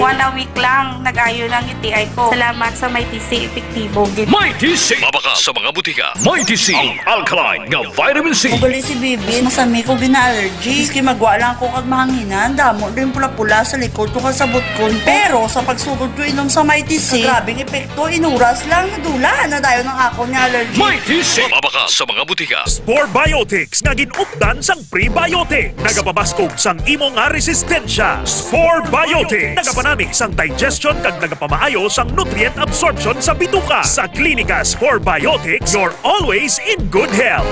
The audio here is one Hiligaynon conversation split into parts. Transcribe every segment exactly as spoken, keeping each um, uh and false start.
One a week lang, nag-ayo lang yung T I ko. Salamat sa Mighty C, epektibo gid. Mighty C. Mabakal sa mga butika. Mighty C, ang alkaline nga vitamin C. Ugali si Bibi, masami ko gina-allergy. Maski magwa lang ako kag mahanginan, damo din pula-pula sa likod ko kag sa butkon ko. Pero sa pagsugod ko inom sa Mighty C, grabe ang epekto, inuras lang, nadula na dayon ang akon nga allergy. Mighty C. Mabakal sa mga butika. Spore Biotics nga gin-updan sang prebiotic. Nagapabaskog sang imo nga resistensya. Spore Biotics. Nagapanami sang digestion kag nagapamaayo sang nutrient absorption sa bituka. Sa Klinika Spore Biotics, you're always in good health.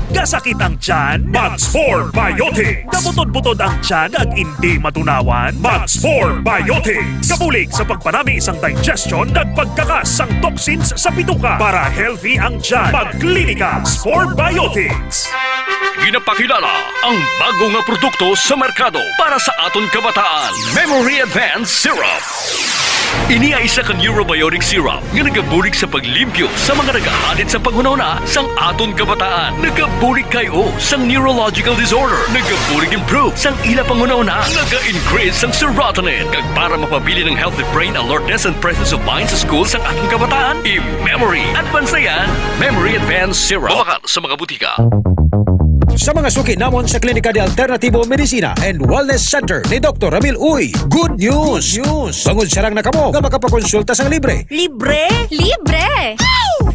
Kasakit ang tiyan? Mag-Spore Biotics. Kabutod-butod ang tiyan kag indi matunawan? Mag-Spore Biotics. Kabulig sa pagpanami sang digestion kag pagkakas sang toxins sa bituka. Para healthy ang tiyan, mag-Klinika Spore Biotics. Ginapakilala ang bago nga produkto sa merkado para sa aton kabataan, Memory Advance Syrup. Ini ay isa ka neurobiotic syrup nga nagabulig sa paglimpyo sa mga nagahalid sa panghunahuna sang aton kabataan. Nagabulig kay o sang neurological disorder. Nagabulig improve sang ila panghunahuna. Naga-increase sang serotonin. Kag para mapabilin ang healthy brain alertness and presence of mind sa school sang aton kabataan, i-Memory Advance na yan. Memory Advance Syrup. Mabakal sa mga butika. Sa mga suki namon sa Klinika de Alternativo Medicina and Wellness Center ni Doktor Ramil Uy, good news! Good news! Bangod sarang na kamo nga makapakonsulta sang libre. Libre? Libre!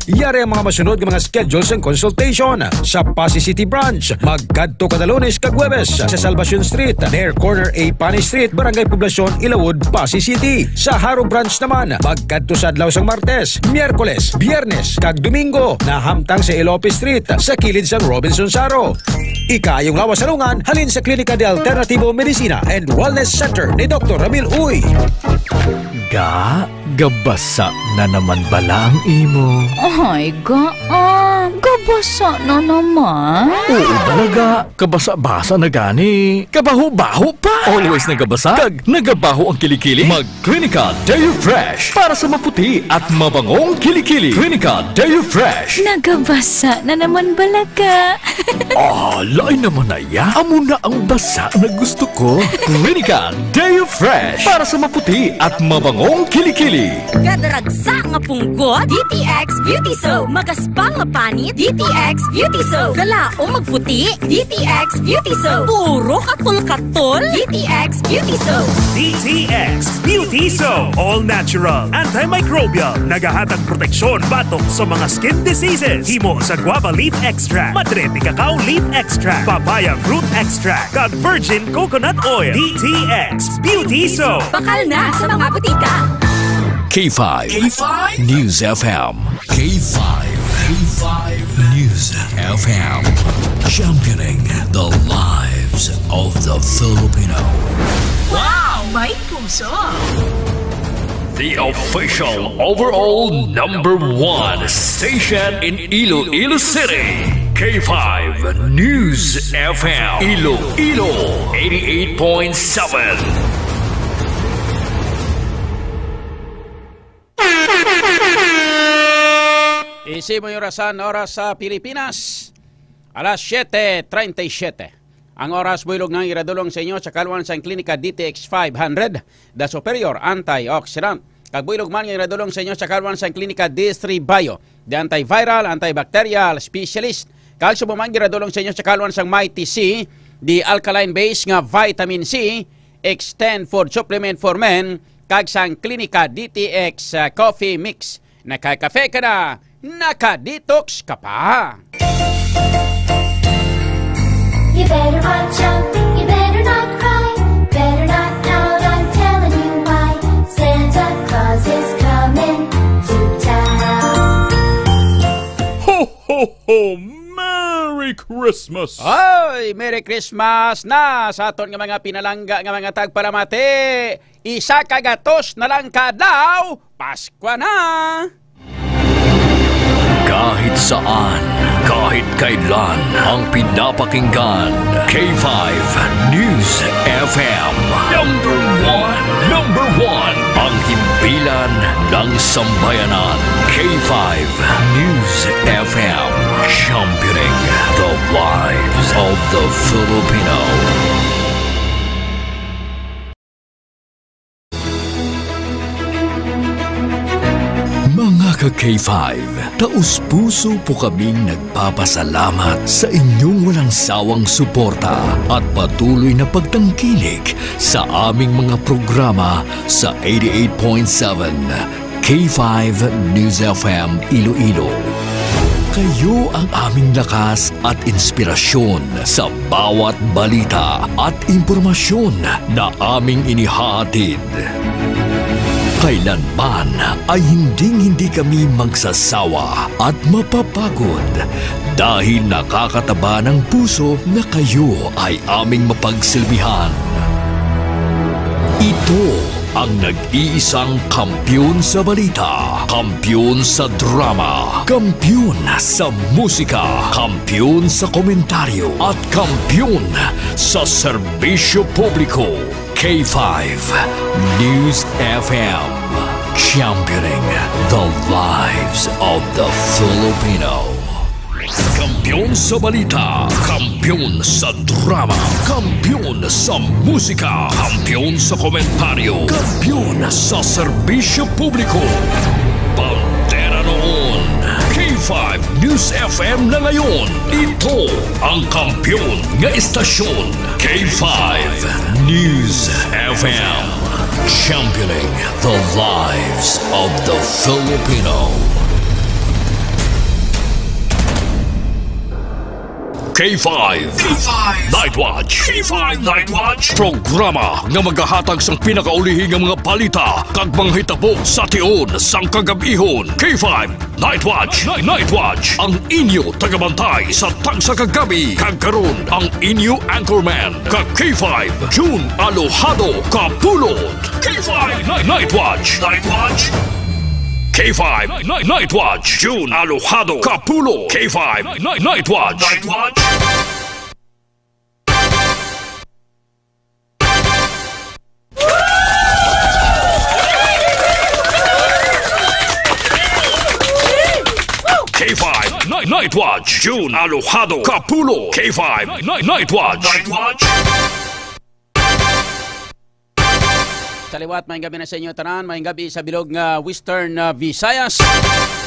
Yari ang mga masunod nga mga schedule sang consultation. Sa Passi City Branch, magkadto kada Lunes kag Huwebes sa Salvacion Street, near corner A Pani Street, Barangay Poblacion, Ilawod, Passi City. Sa Jaro Branch naman, magkadto sa adlaw sang Martes, Miyerkules, Biyernes, kag Domingo, nahamtang sa Elope Street, sa kilid sang Robinson Jaro. Ikaayong lawas sa lungan, halin sa Klinika de Alternativo Medicina and Wellness Center ni Doktor Ramil Uy. Ga, gabasa na naman bala ang imo? Ay, ga, ah, gabasa na naman. Oo, bala, ga. Kabasa-basa na gani. Kabaho-baho pa. Always nagabasa, kag nagabaho ang kilikili. Mag Klinika Deo Fresh para sa maputi at mabangong kilikili. Klinika Deo Fresh. Nagabasa na naman bala ka. Ah, lain naman na ya. Amo na ang basa na gusto ko. Klinika Deo Fresh para sa maputi at mabangong kilikili. Kadaragsa nga punggot, D T X Beauty Soap. Magaspang nga panit, D T X Beauty Soap. Galaom magputi, D T X Beauty Soap. Puro katol-katol, D T X Beauty Soap. D T X Beauty Soap. All natural, antimicrobial. Nagahatag proteksyon batok sa mga skin diseases. Himo sa guava leaf extract, madre de cacao leaf extract, papaya fruit extract, kag virgin coconut oil. D T X Beauty Soap. Bakal na sa mga butika. K five K five News F M. K five, K five News F M, championing the lives of the Filipino. Wow! May puso! The official overall number one station in Iloilo City, K five News F M, Iloilo, eighty-eight point seven. Isip mo yung orasan, oras sa Pilipinas, alas siete treinta y siete. Ang oras, buylog nga iradulong sa inyo sa kalwan sang Klinika D T X five hundred, The Superior Antioxidant. Kag buylog man nga iradulong sa inyo sa kalwan sang Klinika D three Bio, The Antiviral, Antibacterial Specialist. Kag subong man giradulong sa inyo sa kalwan sang Mighty C, The Alkaline Base nga Vitamin C, Extend Food Supplement for Men, kag sang Klinika D T X, uh, Coffee Mix. Nakakafe ka na, naka-detox ka pa. You better watch out, you better not cry, better not pout, I'm telling you why. Santa Claus is coming to town. Ho, ho, ho! Merry Christmas! Oy, Merry Christmas na sa aton nga mga pinalangga nga mga tagpalamati. Isa ka gatos na lang ka adlaw, Paskwa na! Kahit saan, kahit kailan, ang pinapakinggan, K five News F M. Number one, number one, ang himpilan ng sambayanan. K five News F M, championing the lives of the Filipino. K five, taus-puso po kaming nagpapasalamat sa inyong walang sawang suporta at patuloy na pagtangkilik sa aming mga programa sa eighty-eight point seven K five News F M Iloilo. Kayo ang aming lakas at inspirasyon sa bawat balita at impormasyon na aming inihahatid. Kailanman ay hinding-hindi kami magsasawa at mapapagod dahil nakakataba ng puso na kayo ay aming mapagsilbihan. Ito ang nag-iisang kampiyon sa balita, kampiyon sa drama, kampiyon sa musika, kampiyon sa komentaryo, at kampiyon sa serbisyo publiko. K five News F M, championing the lives of the Filipino. Kampiyon sa balita, kampiyon sa drama, kampiyon sa musika, kampiyon sa komentaryo, kampiyon sa serbisyo publiko. Bandera noon, K five News F M na ngayon. Ito ang kampiyon nga istasyon, K five News F M. Championing the lives of the Filipino. K five K five Night Watch. K five Night Watch. Programa nga magahatag sang pinakaulihi nga mga balita kag mga hitabo sa tion sang kagab-ihon. K five Night Watch. Night Watch. Ang inyo tagabantay sa tagsa ka gabi. Kag karon, ang inyo anchorman, ka K five, June Alojado Kapulot. K five Night, Night Watch. Night Watch. K five Night, Night, Night Watch. June Alojado Kapulot. K five Night, Night, Night Watch. Night Watch. K five Night, Night Watch. June Alojado Kapulot. K five Night, Night Watch. Night Watch. Sa liwat, maayong gabi na sa inyo tanan. Maayong gabi sa bilog nga Western, ah, Visayas.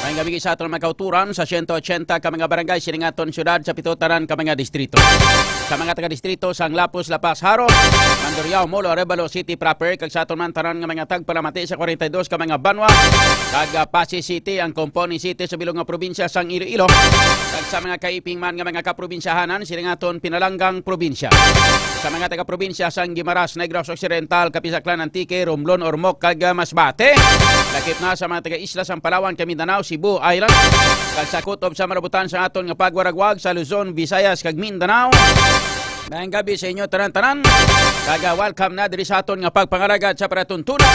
Maayong gabi sa aton mga kauturan sa siyento ochenta ka mga barangay sining aton syudad, sa pito tanan ka mga distrito. Sa mga taga-distrito sang Lapuz, La Paz, Jaro, Mandurriao, Molo, Arevalo City proper, kag sa aton man tanan nga mga tagpalamati sa kwarenta y dos ka mga banwa, kag, ah, Passi City, ang component city sa bilog nga probinsya sang Iloilo, kag sa mga kaiping man nga mga kaprobinsyahanan sining aton pinalanggang probinsya. Sa mga taga-probinsya sang Guimaras, Negros Occidental, Capiz, Aklan, Antique, Romblon, Ormoc, kag, ah, Masbate. Lakip na sa mga taga-isla sang Palawan kag Mindanao, Cebu Island, kag sa kutob sa malabutan sa aton nga pagwaragwag sa Luzon, Visayas, kag Mindanao. Maayong gabi sa inyo tanan-tanan. Kag, ah, welcome na diri sa aton nga pagpangalagad sa palatuntunan.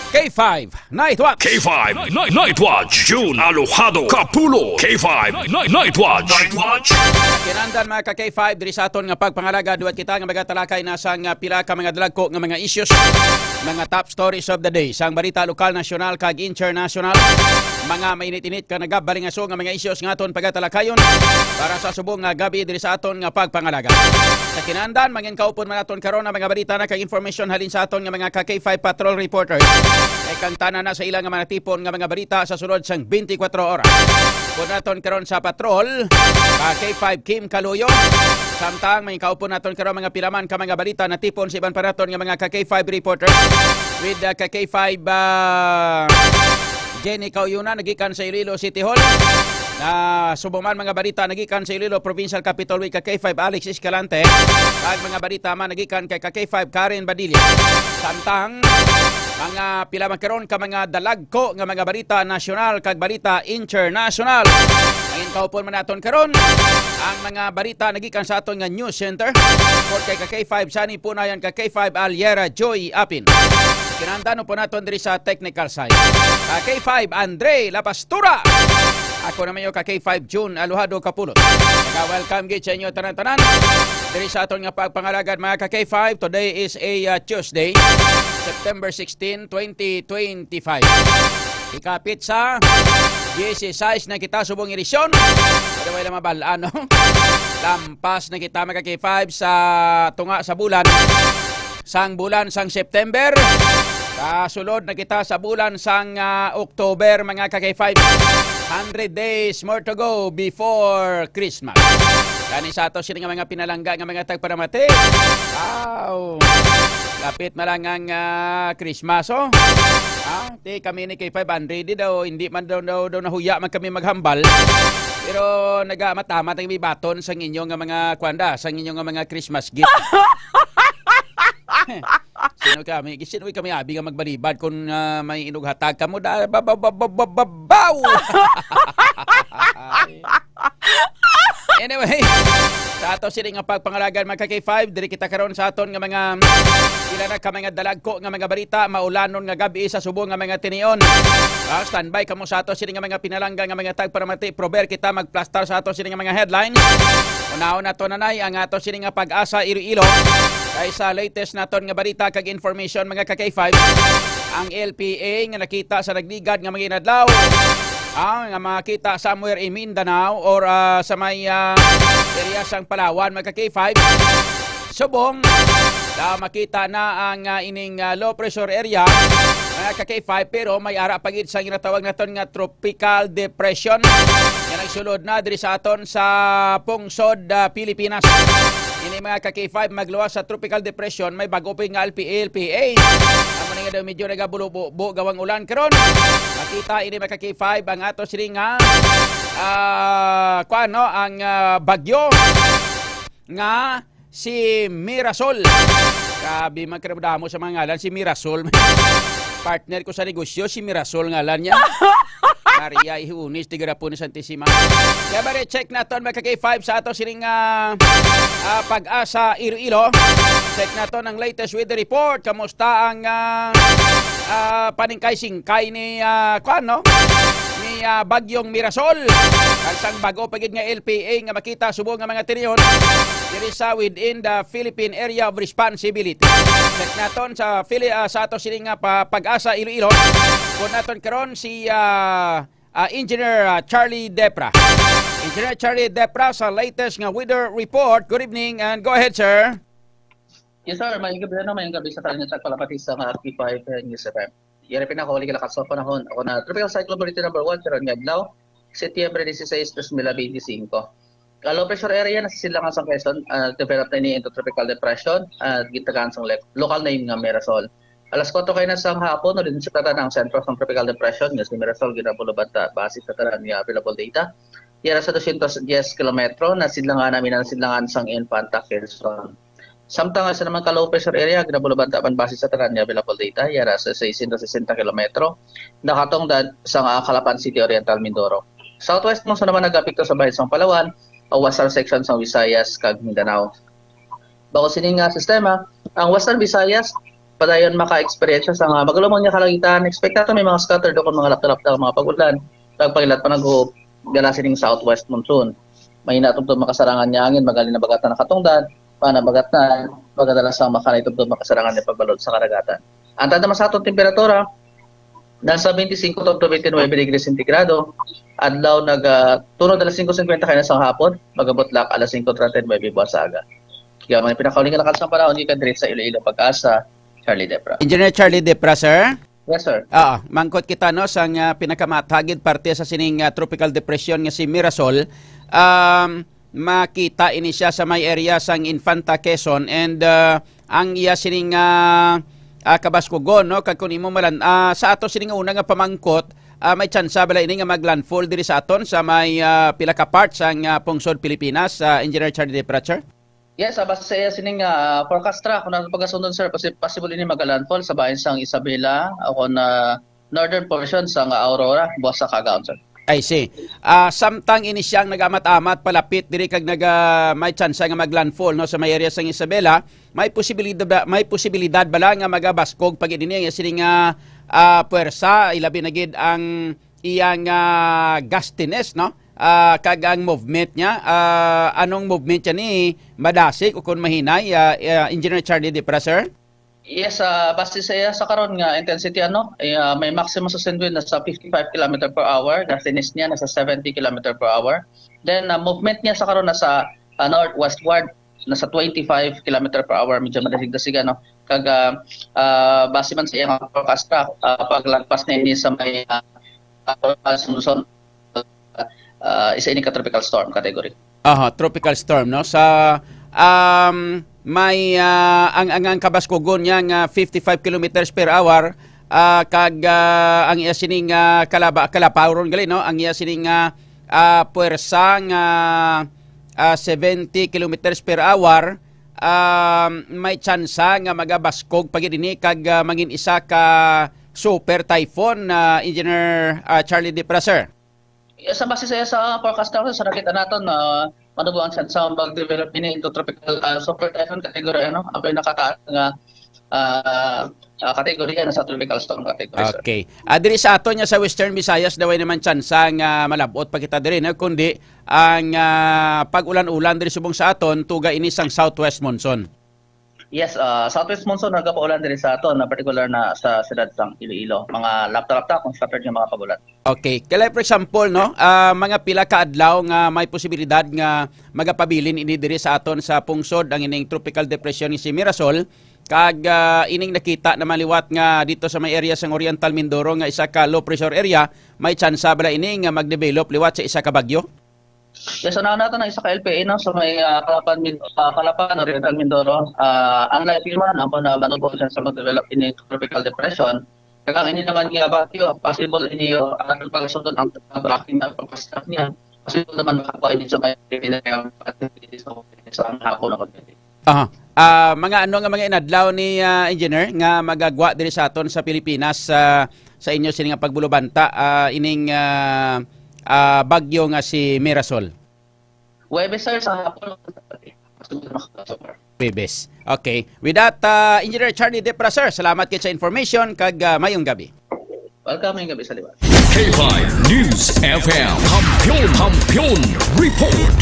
K five Night Watch. K five Night, Night Watch. June Alojado Kapulot. K five Night, Night Watch. Night Watch. Kinandan, mga ka K five, diri sa aton nga pagpangalagad, duwat kita nga magatalakay na sang, ah, pila ka mga dalagko nga mga issues, mga top stories of the day, sang balita lokal, nasyonal, kag international. Mga mainit-init ka nagabalingaso nga mga issues nga aton pagatalakayon para sa subong nga gabi diri sa aton nga pagpangalagad. Sa kinandan, mangin kaupon man aton karon ang mga balita na kag information halin sa aton nga mga ka K five patrol reporters. Kay kang tanan na sa ila nga mga tipon nga mga balita sa sulod sang twenty-four oras. Upod naton karon sa patrol, ka K five Kim Kaluyo. Samtang may kaupon naton karon mga pilaman ka mga balita na tipon sa iban pa naton nga mga ka K five reporters with, uh, ka K five, uh, Jenny Kauyunan, nagikan sa Iloilo City Hall. Na subong man mga balita nagikan sa Iloilo Provincial Capitol with ka K five Alex Escalante, kag mga balita man nagikan kay ka K five Karen Badilla. Samtang mga pila man karon ka mga dalagko nga mga balita nasyonal kag balita internasyonal. Ang kaupon man naton karon ang mga balita nagikan sa aton nga news center. Report kay ka K five Sunny Punayan, ka K five Aliera Joy Apin. Kinandan po naton diri sa technical side, ka K five Andre La Pastura. Ako naman yung ka K five June Alojado Kapulot. Nag-welcome gid sa inyo tanan-tanan diri sa aton nga pagpangalagad, mga ka K five. Today is a, uh, Tuesday, September sixteen, twenty twenty-five. Ikapit sa dieciséis na kita subong edisyon. Pero wala mabal-an, no? Lampas na kita, mga ka K five, sa tunga sa bulan. Sang bulan sang September. Kasulod na kita sa bulan sang, ah, October, mga ka-K five. Hundred days more to go before Christmas. Gani sa ato sini nga mga pinalangga nga mga tagparamati. Wow! Lapit na lang ang, ah, Christmas, oh. Ah, ti kami ni K five, unready daw, hindi man daw, daw, daw nahuya man kami maghambal. Pero nagamat-amat ang bibaton sa inyo nga mga kwanda, sa inyo nga mga Christmas gift. Sino kami? Sino kami abi nga magbalibad kung, ah, may inughatag kamo da ba, ba, ba, ba, ba, ba, baw! Anyway, sa ato sini nga pagpangalagan, mga ka-K five, diri kita karon sa aton nga mga pila na ka mga dalagko nga mga balita, maulanon nga gabi sa subong nga mga tinion. Ah, standby kamo sa ato sini nga mga pinalangga nga mga tagparamati, prober kita magplastar sa ato sini nga mga headlines. Unahon nato, nanay, ang ato sini nga Pag-asa Iloilo. Kay sa latest naton nga balita kag information, mga ka-K five, ang L P A nga nakita sa nagligad nga mga inadlaw, ah, nga makita somewhere in Mindanao or, ah, sa may, ah, area sang Palawan, mga ka-K five. Subong, ah, makita na ang, ah, ining, ah, low pressure area, mga ka-K five, pero may ara pa gid sa ginatawag naton nga tropical depression nga nagsulod na diri sa aton sa pungsod, ah, Pilipinas. Ini, mga ka-K five, magluwas sa tropical depression, may bag-o pa nga L P A, L P A. Amo ni nga daw medyo nagabulo-bubo gawang ulan karon. Makita ini, mga ka-K five, ang ato sini nga, ah, kuan, no, ang, ah, bagyo nga si Mirasol. Grabe, magkaramdamo sa mga ngalan, si Mirasol. Partner ko sa negosyo, si Mirasol ngalan niya. Maria Ihunis, tiga Rapunes, Santissima. Kaya bali, check naton, mga ka-K five, sa ato sining, ah, ah, Pag-asa Iloilo. Check naton ang latest weather report. Kamusta ang, ah, ah, paningkay-singkay ni, ah, kuan, no? Ni, ah, Bagyong Mirasol. Kag sang bag-o pa gid nga L P A nga makita subong nga mga tinion diri sa within the Philippine Area of Responsibility. Check naton sa Phili-, ah, sa ato sini nga pa-, Pag-asa Iloilo. Kung naton karon si, ah, ah, Engineer, ah, Charlie Depra. Engineer Charlie Depra sa latest nga weather report. Good evening and go ahead, sir. Yes, sir. Maayong gabi, ano, maayong gabi sa tanan sa kalapati sa mga P five News F M. Yari pinakauli ka lakas sa panahon. Ako na Tropical Cyclone Barito number one, karon nga adlaw, Setyembre dieciséis, dos mil veinticinco. Ang low pressure area na sa silangan sa Quezon, ah, develop na ini into tropical depression, ah, gitagaan sang le-, local name nga Mirasol. Alas kuwatro kay na sang hapon, ulit sa tanan ang sentro sang tropical depression nga si Mirasol ginabulubanta base sa tanan nga available data. Yara sa dosyentos diyes kilometro na sidlangan namin ang sidlangan sang Infanta, Quezon. Samtang sa naman ka low pressure area, ginabulubanta man base sa tanan nga available data, yara sa seiscientos sesenta kilometro, nakatungdan sa nga Calapan City, Oriental Mindoro. Southwest monsoon naman nagapekto sa bahin sang Palawan, o western section sang Visayas kag Mindanao. Bako sini nga sistema, ang Western Visayas padayon maka-eksperyensya sa nga magalumang nga kalangitan. Expect nato may mga scattered o kung mga lapta-lapta nga mga pag-ulan, kag pagilat pa naghuhop dala sining southwest monsoon. Mahina tubtob makasarangan nga angin, magali na bagatan nakatungdan, pa na bagatan, magadala sa makanay tubtob makasarangan nga pagbalod sa karagatan. Ang tanda sa aton temperatura, nasa twenty-five to twenty-nine degrees centigrado. Adlaw nag, ah, tunod alas singko singkwenta kay na sa hapon, magabutlak alas singko treinta y nuebe buwas sa aga. Kaya mga pinakauling nga lakas ng panahon, gikan diri sa Iloilo, Pag-asa, Charlie Depra. Engineer Charlie Depra, sir? Yes, sir. Ah, mangkot kita, no, sa nga pinakamatagid parte sa sining, ah, tropical depression nga si Mirasol. Um, makita ini siya sa may area sang Infanta, Quezon, and, ah, ang iya sining, ah, ah, kabaskugon, no, kag kun imo malan-, ah, sa ato sining una nga pamangkot, ah, may tsansa bala ini nga maglandfall diri sa aton sa may, ah, pila ka part sang, ah, pungsod Pilipinas, ah, Engineer Charlie Depra, sir? Yes, ah, base sa iya sining, ah, forecast track, kung ano pagkasundon, sir, pasi-, possible ini magalandfall sa bahin sang Isabela o kung, ah, northern portion sang Aurora, buwas sa Cagayan, sir. I see. Ah, samtang ini siyang nag-amat-amat palapit diri kag naga-, may tsansa nga maglandfall, no, sa may area sang Isabela, may posibilidad ba, may posibilidad bala nga magabaskog pa gid ini ang sining nga, ah, puwersa, ilabi na gid ang iyang, ah, gustiness, no? Ah, kag ang movement niya, ah, anong movement niya ni madasig o kung mahinay, ah, ah, Engineer Charlie Depra, sir? Yes, ah, base sa iya sa karon nga intensity, ano, eh, ah, may maximum sustained wind na sa fifty-five kilometer per hour, gustiness niya na sa seventy kilometer per hour. Then, ah, movement niya sa karon na sa, ah, northwestward, na sa twenty-five kilometer per hour, medyo madasig-dasig, ano. Kag, ah, ah, base man sa iyang forecast, ah, paglagpas na ini sa may, ah, ah, Luzon, ah, isa ini ka tropical storm category. Aha, tropical storm, no? Sa, um, may, ah, ang, ang, ang kabaskugon niya nga fifty-five kilometers per hour, ah, kag, ah, ang iya sining, ah, kalaba-, kalapawon gali, no? Ang iya sining, ah, ah, puwersa nga, ah, seventy kilometers per hour, ah, may tsansa nga magabaskog pa gid ini kag, ah, mangin isa ka super typhoon, ah, Engineer, ah, Charlie Dipra, sir. Sa base sa, sa forecast naton, sa nakita naton, ah, manubo ang tsansa mag-develop ini into tropical, ah, super typhoon category, ano, apay nakataas nga, ah, ah, kategorya na sa tropical storm category, sir. Okay. Ah, diri sa aton nga sa Western Visayas, daw ay naman tsansa nga malabot pa kita diri, no? Kundi ang, ah, pag-ulan-ulan diri subong sa aton, tuga ini sang southwest monsoon. Yes, ah, southwest monsoon nagapaulan diri sa aton, na partikular na sa siyudad sang Iloilo. Mga lapta-lapta kung sa pwede nga mga pag-ulan. Okay. Kaya, for example, no, ah, mga pila ka adlaw nga may posibilidad nga magapabilin ini diri sa aton sa pungsod ang ining tropical depression nga si Mirasol, kag, ah, ining nakita naman liwat nga dito sa may area sang Oriental Mindoro nga isa ka low pressure area, may tsansa bala ini nga mag-develop liwat sa isa ka bagyo? Yes, so, nato na isa ka L P A, no, sa may, ah, Calapan, Min-, ah, Calapan, Oriental Mindoro. Ah, ang likely man, ang mga manubo siya sa mag-develop ini tropical depression. Kaya ang ini naman nga bagyo, possible ini, ah, ang pagsunod ang, ang tracking na pagpasak niya. Possible naman makakuha ini sa may Pilipinas, sa, sa hapon ako. Aha. Ah, mga ano nga mga inadlaw ni, ah, Engineer nga magagwa diri sa aton sa Pilipinas, ah, sa inyo sini nga pagbulubanta, ah, ining, ah, ah, bagyo nga si Mirasol? Huwebes, sir, sa hapon. Huwebes. Okay. With that, ah, Engineer Charlie Depra, sir, salamat kit sa information kag, ah, mayong gabi. Welcome, mayong gabi sa liwat. K five News F M. Kampiyon, Kampiyon Report.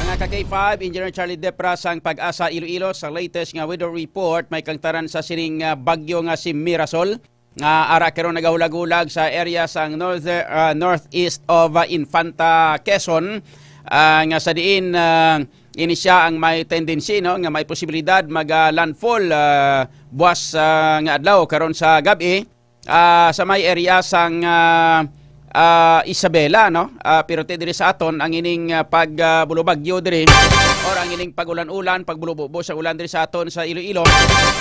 Mga ka K five, Engineer Charlie Depra sang Pag-asa Iloilo sa latest nga weather report, may kangtaran sa sining, ah, bagyo nga si Mirasol, nga ara karon nagahulag-hulag sa area sang north, ah, northeast of, ah, Infanta, Quezon, ah, nga sa diin, ah, ini siya ang may tendency, no, nga may posibilidad mag, ah, landfall, ah, buwas, ah, nga adlaw karon sa gab-i, ah, sa may area sang, ah, ah, Isabela, no? Ah, pero ti diri sa aton ang ining, ah, pag, ah, bulubagyo diri or ang ining pag-ulan-ulan, pagbulobubo sa ulan diri sa aton sa Iloilo,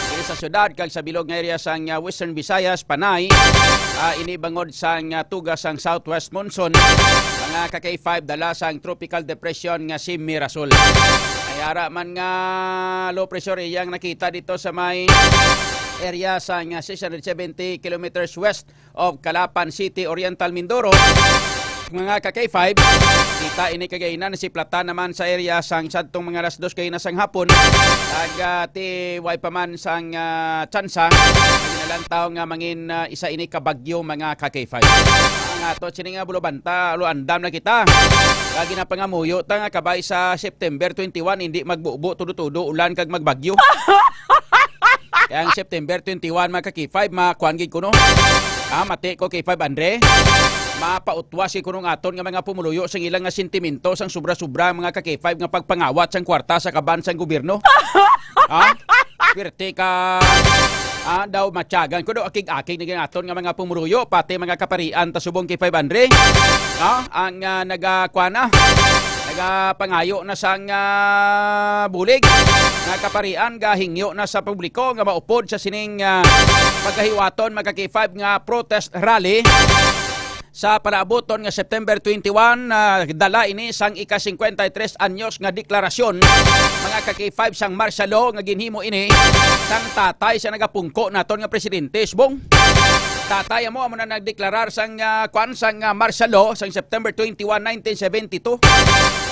diri sa syudad kag sa bilog nga area sang, ah, Western Visayas, Panay, ah, ini bangod sang, ah, tuga sang southwest monsoon, mga ka K five, dala sang tropical depression nga si Mirasol. Ay ara man nga low pressure iyang nakita dito sa may area sang, ah, six hundred seventy kilometers west of Calapan City, Oriental Mindoro. Mga ka K five, kita ini kagainan, nasiplatan naman sa area sang sadtong mga alas dos kagina sang hapon. Kag, ah, ti way pa man sang, ah, tsansa, ginalantaw nga mangin, ah, isa ini ka bagyo, mga ka K five. Ang ato sini nga bulubanta, alo andam na kita. Kag ginapangamuyo ta nga kabay sa September twenty-one, hindi magbubo, tudo-tudo, ulan kag magbagyo. Kaya ang September twenty-one, mga ka K five, makuan gid kuno. Ah, mati ko, K five Andre. Mapautwas gid kuno ang aton nga mga pumuluyo sang ilang nga sentimento sang sobra-sobra, mga ka K five, nga pagpangawat sang kwarta sa kaban sang gobyerno. Ha? Pirti ka, ah, daw matyagan ko daw akig-akig ni aton nga mga pumuluyo, pati mga kaparian ta subong K five Andre. Ha? Ang, ah, nagakuan na, nagapangayo na sang, ah, bulig nga kaparian, gahingyo na sa publiko nga maupod sa sining, ah, pagkahiwaton, mga ka K five, nga protest rally sa palaabuton nga September twenty-one. Ah, dala ini sang ika-cincuenta y tres anyos nga deklarasyon, mga ka K five, sang martial law nga ginhimo ini sang tatay sa nagapungko naton nga presidente, subong. Tatay amo, amo na nagdeklarar sang, ah, kwan, sang, ah, martial law sang September twenty-one, nineteen seventy-two.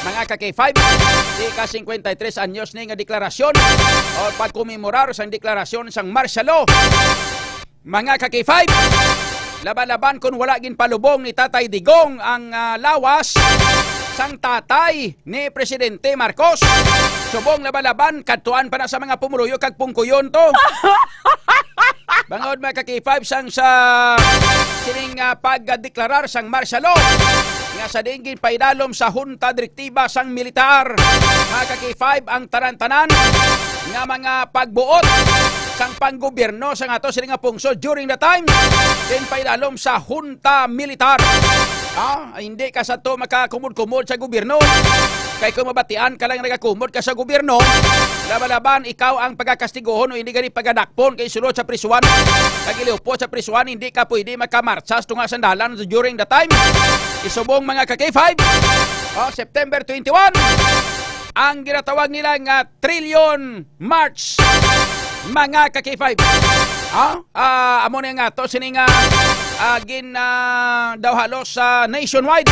Mga ka K five, ika-cincuenta y tres anyos ni nga deklarasyon o pagkomemorar sang deklarasyon sang martial law. Mga ka K five, laban-laban kun wala ginpalubong ni Tatay Digong ang, ah, lawas sang tatay ni Presidente Marcos. Subong laban-laban, kadtuan pa na sa mga pumuluyo kag pungkuyon to. Bangod, mga ka K five, sang sa sining, ah, pagdeklarar sang martial law nga sa diin ginpaidalom sa hunta direktiba sang militar. Mga ka K five, ang tanan-tanan nga mga pagbuot sang panggobyerno sang ato sini nga pungsod during the time, ginpaidalom sa junta militar. Ah, hindi ka sa to makakumod-kumod sa gobyerno. Kay kung mabatian ka lang nagakumod ka sa gobyerno, laban-laban ikaw ang pagakastigohon o hindi gani pagadakpon kay sulod sa prisuhan. Kag iliupos sa prisuhan, hindi ka pwede makamarcha sa tunga sang dalan during the time. Isubong mga ka K five, oh, September twenty-one, ang ginatawag nila nga Trillion March, mga ka K five. Ha? Ah, amo na nga to, sini nga, ah, gin, ah, daw halos sa nationwide.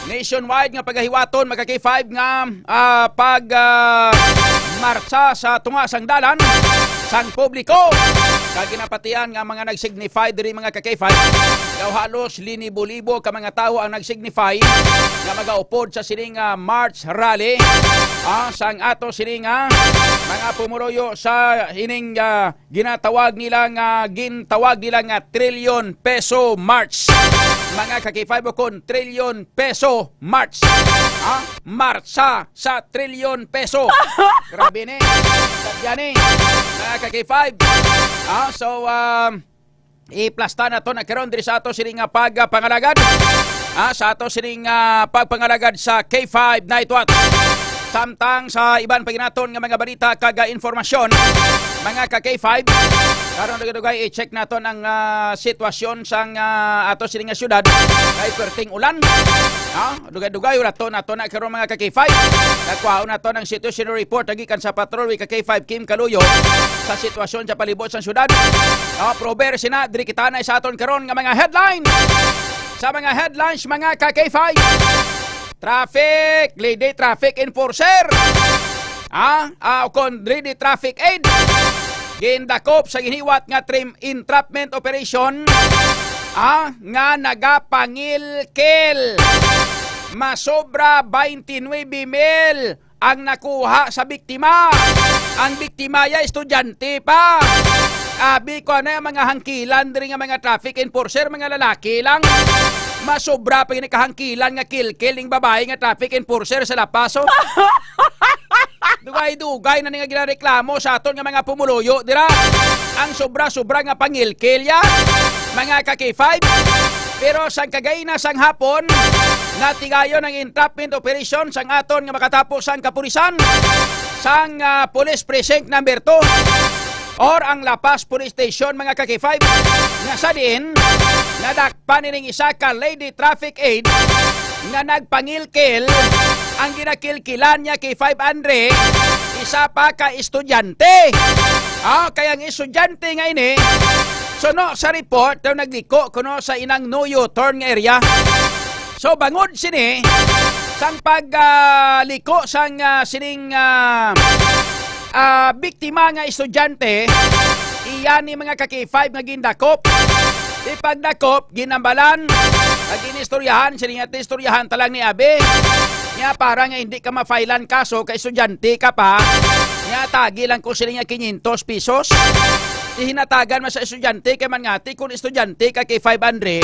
Nationwide nga pagahiwaton, mga ka K five, nga, ah, pag, ah, marcha sa tunga sang dalan sang publiko. Kag ginapatian nga mga nag-signify diri, mga ka K five, daw halos linibo-libo ka mga tawo ang nag-signify nga magaupod sa sining, ah, March rally, ah, sang ato sining, ah, mga pumuluyo sa ining, ah, ginatawag nila nga, gintawag nila nga Trillion Peso March. Mga ka K five, o kon Trillion Peso March. Ah, marcha sa Trillion Peso. Grabe ni. Sadya ni. Mga ka K five. Ah, so, um, iplasta nato na karon diri sa ato sining nga pagpangalagad. Ah, sa ato sining, ah, pagpangalagad sa K five Night Watch. Samtang sa iban pa ginaton nga mga balita kag, ah, informasyon, mga ka K five, karon dugay-dugay i-check naton ang, ah, sitwasyon sang, ah, ato sining nga syudad. Kay perting ulan. Ah, dugay-dugay ulaton nato na karon, mga ka K five. Nagkuhaon nato ng situation report gikan sa patrol, ka K five Kim Kaluyo, sa sitwasyon sa palibot sang syudad. Ah, prover sina, diri kita na sa aton karon nga mga headline. Sa mga headlines, mga ka K five, traffic, lady traffic enforcer. Ah, ah, o kon lady traffic aid. Gindakop sa ginhiwat nga trim entrapment operation, ah, nga nagapangilkil. Masobra twenty-nine mil ang nakuha sa biktima. Ang biktima ya estudyante pa. Abi ko na mga hangkilan diri nga mga traffic enforcer, mga lalaki lang. Masobra pa gini kahangkilan nga kilkil ning babae nga traffic enforcer sa La Paz, oh. Dugay-dugay na ni nga ginareklamo sa aton nga mga pumuluyo dira. Ang sobra-sobra nga pangilkil ya, mga ka K five. Pero sang kagay na sang hapon, natigayon ang entrapment operation sang aton nga makatapos sang kapulisan sang, ah, Police Precinct number two or ang La Paz Police Station, mga ka K five, nga sa diin nadakpan nining isa ka lady traffic aid nga nagpangilkil. Ang ginakilkilan niya kay five Andre, isa pa ka estudyante. Ah, kay ang estudyante nga ini, suno sa report, daw nagliko kuno sa inang no U-turn nga area. So, bangod sini, sang pag, ah, liko sang, ah, sining, ah, ah, biktima nga estudyante, iya ni mga ka K five nga gindakop. Di pagdakop, ginambalan, kag ginistoryahan, sini nga istoryahan talang ni Abi. Nya, para nga hindi ka mafailan kaso kay estudyante ka pa, nya tagi lang ko sini nga quinientos pesos. Di hinatagan man sa estudyante kay man ngati kung estudyante ka kay five hundred,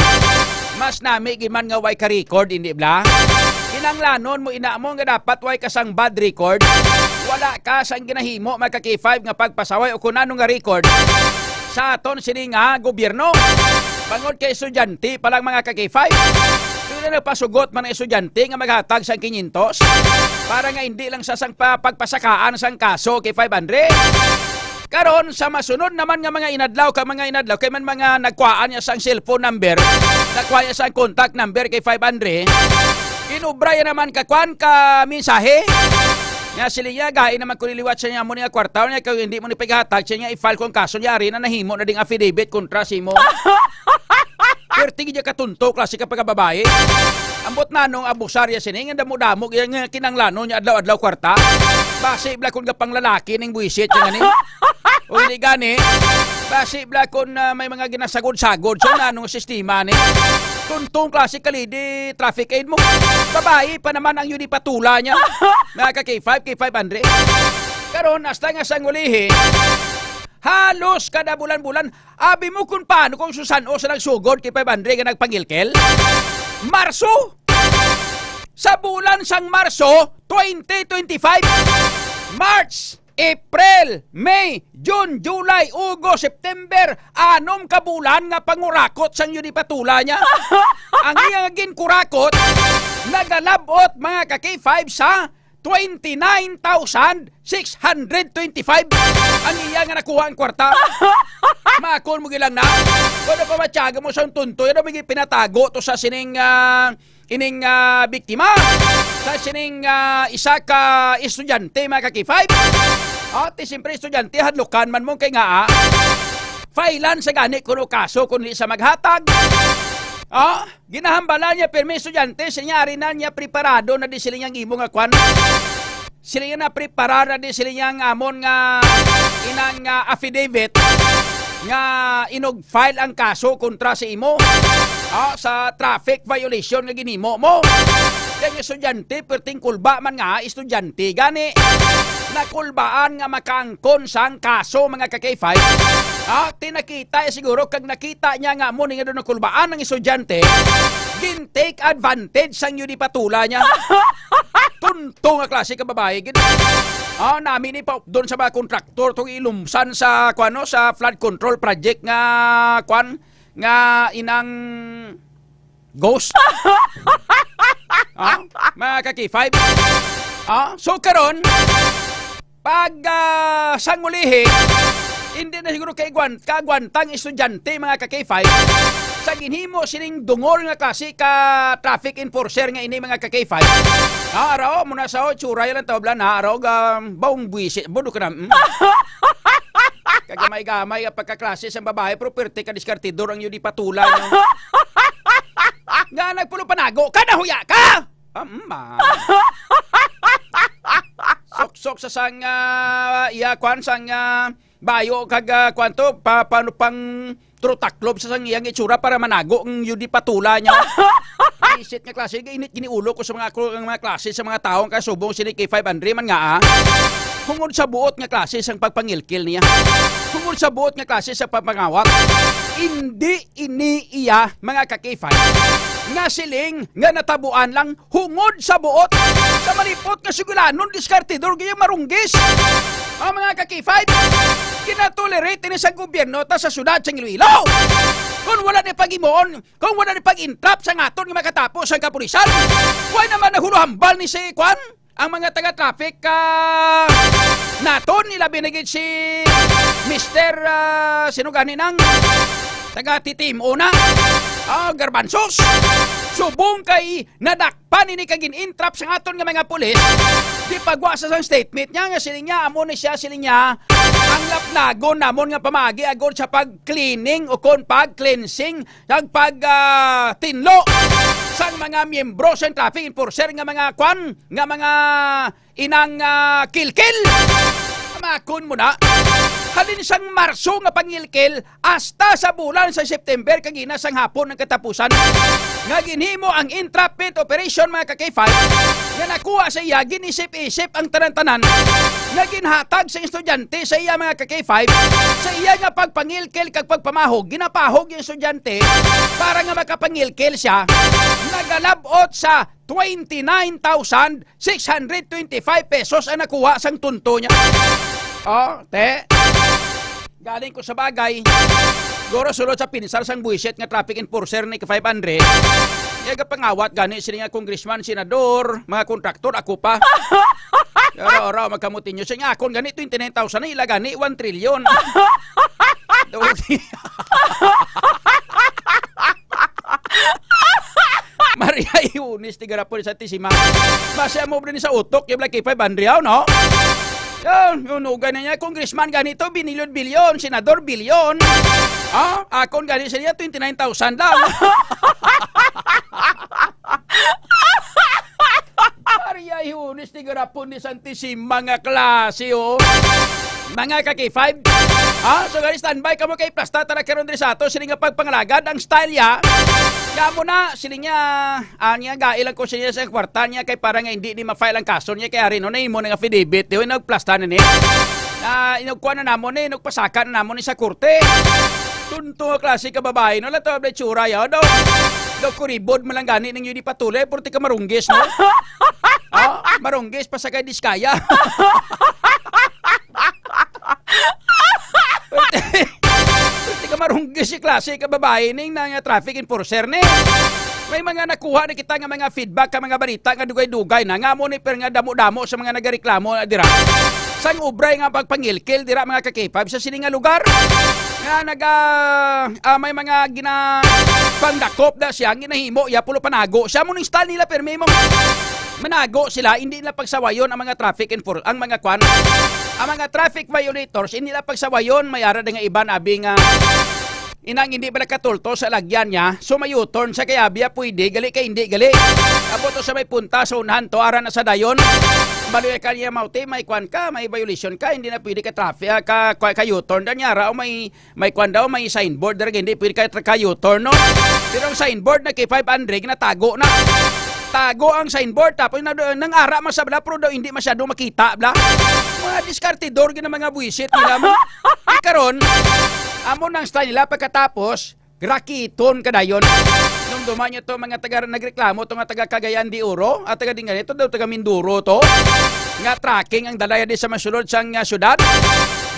mas nami gid man nga way ka record, hindi bla? Kinanglanon mo ina mo nga dapat way ka sang bad record. Wala ka sang ginahimo, mga ka K five, nga pagpasaway o kung ano nga record sa aton sini nga gobyerno. Bangod kay estudyante pa lang, mga ka K five. Pero nagpasugot man ang estudyante nga maghatag sang quinientos para nga hindi lang sa sang pa-, pagpasakaan sang kaso kay five hundred. Karon, sa masunod naman nga mga inadlaw, ka mga inadlaw, kay man mga nagkuhaan niya sang cellphone number, nagkuha niya sang contact number kay five hundred, inubra niya naman ka kwan, ka mensahe. Nga sila niya, gain naman ko niliwat sa niya mo niya kwarta, niya kay hindi mo ni paghatag siya niya, i-file kong kaso niya, ari na nahimo na ding affidavit kontra sa imo. Perti gid katunto, klase ka pagkababae. Ambot nanong abusar ya sini, nga damo-damo, ya nga kinanglanon niya adlaw-adlaw kwarta. Basi bla kun gapang lalaki ning buwisit niya ngani. O hindi gani. Basi bla kun, ah, may mga ginasagod-sagod. So, nanong sistema ni? Tuntong klase ka lady traffic aid mo. Babae pa naman ang yun ipatula niya. Mga ka K five, K five hundred. Karon, hasta nga sang ulihi, halos kada bulan-bulan, abi mo kung paano kung susan-o sa nagsugod kay five hundred nga nagpangilkel? Marso! Sa bulan sang Marso, twenty twenty-five, March, April, May, June, July, August, September, anom ka bulan nga pangurakot sang yudipatula niya. Ang iya nga ginkurakot, nagalabot, mga ka-K five, sa twenty-nine thousand six hundred twenty-five ang iya nga nakuha ang kwarta. Makon mo gilang na. Kuno pa matyaga mo sa tuntoy, ano may pinatago to sa sining, ah, ining, ah, biktima, sa sining, ah, isa ka estudyante, mga ka-K five. Ah, ti siyempre estudyante, hadlukan man mo kay nga, ah, failan sa gani kuno kaso kung di sa maghatag. Ah, ginahambala niya pirmi estudyante, siling niya, ari na niya preparado na di siling niya ang imo nga kwan. Siling niya na preparar na di siling niya ang amon nga inang, ah, affidavit nga inug-file ang kaso kontra sa imo, ah, sa traffic violation nga ginhimo mo. Kay ang estudyante, perting kulba man nga, estudyante gani. Nakulbaan nga makaangkon sang kaso, mga ka-K five. Ah, tinakita, eh, siguro kag nakita niya nga amo ni nga doon nakulbaan ang estudyante, gin-take advantage sang yudipatula niya. Tunto nga klase ka babae gid. Ah, nami ni pa doon sa mga kontraktor tong ilumsan sa, kuano, sa flood control project nga, kuan, nga inang ghost. Ah, mga ka-K five. Ah, so karon, pag, ah, sangulihi, hindi na siguro kaigwan-, kaagwantang estudyante, mga ka-K five, sa ginhimo sining dungol nga klase ka traffic enforcer nga ini, mga ka-K five. Ah, araw mo na sa tsura lang tawblan, ha, araw ga baong buwisi, budo ka na, mm. Kagamay-gamay nga pagkaklase sang babae, pero perte ka diskartidor ang yudipatula, no? Nga nagpulo panago ka, nahuya ka! Ah, mm, ma. Sok-sok sa sang, ah, iya, kwan, sang, ah, bayo, kag, ah, kwan to, pa, pa, pang trutaklob sa sang iyang itsura para manago ang yudipatula niya. Isit nga klase, init giniulo ko sa mga, ang mga klase sa mga tawo nga kasubong sini kay five hundred man nga, ah. Hungod sa buot nga klase sang pagpangilkil niya. Hungod sa buot nga klase sa pagpangawat. Indi ini iya, mga ka-K five, nga siling nga natabuan lang hungod sa buot sa malipot nga sugilanon, diskartidor gayang marunggis. Ang mga ka-K five, ginatolerate ini sa gobyerno ta sa syudad sa Iloilo. Kung wala ni pag-imuon, kung wala ni pag-entrap sa ngaton nga makatapo sang kapulisan, wala naman nahuluhambal ni si Kwan, ang mga taga-traffic, ah, naton, ilabi na gid si Mister, ah, sino gani nang taga T T M O na? Ah, Garbanzos. Subong kay nadakpan ini kag gin-entrap sa aton nga mga pulis, di pagwa sa sang statement niya nga siling niya amo ni siya, siling niya, ang lapnagon namon nga pamagi agod sa pag-cleaning o kon pag-cleansing kag pag, ah, tinlo sang mga miyembro sang traffic enforcer nga mga kwan, nga mga inang, ah, kilkil. Makon mo na. Halin sang Marso nga pangilkil hasta sa bulan sa September kag ina sang hapon ang katapusan nga ginhimo ang entrapment operation, mga ka-K five, nga nakuha sa iya, ginisip-isip ang tanan-tanan nga ginhatag sa estudyante sa iya, mga ka-K five, sa iya nga pagpangilkil kag pagpamahog. Ginapahog yung estudyante para nga makapangilkil siya. Nagalabot sa twenty-nine thousand six hundred twenty-five pesos ang nakuha sang tunto niya. Oh, te. Galing ko sa bagay. Goro sulod sa pinsar sang buwisit nga traffic enforcer ni ka five hundred. Iya gapangawat gani sini nga congressman, senador, mga kontraktor, ako pa. Ora, ora, magkamutinyo. Sa nga akon gani, twenty-nine thousand na ila gani, one trillion. Maria Yunis, tigarapon sa Tisima. Base mo rin sa utok, yung Black five hundred, no? Yun, yung ugay na niya, congressman ganito, binilyon-bilyon, senador, bilyon. Ha? Akon gani sa iya, twenty-nine thousand lang. Maria Yunis, tigarapon ni Santisima nga klase, oh. Mga ka-K five. Ah, so gani, standby kamo kay plasta ta na karon diri sa ato. Sini nga pagpangalagad ang style ya. Kamo na, sini niya, ah, niya, gailan ko siya sa kwarta niya kay para nga hindi ni ma-file ang kaso niya kay ari no, nahimo na nga affidavit. Di, nagplasta na ni. Na, inugkuan na namon ni, nagpasaka na namon ni sa korte. Tunto nga klase ka babae, no? Lato, abla, tsura, ya, daw. Daw, kuribod mo lang gani, nang yun ipatulay, puro ti ka marunggis, no? Ah, marunggis pa sa kay Diskaya. Di ka marunggi si klase ka babae ning na nga traffic enforcer ni. May mga nakuha na kita nga mga feedback ka mga balita nga dugay-dugay na nga mo ni per nga damo-damo sa mga nagareklamo na dira. Sang ubray nga pagpangilkil dira mga ka-K five sa sini nga lugar. Nga naga, ah, may mga gina-, pangdakop na siya, ginahimo, iya pulo panago. Siya mo ning style nila, pirmi mo. Manago sila, hindi nila pagsawayon ang mga traffic enfor-, ang mga kwan. Ang mga traffic violators, hindi nila pagsawayon, may ara nga iban abi nga inang hindi pala katulto sa lagyan niya. So may U-turn sa kaya biya pwede, gali kay hindi, gali. Abot to sa may punta sa unahan to, ara na sa dayon. Baloy ka niya, mauti, may kwan ka, may violation ka, hindi na pwede ka traffic, ah, ka, ka, ka U-turn. Dan niya, ra, o may may kwan daw, may signboard dira, hindi pwede ka, ka U-turn, no? Pero ang signboard na K five hundred, natago na. Tago ang signboard, tapos na, nang ara man sa bala, pero daw hindi masyado makita, bala. Mga diskartidor, gina mga buwisit nila mo. Di karon, amo nang style nila pagkatapos, rakiton ka dayon. Nung duman niya to, mga taga, nagreklamo to nga taga Cagayan de Oro, at taga Dinganito, daw taga Mindoro to. Nga tracking ang dalaya di sa masulod sang, ah, syudad.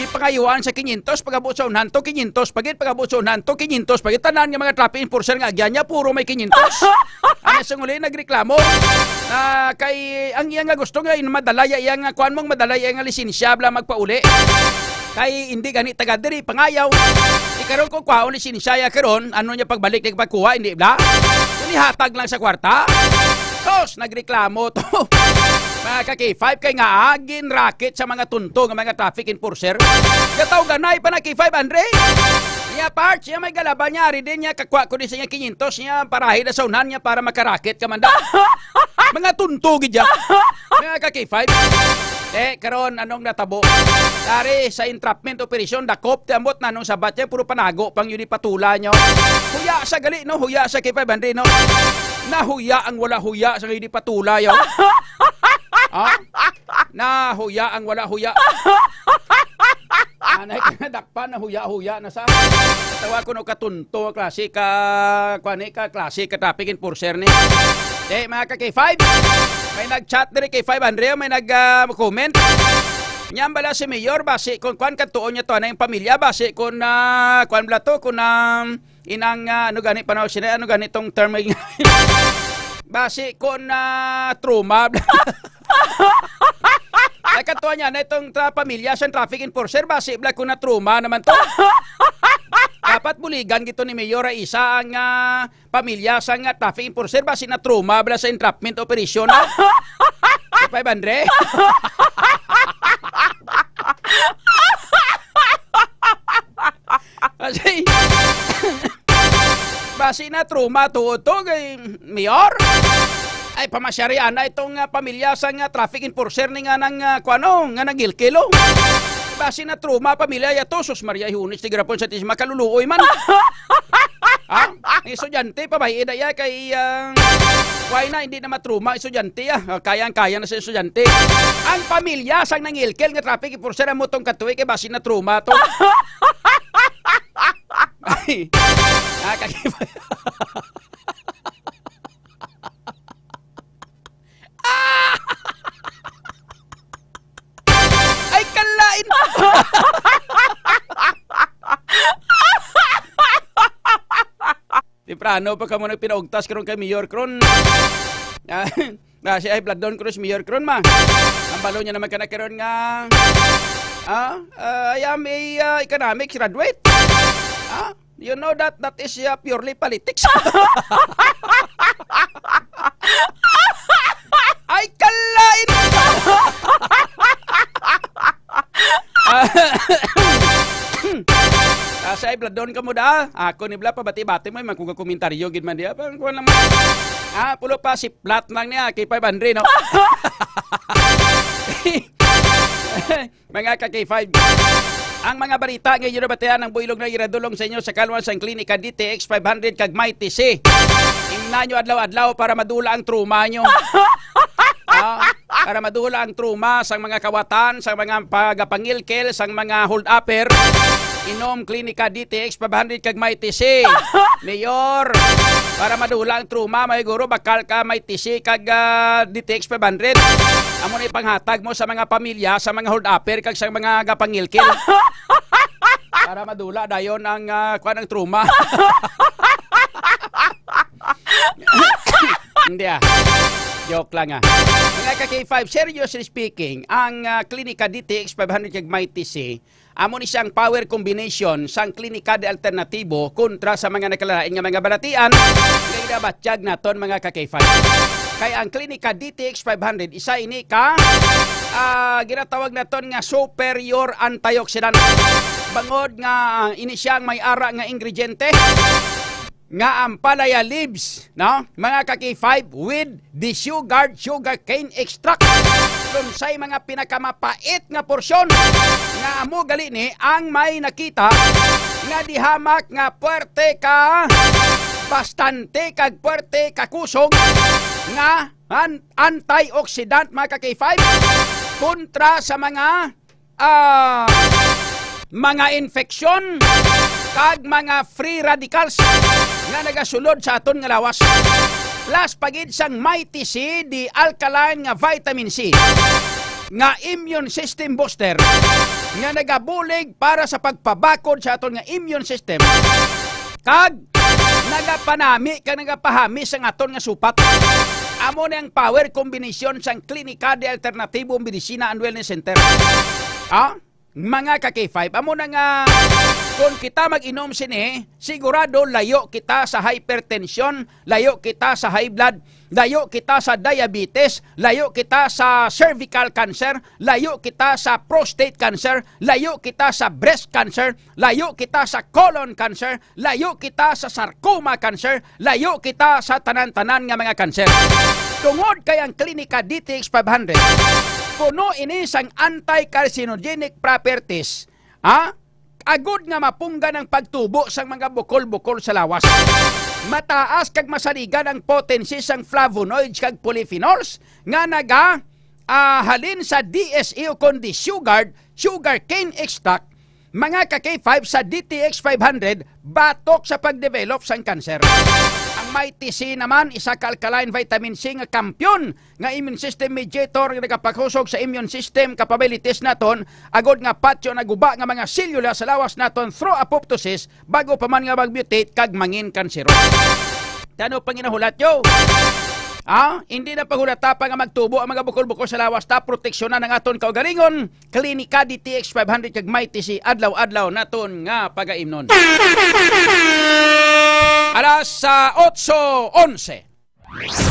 Gipangayuan sa kinyentos, pag-abot sa unhan to, kinyentos pagit, pag-abot sa unhan to, kinyentos pagit. Tanan nga mga traffic enforcer nga agyan niya, puro may kinyentos. Ano sa nguli, nagreklamo na kay ang iya nga gusto nga in madala iya, iya nga kuan mong madala iya nga lisensya, bala magpauli. Kay hindi gani taga diri, pangayaw. Ikaron ko kwaon lisensya iya karon, ano niya pagbalik ni pagkuha, hindi bala? Kung ihatag lang sa kwarta. Tos, nagreklamo to. Mga ka-K five, kay nga, ah, ginrakit sa mga tunto nga mga traffic enforcer. Kataw ganay pa na K five, Andre. Niya parts, niya may galaban niya, ari din niya, kakwa ko din sa niya kinyentos niya, parahi na sa unahan niya para makarakit ka man daw. Mga tunto gid ya. Mga ka-K five. Eh, karon, anong natabo? Dari sa entrapment operation, dakop, ti ambot na nung sabat niya, puro panago, pang yun ipatula niyo. Huya sa gali, no? Huya sa K five hundred, no? Nahuya ang wala huya sa yun ipatula, yo. Ha? Nahuya ang wala huya. Anay ka nadakpan, nahuya-huya na sa. Tawa ko no katunto, klase ka, kuan ni ka, klase ka traffic enforcer ni. Eh, mga ka K five, may nag-chat diri K five, Andrea, may nag, ah, comment. Nyam bala si Mayor, basi kung kuan, katuon niya to, ano yung pamilya, basi kung, ah, kuan bala to, kung, ah, inang, ah, ano gani, panaw sila, ano gani tong term, basi kung, ah, trauma. Ay, katuwa niya na itong tra-, pamilya sa traffic enforcer, basi bala kung na-trauma naman to. Dapat buligan gito ni Mayor ay isa ang, ah, pamilya sang, ah, traffic enforcer, basi na-trauma bala sa entrapment operation, no? Five hundred? Basi, basi na-trauma to, to kay Mayor. Ay, pamasyari ana itong, ah, pamilya sang, ah, traffic enforcer ni nga nang, ah, kuano, nga nagilkilo. Basi na-trauma pamilya ya to, sus Maria, ihunis ti grapon sa tis makaluluoy man. Ha? Ang estudyante, pabay-i na iya kay, ah, why na, hindi na matruma ang estudyante, ah. Ah, kayang-kaya na sa estudyante. Ang pamilya sang nangilkil nga traffic enforcer ang mutong katuwi kay basi na trauma to. Ay, nakakita. Ay, kalain! Temprano pa kamo nagpinaugtas karon kay Mayor Kron. Ah, ah, si ay Bladon Cruz, Mayor Kron, ma. Ang balo niya naman ka na karon nga, ah, ah, I am a, ah, economics graduate. Ah, you know that that is, uh, purely politics. Ay, kalain! Ah, sa ibladon ka mo da. Ako ni bla pabati-bati mo, man kung komentaryo gid man diya. Parang kuwan lang mo. Ah, pulo pa si plat lang niya, kay five hundred, no? Mga ka K five. Ang mga balita nga inyo nabatian ang buylog na iradulong sa inyo sa kalwan sang Klinika D T X five hundred kag Mighty C. Imna nyo adlaw-adlaw para madula ang trauma nyo. Ah, para madula ang trauma sang mga kawatan, sang mga pagapangilkil, sang mga hold-upper. Inom Klinika D T X five hundred kag Mighty C. Mayor, para madula ang trauma, may guro bakal ka Mighty C kag, ah, D T X five hundred. Amo na ipanghatag mo sa mga pamilya, sa mga hold-upper, kag sa mga gapangilkil. Para madula dayon ang, ah, kuwan, ang trauma. Hindi, ah. Joke lang, ah. Mga ka-K five, seriously speaking, ang, ah, Klinika D T X five hundred kag Mighty C, amo ni siyang power combination sang Klinika de Alternatibo kontra sa mga nagkalain nga mga balatian nga ginabatyag naton, mga ka-K five. Kay ang Klinika D T X five hundred, isa ini ka, ah, ginatawag naton nga superior antioxidant. Bangod nga, ah, ini siya ang may ara nga ingrediente nga ampalaya leaves, no? Mga ka-K five, with desugared sugarcane extract. Kung say mga pinakamapait nga porsyon nga amo gali ni ang may nakita nga di hamak nga puwerte ka, bastante kag puwerte ka kusog nga an-, antioxidant, mga ka-K five, kontra sa mga, ah, mga infeksyon kag mga free radicals nga nagasulod sa aton nga lawas. Plus pa gid sang Mighty C, the alkaline nga vitamin C, nga immune system booster, nga nagabulig para sa pagpabakod sa aton nga immune system, kag nagapanami kag nagapahami sang aton nga supat. Amo ni ang power combination sang Klinika de Alternativo Medicina and Wellness Center. Ah? Mga ka-K five, amo na nga, kung kita mag-inom sini, sigurado layo kita sa hypertension, layo kita sa high blood, layo kita sa diabetes, layo kita sa cervical cancer, layo kita sa prostate cancer, layo kita sa breast cancer, layo kita sa colon cancer, layo kita sa sarcoma cancer, layo kita sa tanan-tanan nga mga cancer. Tungod kay ang Klinika D T X five hundred, puno ini sang anti-carcinogenic properties, ha? Agod nga mapunggan ang pagtubo sang mga bukol-bukol sa lawas. Mataas kag masaligan ang potency sang flavonoids kag polyphenols nga naga, ah, halin sa D S E o kon desugared sugarcane extract, mga ka-K five, sa D T X five hundred, batok sa pag-develop sang cancer. Ang Mighty C naman, isa ka alkaline vitamin C nga kampiyon nga immune system mediator nga nagapakusog sa immune system capabilities naton, agod nga patyon ang guba nga mga selula sa lawas naton through apoptosis, bago pa man nga mag-mutate kag mangin kanseros. Tano panginahulat yo? Ha? Hindi na paghulata pa nga magtubo ang mga bukol-bukol sa lawas, ta proteksyonan ang aton kaugalingon. Klinika D T X five hundred kag Mighty C, adlaw-adlaw naton nga pagaimnon. Alas, ah, otso onse.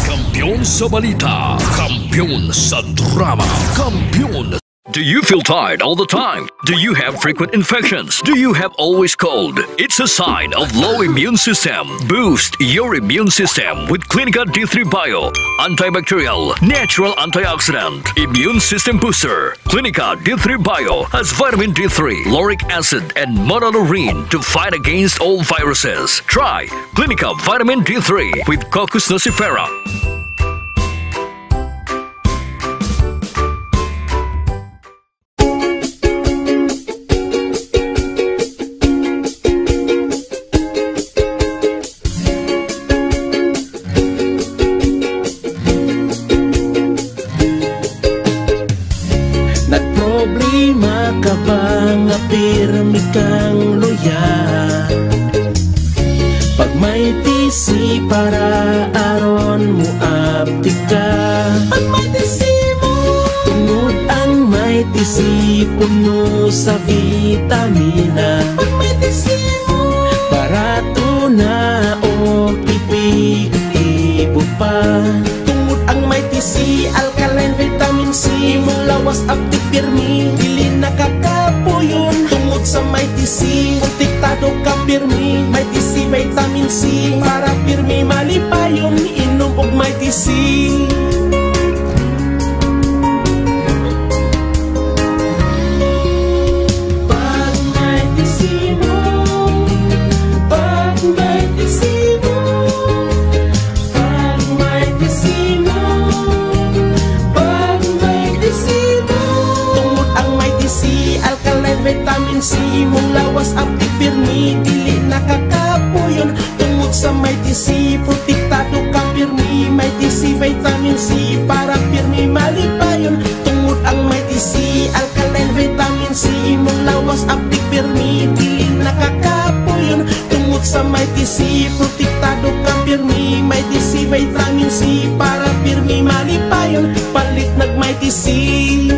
Kampiyon sa balita, kampiyon sa drama, kampiyon. Do you feel tired all the time? Do you have frequent infections? Do you have always cold? It's a sign of low immune system. Boost your immune system with Clinica D three Bio. Antibacterial, natural antioxidant, immune system booster. Clinica D three Bio has vitamin D three, lauric acid, and monolaurin to fight against all viruses. Try Clinica Vitamin D three with Cocos nucifera. Nagproblema ka ba nga pirmi kang luya? Pag may T C para aron mo aptik ka. Pag may T C mo. Tungod ang may T C puno sa vitamina. Pag may T C mo. Barato na o epektibo pa. Tungod ang may T C, alkaline vitamin C, imong lawas aptik pirmi, dili nakakapuyon. Tungod sa may T C, protektado ka pirmi. May T C vitamin C, para pirmi malipayon, inom og may T C. Pag may T C mo, pag may T C mo, pag may T C mo, pag may T C mo. Tungod ang may T C, alkaline vitamin C, imong lawas aptik pirmi, dili nakakapuyon. Tungod sa may T C, protektado ka pirmi, may T C vitamin C, para pirmi malipayon. Tungod ang may T C, alkaline vitamin C, imong lawas aptik pirmi, dili Protektado ka pirmi, Mighty C, Vitamin C, para pirmi malipayon, palit nag Mighty C.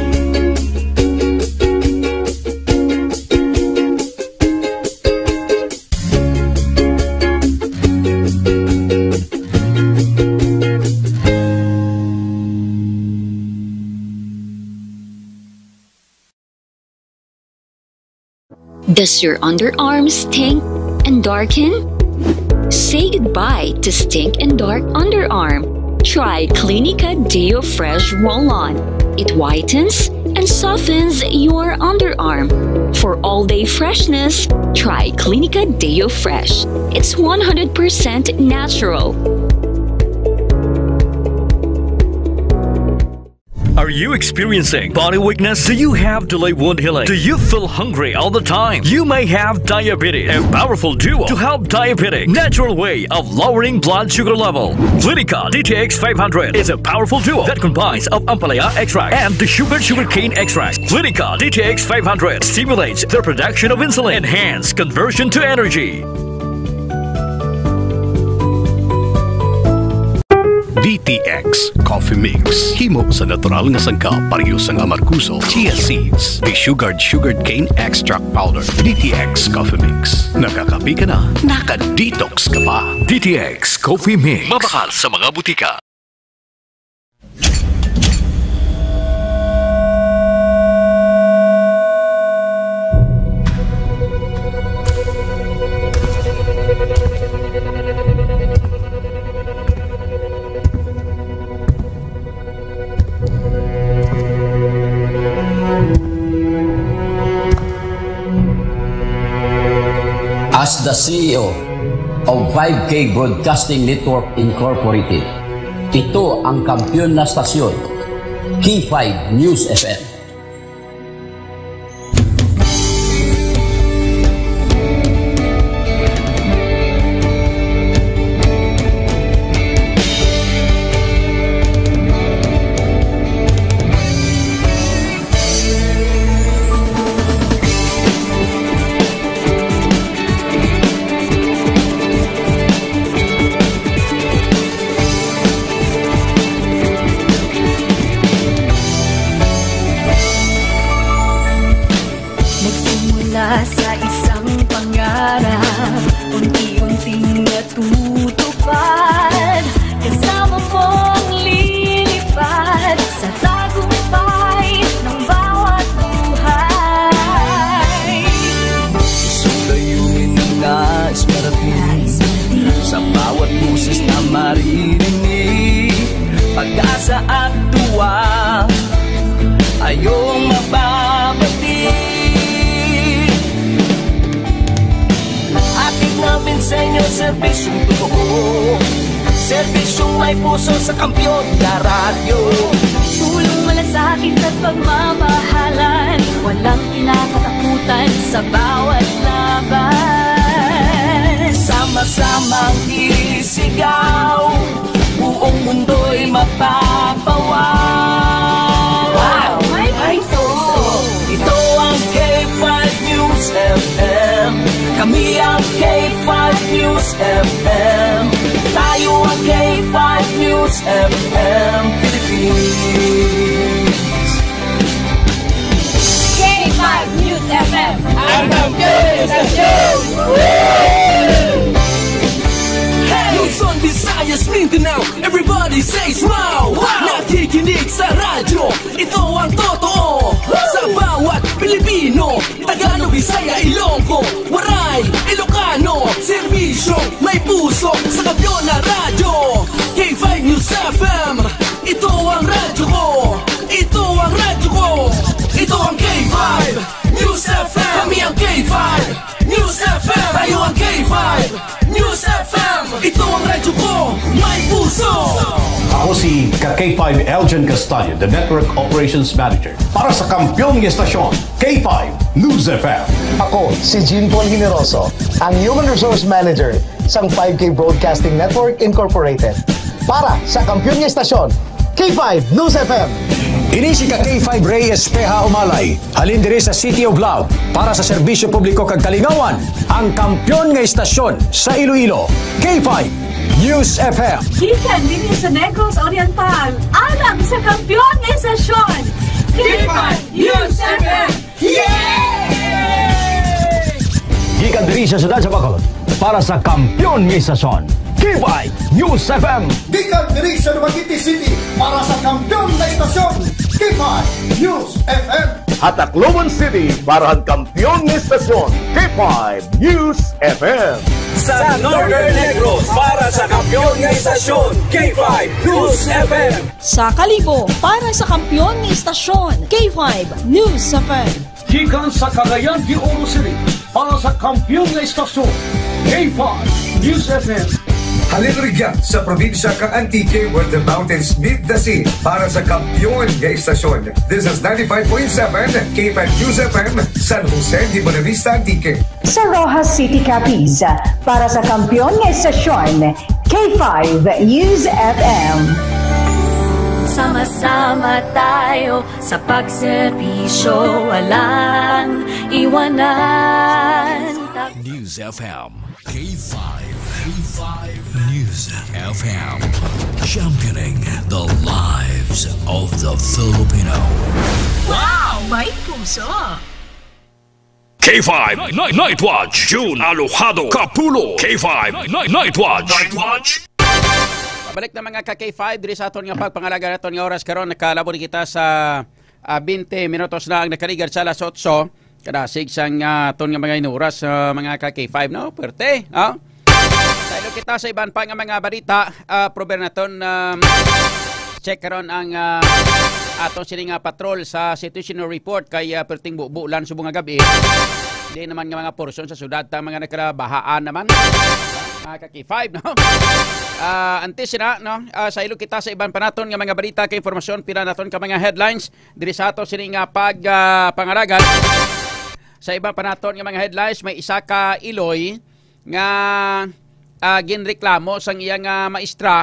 Does your underarm stink and darken? Say goodbye to stink and dark underarm. Try Clinica Deo Fresh Roll-On. It whitens and softens your underarm. For all-day freshness, try Clinica Deo Fresh. It's one hundred percent natural. Are you experiencing body weakness? Do you have delayed wound healing? Do you feel hungry all the time? You may have diabetes. A powerful duo to help diabetic. Natural way of lowering blood sugar level. Clinica D T X five hundred is a powerful duo that combines of ampalaya extract and the sugar sugarcane extract. Clinica D T X five hundred stimulates the production of insulin, enhance conversion to energy. D T X Coffee Mix. Himo sa natural nga sangkap, pareho sang amargoso, chia seeds, desugared sugarcane extract powder. D T X Coffee Mix. Nakakape ka na, naka-detox ka pa. D T X Coffee Mix. Mabakal sa mga butika. As the C E O of five K Broadcasting Network Incorporated, ito ang kampiyon na stasyon, K five News F M. Nagsimula sa isang pangarap, unti-unting natutupad. Kasama mong lilipad sa tagumpay ng bawat buhay. Isang layunin na nais marating. Sa bawat boses na maririnig, pag-asa at tuwa ay iyong mababati. Hatid namin sa inyo serbisyong totoo, serbisyong may puso sa kampiyon na radyo. Tulong, malasakit at pagmamahalan, walang kinakatakutan sa bawat laban. Sama-samang isigaw, buong mundo'y mapapawaw. Wow! May puso! Ito ang K five News F M. Kami ang K five News F M. Tayo ang K five News F M Philippines. K five News F M, ang kampiyon sa show! Luzon, Visayas, Mindanao, everybody says wow! Nakikinig sa radyo, ito ang totoo. Sa bawat Pilipino, Tagalog, Bisaya, Ilonggo, Waray, Ilocano, serbisyong may puso sa kampiyon na radyo. K five News F M, ito ang radyo ko. Ito ang radyo ko. Ito ang K five News F M. Kami ang K five News F M. Tayo ang K five News F M. Ito ang radyo ko. May puso. Ako si ka K five Elgin Castaño, the Network Operations Manager. Para sa kampiyon nga estasyon, K five News F M. Ako si Jean Paul Generoso, ang Human Resource Manager sang five K Broadcasting Network Incorporated. Para sa kampiyon nga estasyon, K five News F M. Ini si ka K five Ray Espeha Umalay, halin diri sa City of Love, para sa serbisyo publiko kag kalingawan, ang kampiyon nga istasyon sa Iloilo, K five News F M. Gikan dinhi sa Negros Oriental, alang sa kampiyon nga istasyon, K five News F M. Yay! Gikan diri sa siyudad sa Bacolod, para sa kampiyon nga istasyon, K five News F M. Gikan diri sa Dumaguete City, para sa kampiyon nga istasyon, K five News F M. Ha Tacloban City, para sa kampiyon nga istasyon, K five News F M. Sa Northern Negros, para sa kampiyon nga istasyon, K five News F M. Sa Kalibo, para sa kampiyon nga istasyon, K five News F M. Gikan sa Cagayan de Oro City, para sa kampiyon nga istasyon, K five News F M. Halin rugya sa probinsya kang Antique, where the mountains meet the sea, para sa kampiyon nga istasyon. This is ninety-five point seven K five News F M, San Jose de Buenavista, Antique. Sa Roxas City, Capiz, para sa kampiyon nga istasyon, K five News F M. Sama-sama tayo sa pagserbisyo, walang iwanan. News F M, K five, K five News F M, championing the lives of the Filipino. Wow! May puso! K five Night, Night Watch, June Alojado Kapulo. K five Night, Night Watch. Night Watch. Pabalik na, mga ka K five, diri sa aton nga pagpangalaga naton nga oras karon. Nakalabot kita sa, ah, twenty minutos na ang nakaligad sa alas otso. Kadasig sang, ah, aton nga mga inuras, ah, mga ka K five, no? Pwerte, ha? Tayo kita sa iban pa nga mga balita. Ah, prover naton, um, check karon ang, ah, aton sini nga patrol sa situational report kay, ah, perting bubulan subong nga gabi. Hindi naman nga mga portion sa syudad ta mga nagkalabahaan naman. Mga ka K five, no? Ah, antes na, no? Ah, sa ilo kita sa iban pa naton nga mga balita kay impormasyon, pila naton ka mga headlines diri sa ato sini nga pag, ah, pangalagan. Sa iban pa naton nga mga headlines, may isa ka iloy nga, ah, ginreklamo sang iya nga maestra,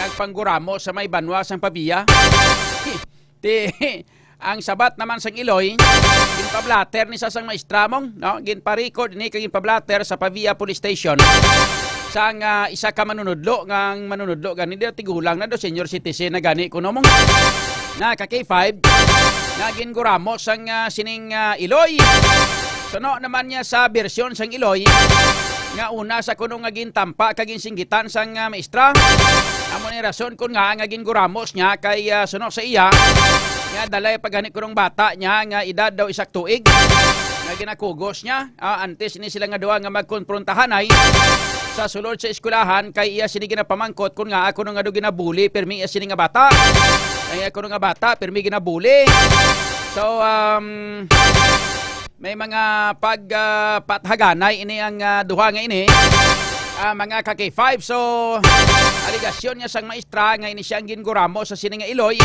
nagpangguramo sa may banwa sang Pavia. Ti, ang sabat naman sang iloy, ginpablatter ni sa sang maestra mong, no? Ginpa-record ni kag ginpablatter sa Pavia Police Station sang, ah, isa ka manunudlo, nga ang manunudlo gani di tigulang na do, senior citizen na gani kuno mong, na ka K five, nga ginguramo sang, ah, sining, ah, iloy. Suno naman niya sa bersyon sang iloy, nga una sa kuno nga gintampa kag ginsinggitan sang, ah, maestra. Amo ni rason kun nga nga ginguramos niya kay, ah, suno sa iya, nga dalay pa gani kunong bata niya nga edad daw isak tuig, nga ginakugos niya, ah, antes ni sila nga duha nga magkonprontahanay sa sulod sa eskwelahan kay iya sini ginapamangkot kun nga kuno nga daw ginabuli pirmi iya sini nga bata. Kay kuno nga bata pirmi ginabuli. So, um, may mga pag, ah, pathaganay ini ang, ah, duha nga ini, ah, mga ka K five. So, aligasyon niya sang maestra nga ini siya ang ginguramo sa sini nga iloy.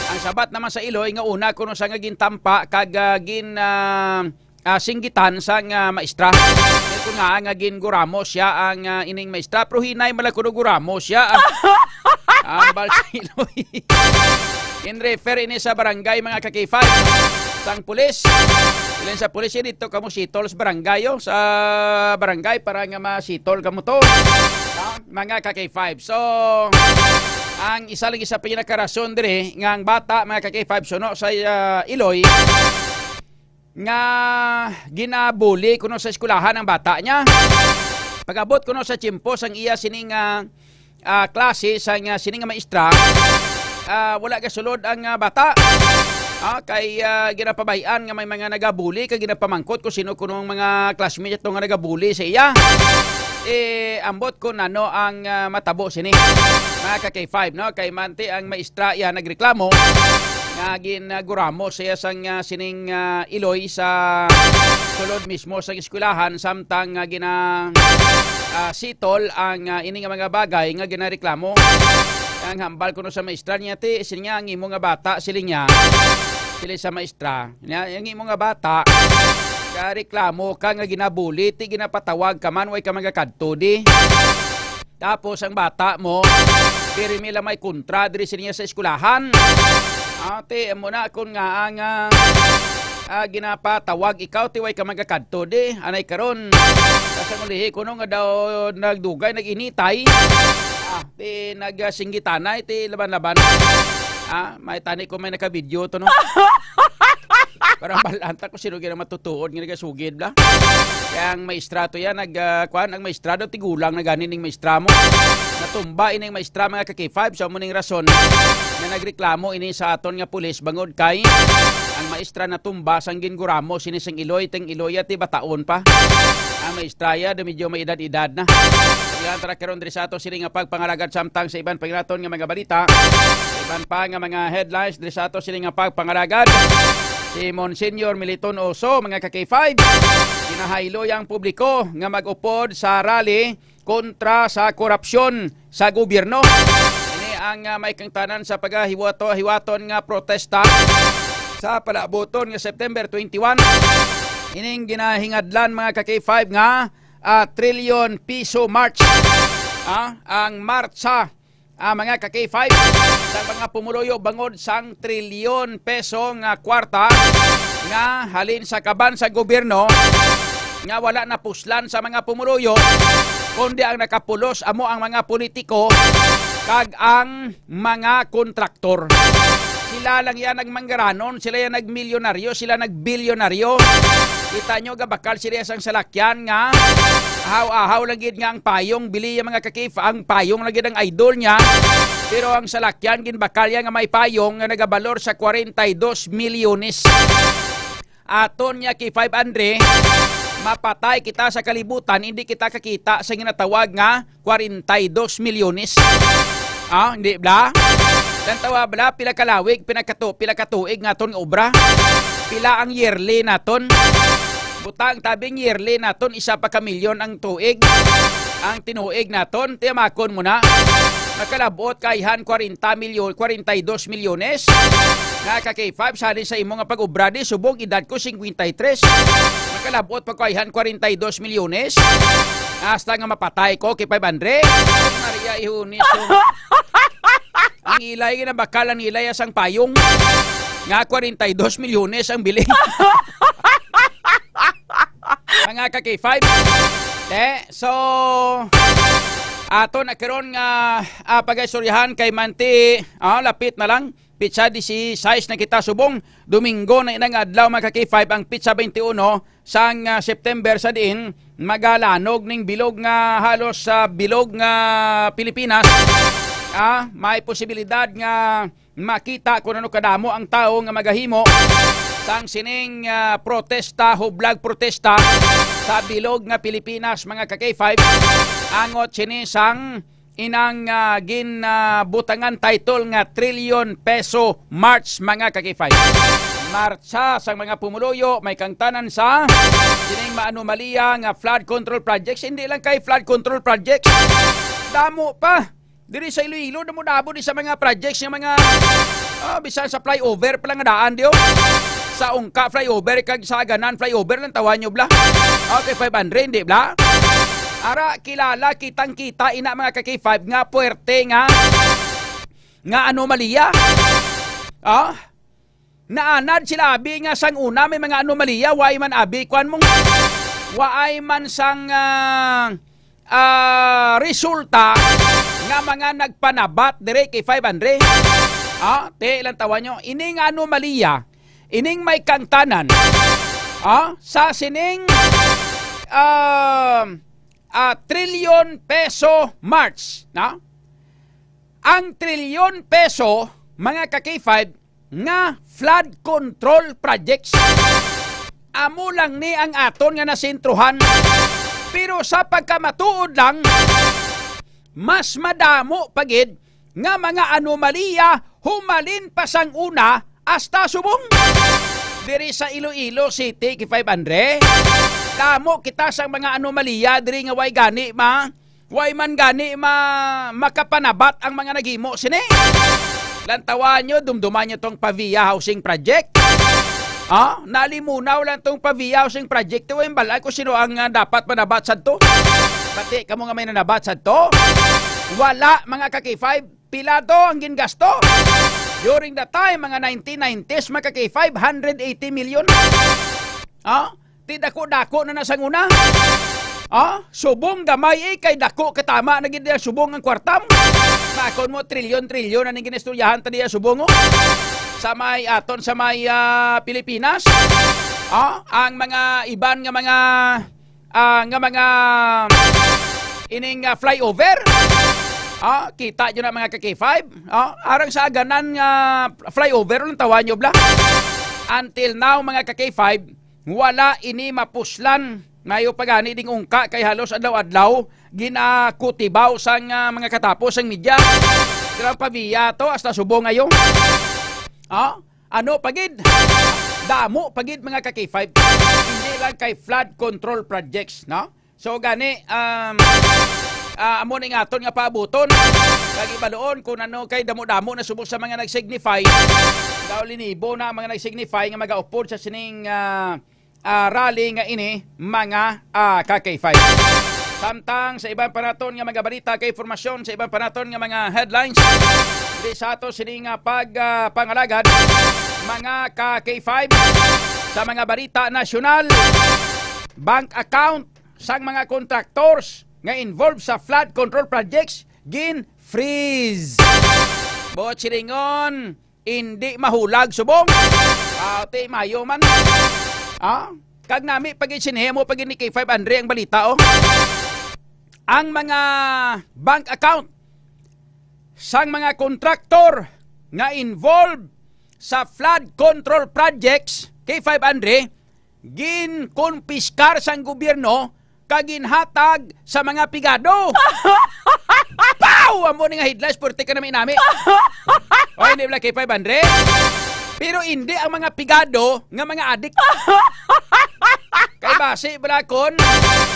Ang sabat naman sa iloy nga una kuno sa nga gintampa kag, ah, gin, ah, ah, singgitan sang, ah, maestra. Kay kun nga nga ginguramo siya ang, ah, ining maestra, pero hinay man lang kuno guramo siya. Ambal sa iloy. In-refer ini sa barangay, mga ka K five, sang pulis. Ilan sa pulis, eh, dito kamo sitol sa barangay, oh, sa barangay para nga masitol kamo to. Ha? Mga ka K five. So, ang isa lang isa pinakarason diri nga ang bata, mga ka K five, suno sa, ah, iloy, nga ginabuli kuno sa eskwelahan ang bata niya. Pag-abot kuno sa tiyempo sang iya sining, ah, ah, klase sang, ah, sining nga maestra, ah, wala gasulod ang, ah, bata. Ah, kay, ah, ginapabay-an nga may mga nagabuli kay ginapamangkot kung sino kuno ang mga classmate ato nga nagabuli sa iya. Eh, ambot kung ano ang, ah, matabo sini. Mga ka K five, no? Kay manti ang maestra iya nagreklamo nga gin, ah, guramo siya sang, ah, sining, ah, iloy sa sulod mismo sa eskwelahan, samtang nga gina, ah, sitol ang, ah, ini nga mga bagay nga ginareklamo. Ang hambal kuno sa maestra niya, "Ti, siling niya, ang imo nga bata," siling niya, siling sa maestra niya, "ang imo nga bata, gareklamo ka nga ginabuli, ti ginapatawag ka man, way ka magakadto di." Tapos ang bata mo, pirmi lang may kontra diri sa niya sa eskwelahan. Ate, amo na akon nga ang, ah, ah, ginapatawag ikaw, ti way ka magakadto, di? Anay karon. Sa ulihi kuno nga daw nagdugay, nag-initay. Ah, ti nag-, ah, singgitanay, ti laban-laban. Ah, may tani ko may naka-video to, no? Para malanta ko sino gina matutuod nga nagasugid, bla. Kaya ang maestra to yan, nag, ah, kwan, ang maestra daw, tigulang na gani ning maestra mo. Natumba ining maestra, mga ka-K five, so amo ning rason nga nagreklamo ini sa aton nga pulis bangod kay ang maestra natumba sang ginguramo sini sang iloy, ting iloy ti bataon pa. Ang maestra ya, daw medyo may edad-edad na. Kaya tara karon diri sa ato sini nga pagpangalagad samtang sa iban pa naton nga mga balita. Iban pa nga mga headlines diri sa ato sini nga pagpangalagad. Si Monsignor Militon Oso, mga ka-K five, ginahaylo ang publiko nga mag-upod sa rally kontra sa korupsyon sa gobyerno. Ini ang, ah, may kangtanan sa pagahiwato-hiwaton nga protesta sa palabuton nga September twenty-one. Ining ginahingadlan, mga ka-K five, nga, ah, trillion piso march, ah, ang martsa, ah, mga ka-K five, sa mga pumuluyo bangod sang trilyon peso nga kwarta nga halin sa kaban sa gobyerno nga wala napuslan sa mga pumuluyo, kundi ang nakapulos amo ang mga politiko kag ang mga kontraktor. Sila lang yan nagmanggaranon, sila yan nagmilyonaryo, sila nagbilyonaryo. Kita nyo, gabakal sila sang salakyan nga ahaw-ahaw lang gid nga ang payong, bili yung mga kakif, ang payong lang gid ang idol niya. Pero ang salakyan, ginbakal niya nga may payong nga nagabalor sa kwarenta y dos milyones. Aton niya kay five Andre, mapatay kita sa kalibutan, hindi kita kakita sa ginatawag nga kwarenta y dos milyones. Ah, hindi bla? Tantawa bla, pila kalawig, pinakato, pila katuig nga aton nga obra? Pila ang yearly naton? Butang tabing yearly naton, isa pa ka milyon ang tuig. Ang tinuig naton, tiyamakon mo na. Makalabot kaihan kwarenta milyon, kwarenta y dos milyones. Nga ka K five, sali sa imo nga pag-obra di, subong edad ko cincuenta y tres. Makalabot pa ko ayhan kwarenta y dos milyones. Hasta nga mapatay ko kay five Andre. Maria Ihuniso. Ang ilay, ginabakal ang ilay asang payong. Nga kwarenta y dos milyones ang bili. Mga ka K five. Eh, so, ato na karon nga, ah, pagaistoryahan kay Manti, ah, lapit na lang. Pitsa disisais na kita subong. Domingo na inang adlaw, mga ka K five, ang pitsa twenty-one sang, ah, September, sa diin magalanog ning bilog nga halos sa bilog nga Pilipinas. Ah, may posibilidad nga makita kung ano kadamo ang tawo nga magahimo sang sining, ah, protesta, hublag protesta sa bilog nga Pilipinas, mga ka K five. Angot sini sang inang, ah, gin, ah, butangan title nga Trillion Peso March, mga ka K five. Marcha sang mga pumuluyo, may kangtanan sa kining maanomalya nga flood control projects. Hindi lang kay flood control projects. Damo pa. Diri sa Iloilo, damo-damo di sa mga projects nga mga, ah, bisan sa flyover pa lang nga daan, di, oh. Sa Ungka flyover, kag sa Aganan flyover, lang tawa nyo, bla. Okay, five Andre, hindi, bla. Ara, kilala, kitang-kita, ina, mga ka K five, nga puwerte nga, nga anomalya. Ah? Naanad sila, abi, nga sang una may mga anomalya, way man, abi, kwan mong, way man sang, ah, ah, resulta nga mga nagpanabat dire kay five Andre. Ah, ti lang tawa nyo. Ini nga anomalya, ining may kangtanan, ah, sa sining, ah, ah, trilyon peso march, na? Ang trilyon peso, mga ka K five, nga flood control projects. Amo lang ni ang aton nga nasentruhan. Pero sa pagkamatuod lang, mas madamo pa gid nga mga anomalya humalin pa sang una hasta subong. Diri sa Iloilo City, K five Andre, damo kita sang mga anomalya diri nga way gani ma-, way man gani ma-, makapanabat ang mga naghimo sini. Lantawan nyo, dumduman nyo tong Pavia Housing Project. Ah, nalimunaw lang tong Pavia Housing Project. Ti way balay ko sino ang, ah, dapat manabat sadto. Pati kamo nga may nanabat sadto. Wala, mga ka K five. Pila to ang gingasto? During the time, mga nineteen nineties, mga ka-K five, hundred eighty million. Ah? Ti dako-dako na na sang una. Ah? Subong gamay, eh, kay dako katama na gid ang subong ang kwarta. Makon mo, trilyon-trilyon na ning ginistoryahan ta diya subong, oh. Sa may aton, sa may, ah, Pilipinas. Ah? Ang mga iban nga mga, ah, nga mga ining, ah, flyover. Ah, kita nyo na, mga ka-K five. Ah, arang sa aganan nga flyover, ang tawa nyo bla. Until now, mga ka-K five, wala ini mapuslan. Mayo pa gani ding ungka kay halos adlaw-adlaw ginakutibaw sang, ah, mga katapos sang media. Pero ang pabiya to, hasta subong ngayon. Ah, ano pa gid? Damo pa gid, mga ka-K five. Hindi lang kay flood control projects, no? So gani, um, ah, amo ni nga aton nga paabuton. Kag ibaluon kung ano kay damo-damo na subong sa mga nag-signify. Daw linibo na ang mga nag-signify nga magaupod sa sining, ah, ah, rally nga ini, mga, ah, ka-K five. Samtang sa iban pa naton nga mga balita kay informasyon, sa iban pa naton nga mga headlines, di sa ato sini nga pag, ah, pangalagad, mga ka-K five, sa mga balita nasyonal, bank account sang mga contractors nga involved sa flood control projects gin-freeze. Buot silingon, hindi mahulag subong. Ah, ti mayo man. Ah, kag nami pag sinihimo pag ni K five Andre ang balita, oh. Ang mga bank account sang mga kontraktor nga involved sa flood control projects, K five Andre, ginkonpiskar sang gobyerno kag ginhatag sa mga pigado. Pow! Amo ni nga headlines, purti ka nami-nami. O, hindi bala K five Andre. Pero hindi ang mga pigado nga mga adik. Kay basi bala kon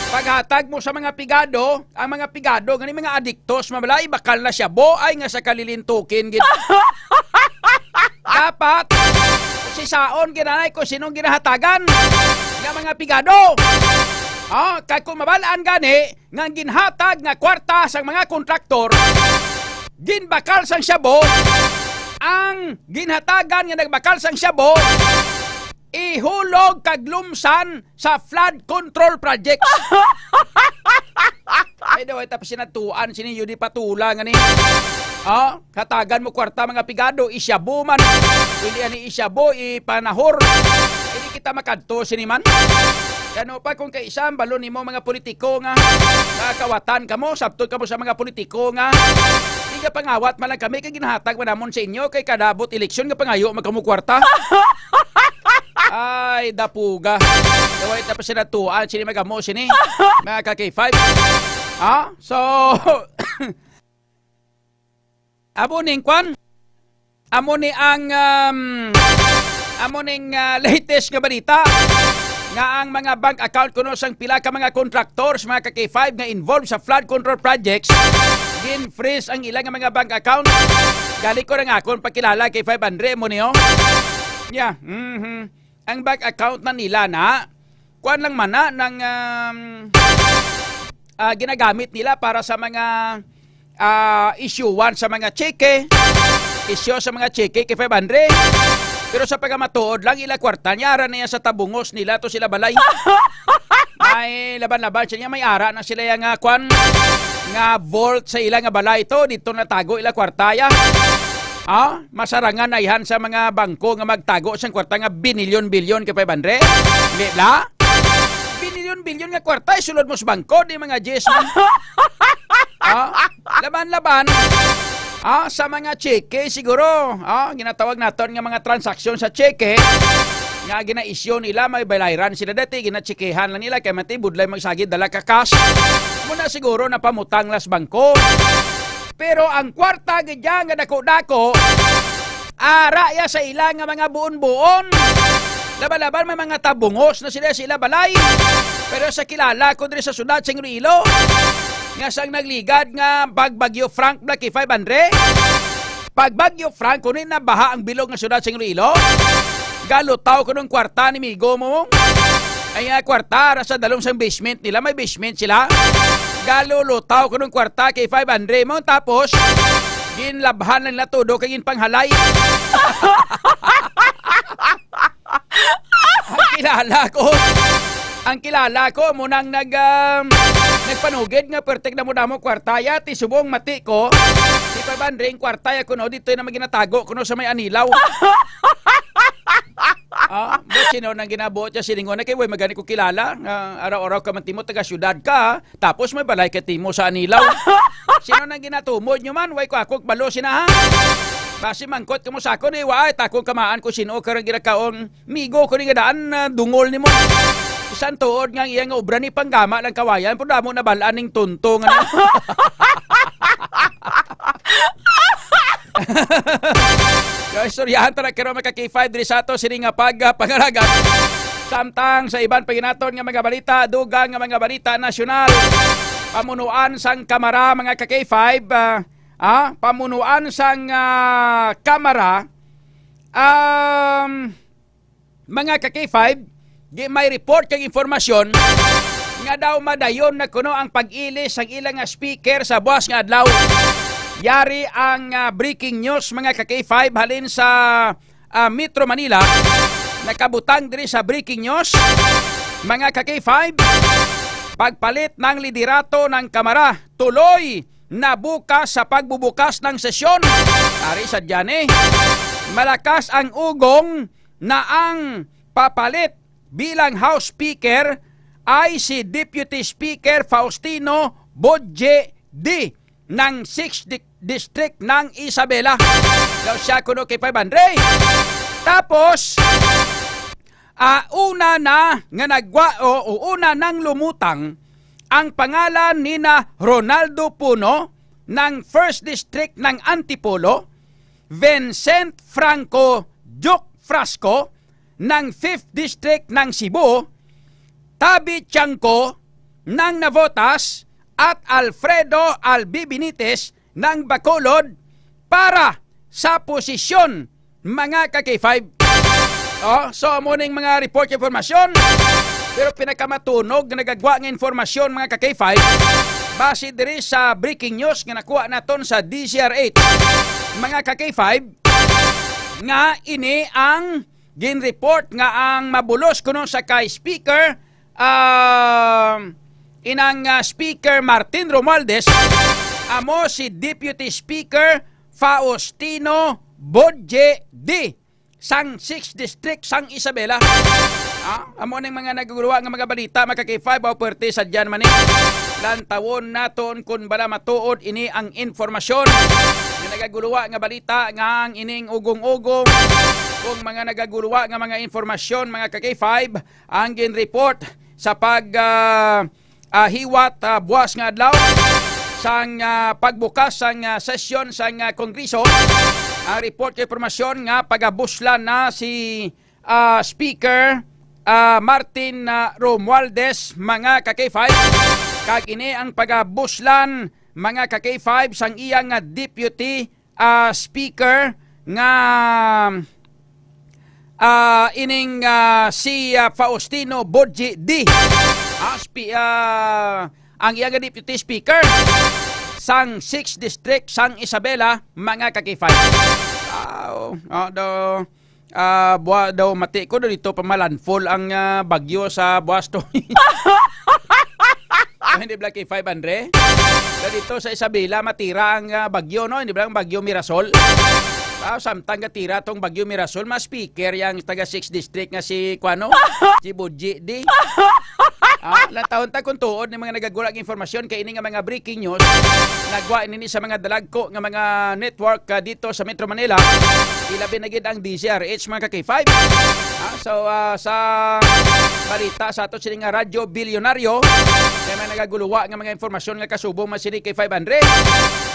paghatag mo sa mga pigado, ang mga pigado gani mga adiktos, mabalay bakal na siya, boay nga sa kalilintukin gid. Dapat sisaon ginanay kung sinong ginahatagan nga mga pigado. Ah, kay kung mabalaan gani nga ang ginhatag nga kwarta sang mga kontraktor ginbakal sang shabu, ang ginhatagan nga nagbakal sang shabu ihulog kag lumsan sa flood control project. Ay, daw, ay, tapos sinatuan, sini, yun, di patula nga ni. Ah, hatagan mo kwarta, mga pigado, isyabu man. Hindi ani isyabu, ipanahor. Hindi kita makadto, sini man. Ano pa kung kaisa ang balon nimo, mga politiko nga, nga kawatan kamo, sabton kamo sa mga politiko nga, hindi pangawat man lang kami, kay ginahatag man namon sa inyo, kay kada abot eleksyon nga pangayo, magkamo kwarta. Ay, dapuga. Kaway tapos sinatuan, sini magamo, sini. Mga ka-K five. Ha? So, amo ning kwan? Amo ni ang, um, amo ning, ah, latest nga balita nga ang mga bank account kuno sang pila ka mga contractors, mga ka-K five, nga involved sa flood control projects, gin-freeze ang ila nga mga bank account. Gali ko na nga akon pakilala, K five Andre, mo niyo? Yeah, mhm. Ang bank account na nila na, kuwan lang man na, nang, um, ah, ginagamit nila para sa mga, ah, issuean sa mga tseke, issue sa mga tseke kay five hundred. Pero sa pagkamatuod lang, ila kwarta niya, ara niya sa tabungos nila to sila balay. May laban-laban siya niya, may ara na sila yang, ah, kwan, nga vault sa ila nga balay to, dito natago ila kwarta ya. Ah, masarangan na ihan sa mga bangko nga magtago sang kwarta nga binilyon-bilyon kay five hundred. Di ba? Binilyon-bilyon nga kwarta, isulod mo sa bangko, di mga G S man. Ah, laban-laban. Ah, sa mga tseke, siguro, ah, ginatawag naton nga mga transaksyon sa tseke, nga gina-issue nila, may balayran sila dati, ginatsekehan lang nila, kay mati, budlay magsagid, dala ka cash. Muna siguro napamutang las bangko. Pero ang kwarta gid dyan nga dako-dako, ara ya sa ila nga mga buon-buon. Laban-laban may mga tabungos na sila sa ila balay. Pero sa kilala ko diri sa syudad sa Iloilo, nga sang nagligad nga pag Bagyo Frank, Blacky Five Andre, pag Bagyo Frank, kuno na baha ang bilog nga syudad sa Iloilo. Galutaw ko nung kwarta ni migo mo. Ay nga kwarta, ara sa dalom sang basement nila, may basement sila. Galulutaw ko nung kwarta kay Five Andre mo, tapos Ginlabhan lang na todo kay ginpanghalay. Ang kilala ko, ang kilala ko, mo nang nag, um, nagpanugid nga pertek na mo damo kwarta. Ya, ti subong mati ko, si Pabandring kwarta ya kuno, dito na maginatago kuno sa may anilaw. Ah, but sino nang ginabuot siya silingon na kay way magani ko kilala nga araw-araw ka man timo taga syudad ka, tapos may balay ka timo sa Anilaw. Sino nang ginatumod nyo man? Way ko ako balo sina ha. Basi mangkot ka mo sa akon eh, wa ay takong kamaan ko sino ka rang ginakaon. Migo ko ni nga daan na dungol nimo. Isang tuod nga ang iya nga obra ni panggama lang kawayan, pero damo na balaan ning tunto nga na. Kaistoryahan ta na karon, mga ka-K five, diri sa ato sini nga pagpangalagan. Samtang sa iban pa ginaton nga mga balita, dugang nga mga balita nasyonal. Pamunuan sang Kamara, mga ka-K five, ah, ah, pamunuan sang, ah, Kamara, um, mga ka-K five, di may report kag informasyon nga daw madayon na kuno ang pag-ilis sang ila nga speaker sa buas nga adlaw. Yari ang, ah, breaking news, mga ka-K five, halin sa, ah, Metro Manila. Nakabutang diri sa breaking news, mga ka-K five, pagpalit ng liderato ng Kamara. Tuloy na bukas sa pagbubukas ng sesyon. Ari sa dyan eh. Malakas ang ugong na ang papalit bilang House Speaker ay si Deputy Speaker Faustino Bodje D ng sixth Di-, District ng Isabela. Daw siya kuno kay five hundred. Tapos, ah, una na nga nagwa-, o, o una nang lumutang ang pangalan nina Ronaldo Puno ng first District ng Antipolo, Vincent Franco Duke Frasco ng fifth District ng Cebu, Tabi Tiangco ng Navotas, at Alfredo Albi Benitez ng Bacolod para sa posisyon, mga ka-K five. Oh, so amo ning mga report, informasyon. Pero pinakamatunog nga nagagwa nga informasyon, mga ka-K five, base diri sa breaking news nga nakuha naton sa D Z R H, mga ka-K five, nga ini ang ginreport nga ang mabulos kuno sa kay Speaker, um, inang, ah, Speaker Martin Romualdez, amo si Deputy Speaker Faustino Bodje D sang sixth District sang Isabela. Ah, amo ning mga nagaguluwa nga mga balita, mga ka-K five, aw pwerte sa dyan man eh. Lantawon naton kung bala matuod ini ang informasyon nga nagaguluwa nga balita nga ang ining ugong-ugong kung mga nagaguluwa nga mga informasyon, mga ka-K five, ang ginreport sa pag, ah, ah, hiwat, ah, buwas nga adlaw sang, ah, pagbukas sang, ah, sesyon sang, ah, Kongreso. Ang report kay impormasyon nga pagabuslan na si, ah, Speaker, ah, Martin, ah, Romualdez, mga ka-K five. Kag ini ang pagabuslan, mga ka-K five, sang iya nga Deputy, ah, Speaker nga, ah, ining, ah, si, ah, Faustino Bodji D. Ah, spi-, ah, ang iya nga Deputy Speaker sang sixth District sang Isabela, mga ka-K five. Ah, oh, ah, do, ah, bua-, daw mati ko, daw dito pa malandfall ang, ah, bagyo sa buwas to. Oh, hindi bala K five, Andre? Daw dito sa Isabela, matira ang, ah, bagyo, no? Hindi bala ang bagyo Mirasol? Ah, samtang gatira tong bagyo Mirasol, mas speaker yang taga sixth District nga si, kuano? Si Budji, di? Ah, lantawon ta kung tuod ni mga nagagula ang informasyon kay ini nga mga breaking news, nagwa ini ni sa mga dalagko nga mga network, ah, dito sa Metro Manila, ilabi na gid ang D Z R H, mga ka-K five. Ah, so, ah, sa balita sa ato sini nga Radyo Bilyonaryo, may mga nagaguluwa nga mga informasyon nga kasubong man sini kay five hundred.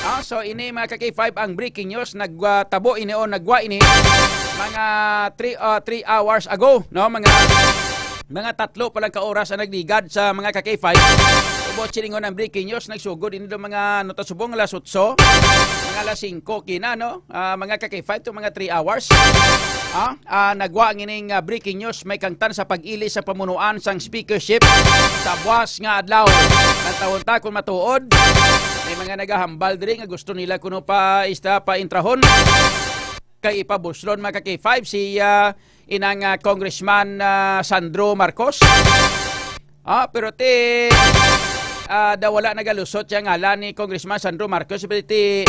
Ah, so ini, mga ka-K five, ang breaking news, nagtabo ini o nagwa ini mga three, ah, three hours ago, no? Mga, mga tatlo pa lang ka oras ang nagligad sa mga ka-K five. Tubod silingon ang breaking news, nagsugod ini do mga, ano to, subong alas otso, mga alas singko kina, no? Ah, mga ka-K five, to mga three hours. Ah, ah, nagwa ang ining, ah, breaking news, may kangtan sa pag-ili sa pamunuan sang speakership sa buwas nga adlaw. Lantawon ta kung matuod. May mga nagahambal diri nga gusto nila kuno pa ista pa intrahon. Kay ipabuslon, mga ka-K five, si, ah, inang, ah, Congressman, ah, Sandro Marcos. Ah, pero ti, ah, daw wala nagalusot siya ngalan ni Congressman Sandro Marcos. Pero ti,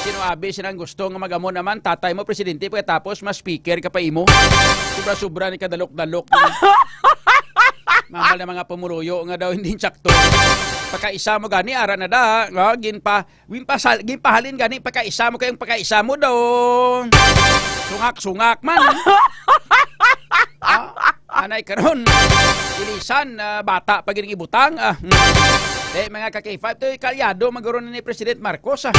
sino abi silang gusto nga mag-amo naman, tatay mo, presidente, pagkatapos mas speaker ka pa imo. Sobra-sobra ni kadalok-dalok. Mamal na mga pumuluyo nga daw hindi sakto. Pakaisa mo gani, ara na da, nga, ginpa, ginpasal, ginpahalin gani, pakaisa mo kayong pakaisa mo daw. Sungak-sungak man. Ah, anay karon. Ilisan, ah, bata pa gid ang ibutang. Ah, hmm. Eh, mga ka-K five, to kalyado maguro ni President Marcos, ah.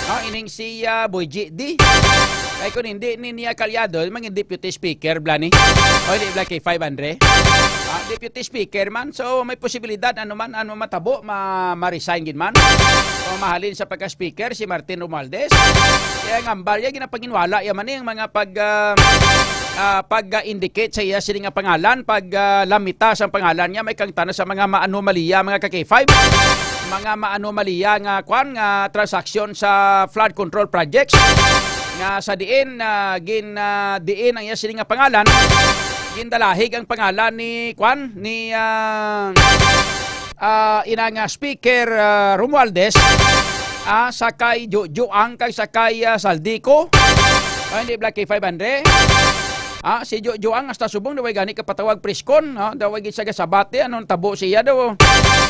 Ah, ining si, ah, Boy G D. Kay kung hindi ni niya kalyado, mangin deputy speaker, bla ni. O, hindi, bla, K five, Andre. Ah, deputy speaker man, so may posibilidad, ano man, ano matabo, ma-, ma-resign gid man. So, mahalin sa pagka-speaker si Martin Romualdez. Kaya ang hambal niya, ginapanginwala niya man, eh, ang mga pag, ah, ah, pag-indicate sa iya sini nga pangalan, pag, ah, lamita sa pangalan niya, may kangtana sa mga maanomalya, mga ka-K five. Mga maanomalya nga, kwan, nga transaksyon sa flood control projects nga sa diin, ah, gin, ah, diin ang iya sini nga pangalan, gindalahig ang pangalan ni, kwan, ni, ah, ah, ina nga Speaker, ah, Romualdez, ah, sa kay Jojo Ang kag sa kay, ah, Saldico. Ay, hindi, Black K five hundred. Ah, si Jojo Ang hasta subong daw gani kapatawag preskon, no? Daw gid sa gasabate, anong tabo siya daw?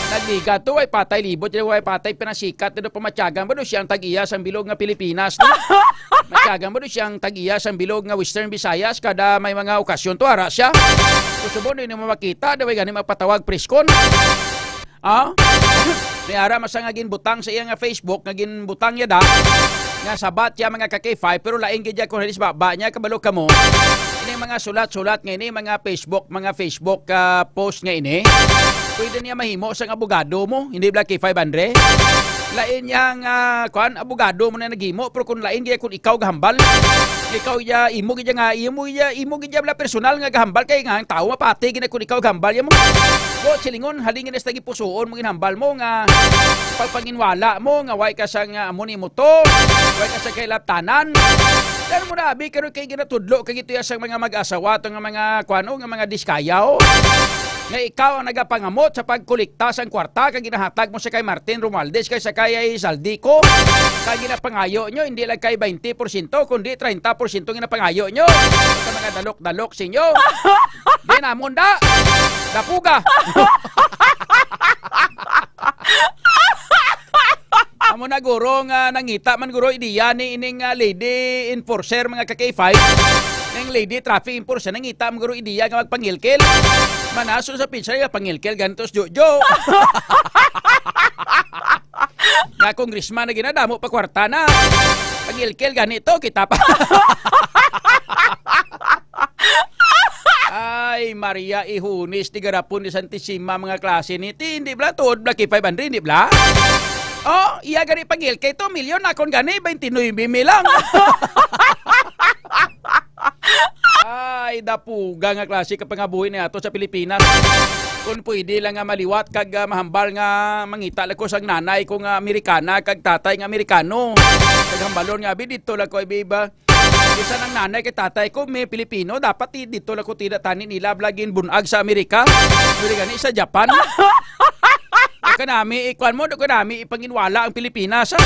Nagbigat to, ay patay libot, ay patay pinasikat, daw pamatyagan ba daw siyang tag-iya sang bilog nga Pilipinas, no? Matyagan ba daw siyang tag-iya sang bilog nga Western Visayas kada may mga okasyon to, ara siya. Kung subong, hindi mo makita, daw gani mapatawag preskon. Ah? May ara masa nga ginbutang sa iya nga Facebook, nga ginbutang niya da, nga sabat siya, mga ka-K five, pero lain gid ya kung halis baba niya, kabalo kamo. Ini mga sulat-sulat nga ini, mga Facebook, mga Facebook, ah, post nga ini. Pwede niya mahimo sang abogado mo, hindi, Black K five, Andre? Lain niya nga, kwan, abogado mo na naghimo, pero kung lain gid kung ikaw gahambal, ikaw ya, imo gid ya nga, imo ya, imo gid ya bala personal nga gahambal kay nga ang tawo mapati gid na kung ikaw gahambal ya mo. Go, silingon, halingin na sa tagipusoon mo ginhambal mo nga pagpanginwala mo nga way ka sa nga amo ni mo to, way ka sa kailabtanan. Pero mo na abi karon kay ginatudlo kay gito ya sa mga mag-asawa to nga mga kwano nga mga diskayaw. Nga ikaw ang nagapangamot sa pagkolekta sang kwarta kag ginahatag mo sa kay Martin Romualdez kay sa kay Zaldico. Kay ginapangayo nyo, hindi lang kay twenty porsyento, kundi treinta porsyento ginapangayo nyo. Sa mga dalok-dalok sa inyo. Di namon da. Dapuga. Amo na, guro, nga nangita man, guro, ideya ni ining, ah, lady enforcer, mga ka-K five. Ning lady traffic enforcer, nangita man, guro, ideya nga magpangilkil. Manaso sa pinsya nga pangilkil gantos, Jojo. Nga congressman na ginadamo pa kwarta na. Pangilkil ganito, kita pa. Ay, Maria Ihunis, ti garapon ni Santisima, mga klase ni. Ti, hindi bla, tuod bla, K five hundred, hindi bla? Oh, iya gani pangil kay two million, akon gani, twenty-nine mil lang. Ay, dapuga nga klase ka pangabuhi ni ato sa Pilipinas. Kung pwede lang nga maliwat kag, ah, mahambal nga mangita lang ko sang nanay ko nga Amerikana kag tatay nga Amerikano. Kag hambalon nga, abi, dito lang ko, abi, ba? Bisan ang nanay kay tatay ko may Pilipino, dapat i-, dito lang ko tida tani nila, bla, ginbunag sa Amerika. Dili gani sa Japan. Daw kanami, ikuan mo, daw kanami ipanginwala ang Pilipinas, ha?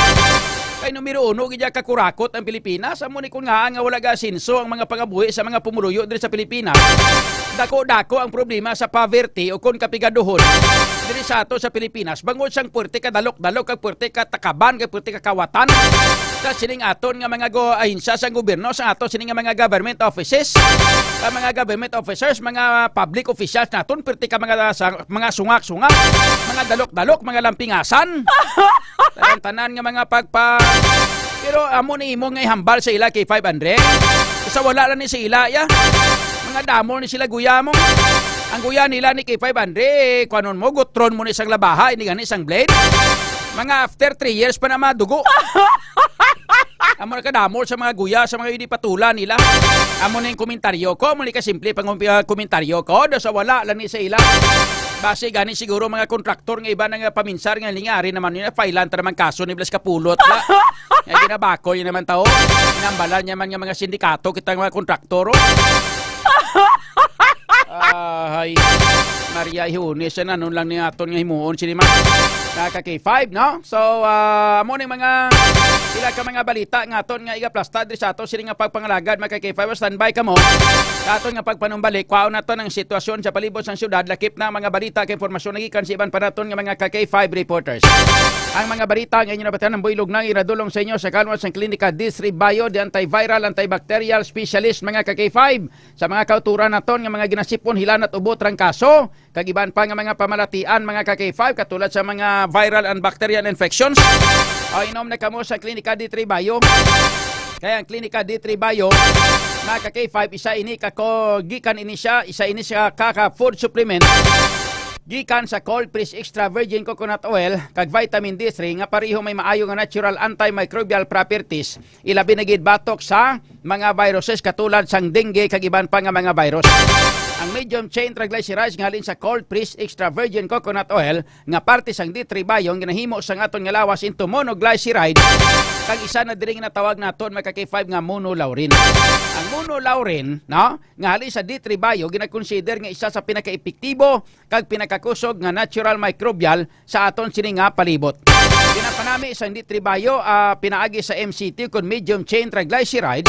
Kay numero uno gid ya kakurakot ang Pilipinas. Amo ni kun nga, nga wala ga-asenso ang mga pangabuhi sa mga pumuluyo diri sa Pilipinas. Dako-dako ang problema sa poverty o kon kapigaduhon diri sa ato sa Pilipinas. Bangod sang puwerte ka dalok-dalok, kag puwerte ka takaban, kag puwerte ka kawatan. Sa sining aton nga mga go-, ahensya sang gobyerno, sa ato sining nga mga government offices, sa mga government officers, mga public officials naton, perti ka mga sa-, mga sungak-sungak, mga dalok-dalok, mga lampingasan. Tanan-tanan nga mga pagpa-, pero amo ni imo nga ihambal sa ila kay five hundred. Sa wala lang ni sa ila, ya. Mga damol ni sila guya mo. Ang guya nila ni kay five hundred, kuanon mo, gutron mo ni sang labaha, hindi gani sang blade. Mga after three years pa na madugo. Amo na kadamol sa mga guya, sa mga hindi patula nila. Amo na yung komentaryo ko, muli ka simple pang, ah, komentaryo ko, do sa wala lang ni sa ila. Kasi gani siguro mga kontraktor nga iba na nga paminsar nga lingari naman yun, file-an ta naman kaso ni Blas Kapulot. La, nga ginabakoy naman tao. Nambalan niya man nga mga sindikato kita nga mga kontraktor. Oh. Ahay. Maria Ihunes, yan, ano lang ni aton nga himuon, sini man. Mga ka-K five, no? So, ah, amo ni mga pila ka mga balita nga aton nga igaplasta diri sa ato sini nga pagpangalagad, mga ka-K five, standby kamo. Sa aton nga pagpanumbalik, kwaon naton ang sitwasyon sa palibot sang syudad, lakip na ang mga balita kay impormasyon nagikan sa iban pa naton nga mga ka-K five reporters. Ang mga balita nga inyo nabatian ang builog na iradulong sa inyo sa kanwa sang Klinika Disri Bio, the antiviral, antibacterial specialist, mga ka-K five, sa mga kauturan naton nga mga ginasipon, hilanat, ubo, trangkaso, kag iban pa nga mga pamalatian, mga ka-K five, katulad sa mga viral and bacterial infections. O, inom na kamo sa Klinika D three Bio. Kaya ang Klinika D three Bio, mga ka-K five, isa ini ka ko-, gikan ini siya, isa ini siya ka, ka food supplement. Gikan sa cold press extra virgin coconut oil kag vitamin D three nga pareho may maayo nga natural antimicrobial properties, ilabi na gid batok sa mga viruses katulad sang dengue kag iban pa nga mga virus. Ang medium chain triglycerides nga halin sa cold press extra virgin coconut oil nga parte sang D three Bio nga ginahimo sang aton nga lawas into monoglyceride, kag isa na diri nga natawag naton, mga ka-K five, nga monolaurin. Ang monolaurin, no, nga halin sa D three Bio ginakonsider nga isa sa pinakaepektibo kag pinakakusog nga natural microbial sa aton sini nga palibot. Ginapanami sang D three Bio, ah, pinaagi sa M C T kon medium chain triglyceride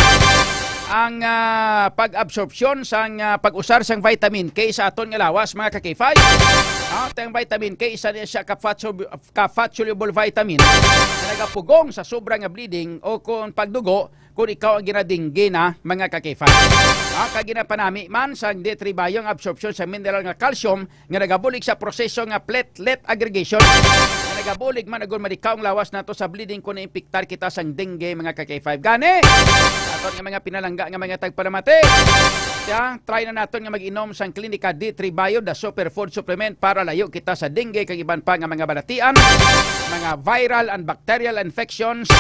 ang, ah, pag-absorpsyon sang, ah, pag-usar sang vitamin K sa aton nga lawas, mga ka-K five. Ah, ang vitamin K, isa niya siya ka fat solu-, ka fat soluble vitamin nga nagapugong sa sobra nga bleeding o kon pagdugo kon ikaw ang ginadinggi na, mga ka-K five. Ah, kag ginapanami man sang D three Bio ang absorpsyon sa mineral nga calcium nga nagabulig sa proseso nga platelet aggregation. Nga nagabulig man agud malikaw ang lawas nato sa bleeding kung naimpiktar kita sang dengue, mga ka-K five. Gani, aton nga mga pinalangga nga mga tagpalamati, ya, try na naton nga mag-inom sang Klinika D three Bio, the superfood supplement para layo kita sa dengue kag iban pa nga mga balatian, mga viral and bacterial infections,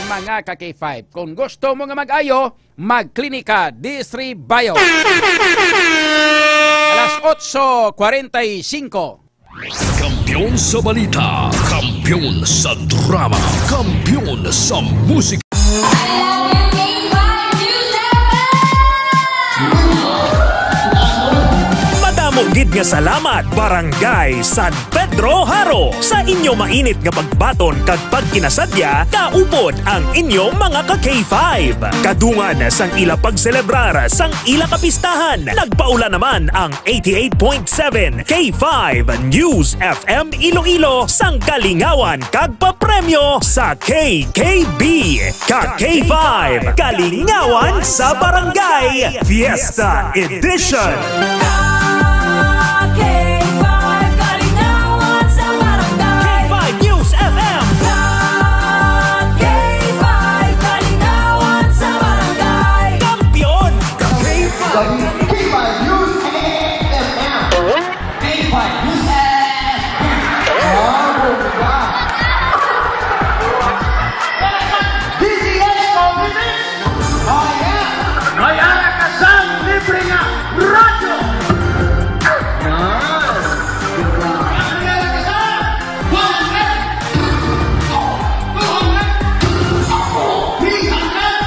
mga ka-K five. Kung gusto mo nga mag-ayo, magklinika D three Bio. Alas otso kwarenta y cinco. Kampiyon sa balita, kampiyon sa drama, kampiyon sa musika. Madamo gid nga salamat, Barangay San Pedro Jaro, sa inyo mainit nga pagbaton kag pagkinasadya kaupod ang inyo mga ka K five. Kadungan sang ila pagselebrar sang ila kapistahan, nagpaula naman ang eighty-eight point seven K five News F M Iloilo sang kalingawan kag papremyo sa K K B. Ka K five, Kalingawan sa Barangay Fiesta Edition. Ka K five, Kalingawan sa Barangay. K five News F M. Ka K five, Kalingawan sa Barangay. Kampiyon. Ka K five, K five News F M. K five News F M. Oh, bongga. D T H Coffee Mix. Oh, yeah. May ara ka sang libre nga radyo. Yan. May ara ka sang one hundred, two hundred, three hundred,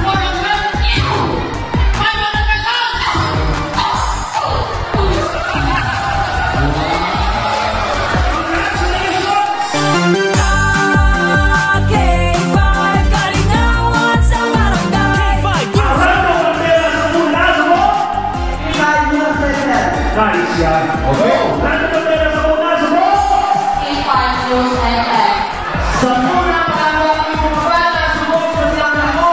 four hundred, five hundred pesos. K five, Kalingawan sa Barangay. K five News. Arado Bandera sa Pulazgo. K five News F M. Guys, yan. Okay. Arado Bandera sa Pulazgo. K five News F M. Sa muna pa lang ang mga bata, subok sa plano mo.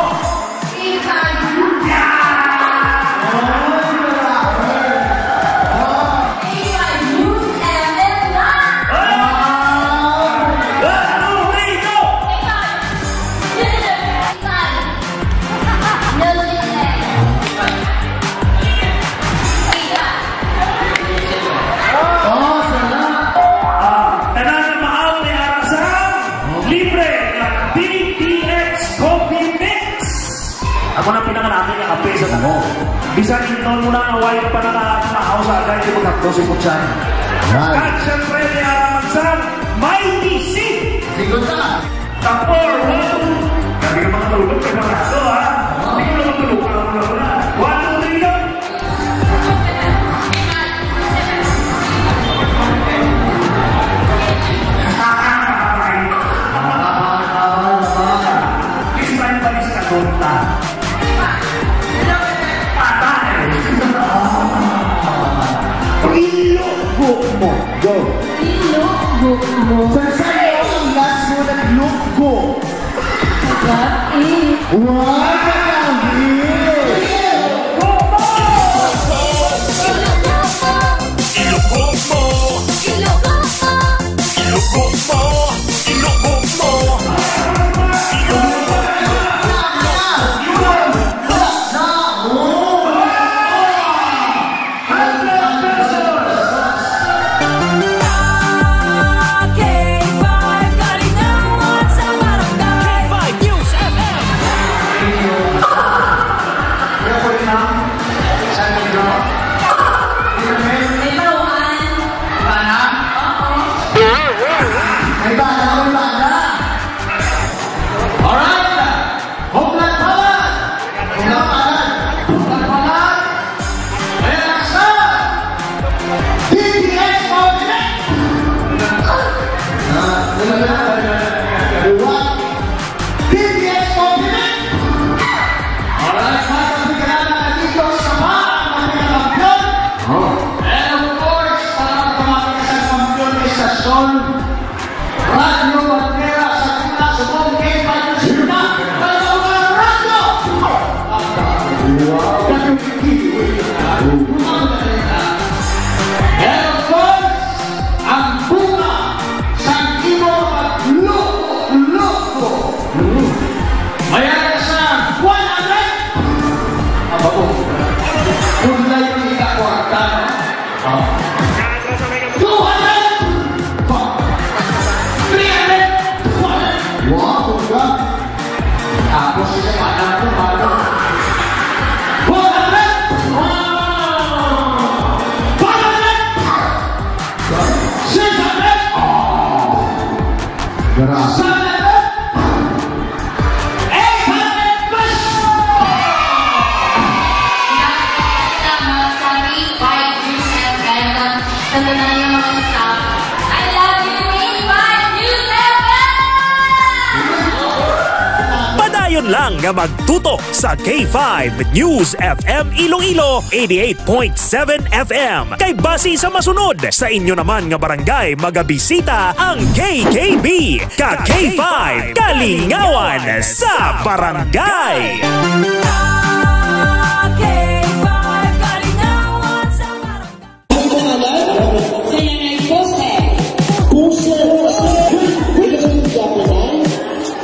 Ah, tanan nga maaw ni ara sa libre nga D T X Coffee Mix. Ako na pinakanami nga kape sa tamo. Bisan ingnon mo na nga way ka pa nakakahaw sa agay, di maghapdos si Putsan. Yan. At syempre, may araman sa Mighty Seed. Sigot ka. Tapor, one, two. Grabe ka makatulog, kay Barato, ha? Hindi ko na matulog, ako na muna. One, two, three, go! Kiss my face ka, tonta. Patay! Ilugbo mo. Go. Ilugbo mo. Sa sayo ang last mo naglugo. What? Wow! Ilugbo mo. Ilugbo mo. Ilugbo mo. Ilugbo mo. Ilugbo mo. K five News F M. May bala, may bala. Alright. Home run, Palan! Home run, Palan! Home run, Palan! Ayan ang sa D P S Pawlinek! Ah, wala na, wala na. Dalawa. D P S Pawlinek! Alright, mga kapigrana, nandito sa pa ang mga kampiyon. Oh. And of course, para magpamati sa kampiyon, istasyon, Radyo Bandera sa Tuna, sa Bongkay, Payo, Sina, Payo, Radyo! Wow! And of course, ang bunga sa imo pagluko-luko. Mayara sa one hundred! Aba ko. Kung layo ni ka kwarta, no? Ah. Two hundred! Three hundred! Wow, bongga. Tapos isa pa na ito, ano? Four hundred! Wow! Five hundred! Six hundred! Oh! Grabe. Seven hundred! Eight hundred pesos! Salamat sa K five News F M. Sa tanan nga mga staff, I love you, K five News F M! Padayon lang nga magtutok sa K five News F M Iloilo, eighty-eight point seven F M. Kay basi sa masunod, sa inyo naman nga barangay, magabisita ang K K B. Ka K five, kalingawan sa barangay. K five, kalingawan sa barangay. Ang pangalan? Si Nanay Jose. Jose, Jose. Ikaw ang Japanay?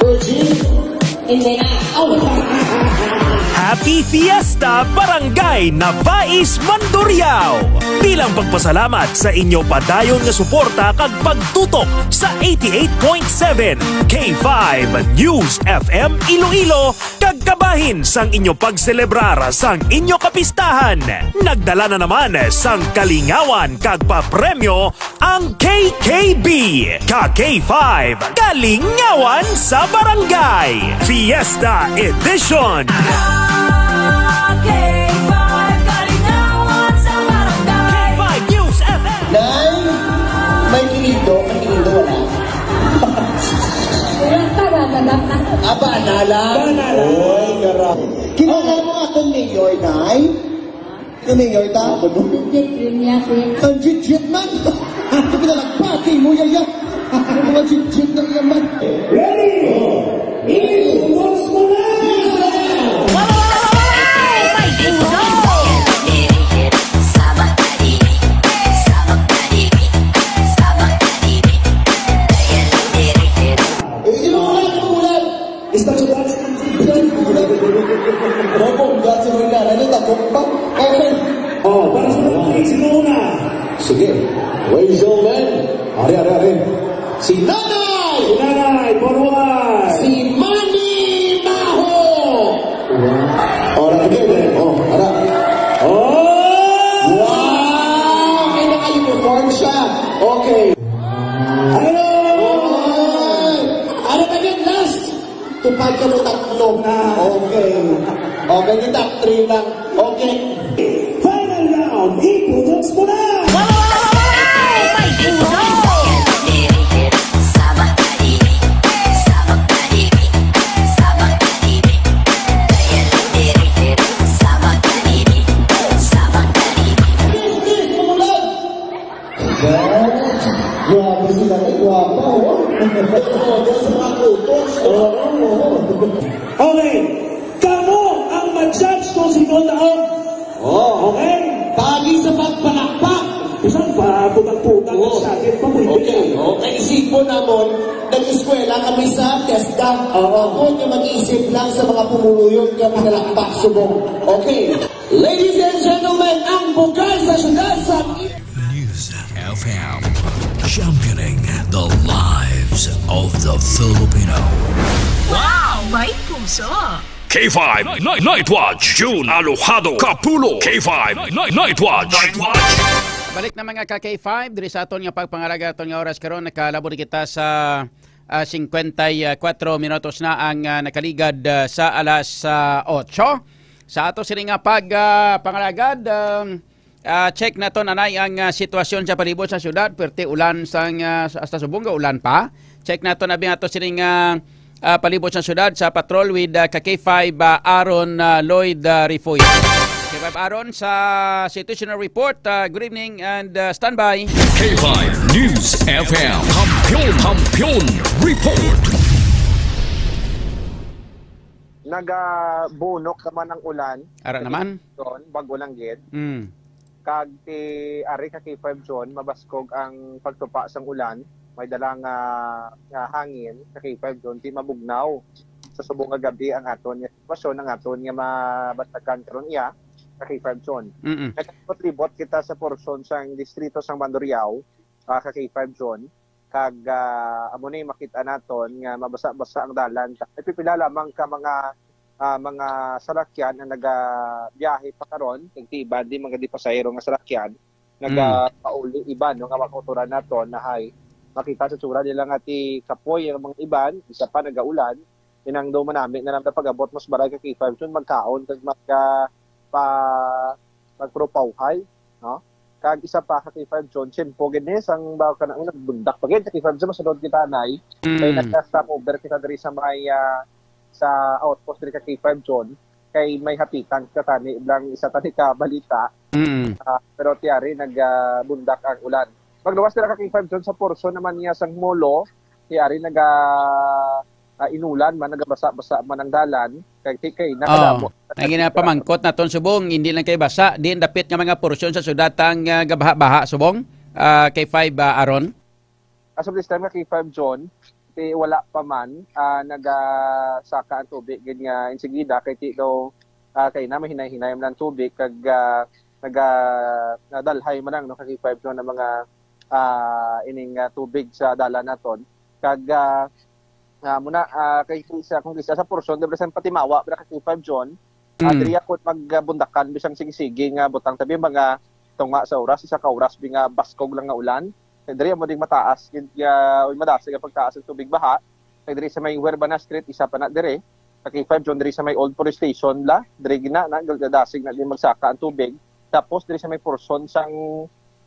Virgin? Hindi na. Oh. Happy Fiesta, Barangay Nabais, Mandurriao! Bilang pagpasalamat sa inyo padayon nga suporta kag pagtutok sa eighty-eight point seven K five News F M Iloilo, kag kabahin sang inyo pagselebrar sang inyo kapistahan, nagdala na naman sang kalingawan kag papremyo ang K K B, ka K five, kalingawan sa barangay. Fiesta Edition. K five, kalingawan sa barangay. K five News F M. Nay, may kinindo, may kinindo, wala. Wala pa, wala na. Aba, na lang. Wala na. Oy, gara. Kilala mo akong mayor, Nay? Ano yung ta? Legit rin niya, sir. Ang legit man! Ito na nagpati mo, yaya! Ang legit na naman! Ready? Ready? Ubos mo na! Eh, inuulan, inuulan! Istasyon dance. Dance mo na. Opo, dance mo na. Ano, takot pa? Okay. Oh, para sa mga sino na? Sige. Wave your hand. Are, are, are. Si Nanay! Si Nanay, forward! Tupad ka mo tatlo. Na. Okay. Okay, ni top three lang. Okay. Final round, ipunots mo na! Grabe sila, eh, guwapa, oh. Todo sa mga kutos. Oo, oo. Okay. Kamo ang ma-judge kung sino daog. Oh. Okay? Pagi sa pagpalakpak. Bisan pa, putang-putang Oo. Sa akin pa, pwede. Okay. Okay, isipon namon, nag-eskwela kami sa TESDA. Oo. Ako nga mag-isip lang sa mga pumuluyon nga pinalakpak subong. Okay. Ladies and gentlemen, ang bugay sa syudad sa News F M, championing the lives of the Filipino. Wow! May puso! K five Night, Night Watch, June Alojado Kapulo. K five Night, Night Watch. Balik na, mga ka K five, diri sa aton nga pagpangalaga, aton nga oras karon, nakalabot kita sa, ah, singkwenta y kuwatro minutos na ang, ah, nakaligad, ah, sa alas, ah, otso. Sa ato sini nga pag, ah, pangalagad, um, ah, check naton anay ang, ah, sitwasyon sa palibot sa syudad. Perte ulan sang, ah, sa, hasta subong ga ulan pa. Check naton abi ato sini nga, ah, palibot sa syudad sa patrol with, ah, ka K five, ah, Aaron, ah, Lloyd, ah, Rifoy. K five Aaron sa situational report. Ah, good evening and, ah, standby. K five News F M. Kampiyon, Kampiyon Report. Nagabunok naman ang ulan. Ara naman. Doon, bago lang gid. Mm. Kag ti ari ka K five John, mabaskog ang pagtupa sang ulan. May dala nga, nga hangin ka K five John, ti mabugnaw. Sa subong nga gabi ang aton nga sitwasyon, ang aton nga mabastagan karon iya ka K five John. Mm-mm. Nagpatribot kita sa porsyon sang distrito sang Mandurriao, ah, ka K five John. Kag, ah, amo ni makita naton nga mabasa-basa ang dalan. May pipila lamang ka mga, ah, mga salakyan ang nagabiyahe pa karon, kag ti iban di mga di pasahero nga salakyan, Mm. nagapauli iban, no, nga makuturan naton na hay makita sa tsura nila nga ti kapoy ang mga iban, isa pa nagaulan, inang do manami na lang pag-abot mas baray ka K five John, magkaon kag mag, ah, pa, magpropawhay, no? Kag isa pa ka K five John, tiyempo gid ni sang ba ka na, nagbundak pa gid ka K five John, masunod kita anay. Kay Mm. nagka-stop over kita diri sa may, ah, sa outpost diri ka K five John. Kay may hapitan ka tani lang isa tani ka balita. Mm. Ah, pero ti ari nag, ah, bundak ang ulan. Pagluwas dira ka K five John sa porsyon naman niya sang Molo, ti ari naga, ah, inulan man, nagabasa-basa man ang dalan, kay ti kay Oh, nakadamo. Ang ginapamangkot naton subong, hindi lang kay basa, diin dapit nga mga porsyon sa syudad ang, ah, gabaha-baha subong, ah, K five, ah, Aaron? As of this time nga K five John, ti wala pa man, ah, nagasaka ang tubig gid nga insigida kay ti daw, ah, kay na mahinay-hinay man ang tubig kag, ah, naga-, nadalhay man ang, no, ka K five John ang mga, ah, ining, ah, tubig sa dalan naton. Kag, ah, ah, muna, ah, kay sa, kung isa sa porsyon, diri sa Patimawa, bra ka K five John, ah, Mm. diri ako magbundakan bisang sige-sige nga butang tabi mga tunga sa oras, isa ka oras bi nga baskog lang nga ulan. Kay diri amo ding mataas gid nga, uy, madasig ang pagtaas ng tubig baha. Kay diri sa may Huerbana Street, isa pa na diri. Sa K five John, diri sa may old police station la, diri gina na, gadasig na din magsaka ang tubig. Tapos diri sa may porson sang,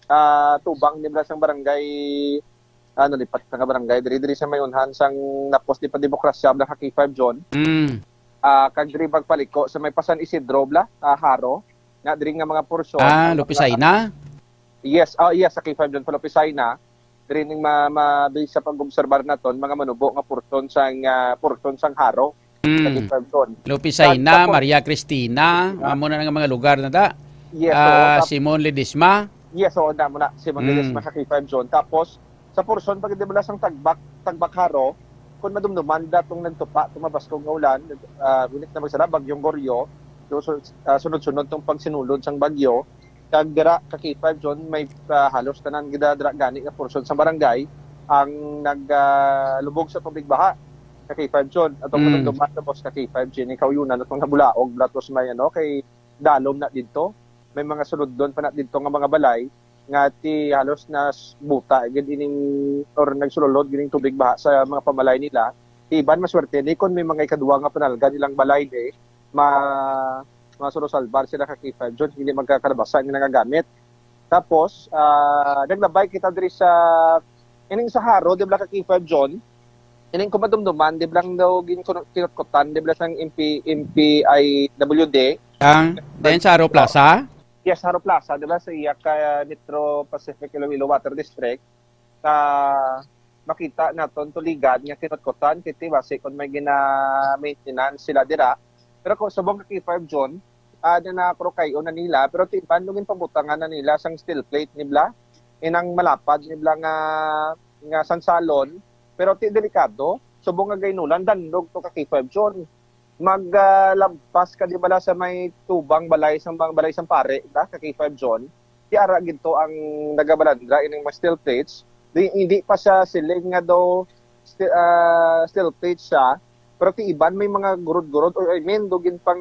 ah, tubang ni sang barangay, ano, lipat na nga barangay, diri, diri sa may unhan sang napos di pa demokrasya, bla ka K five John. Mm. Ah, kag diri magpaliko sa may pa San Isidro, bla, ah, Jaro, na diri nga mga porsyon, Ah, ang mga Lupisaina? Yes, oh, yes, sa K five John, pa Lupisaina. Diri ning ma-, mabilis sa pag-obserbar naton, mga manubo nga portion sang, ah, portion sang Jaro, sa Mm. K five John. Lupisaina, Tapos, Maria Cristina, Ah. amo na nga mga lugar na da. Yes, Ah, oo, tap- Simon Ledesma. Yes, oo, na mo na, Simon Mm. Ledesma sa K five John. Tapos, sa portion pag di bala sang Tagbak, Tagbak Jaro, kung madumduman da tong nagtupa, tong mabaskog nga ulan, ah, gunit na magsala, Bagyong Goryo, so, so, ah, sunod-sunod tong pagsinulod sang bagyo, kag dira ka K five John, may, ah, halos tanan gid dira gani nga portion sa barangay ang nag, ah, lubog sa tubig baha ka K five John. Atong Mm. madumduman, tapos ka K five John, ning kauyunan atong nabulaog, bla, tos may, ano, kay dalom na didto. May mga sulodlon pa na didto nga mga balay nga ti halos na s-, buta gid ining, or nagsululod gid ining tubig baha sa mga pamalay nila. Iban, maswerte ni kung may mga ikaduha nga panalga nilang balay di, ma-, masulusalbar sila ka K five John, hindi magkakalabasa ang nagagamit. Tapos, ah, naglabay kita diri sa, ining sa Jaro, di ba, ka K five John? Ining kumadumduman, di ba, lang daw gin-, kinutkutan, di ba, sang M P, M P I W D? Ang, then sa Jaro Plaza? Yes, Jaro Plaza, di ba, sa iya ka Metro Pacific Iloilo Water District. Sa makita naton tuligan nga kinutkutan, kiti basi kung may gina-maintenance sila dira. Pero kung subong ka K five John, ah, na nakrukay-on na nila, pero ti iban nung ginpabutangan na nila sang steel plate nibla, inang malapad nibla nga, nga sansalon, pero ti delikado, subong nga gainulan, danlog to ka K five John. Mag, ah, lampas ka di bala sa may tubang balay sang mga balay sang pare, da, ka K five John. Di ara gid to ang nagabalandra ining mga steel plates. Di, hindi pa siya siling nga daw sti-, ah, steel plates siya, pero ti iban may mga gurod-gurod, or I mean, dugin pang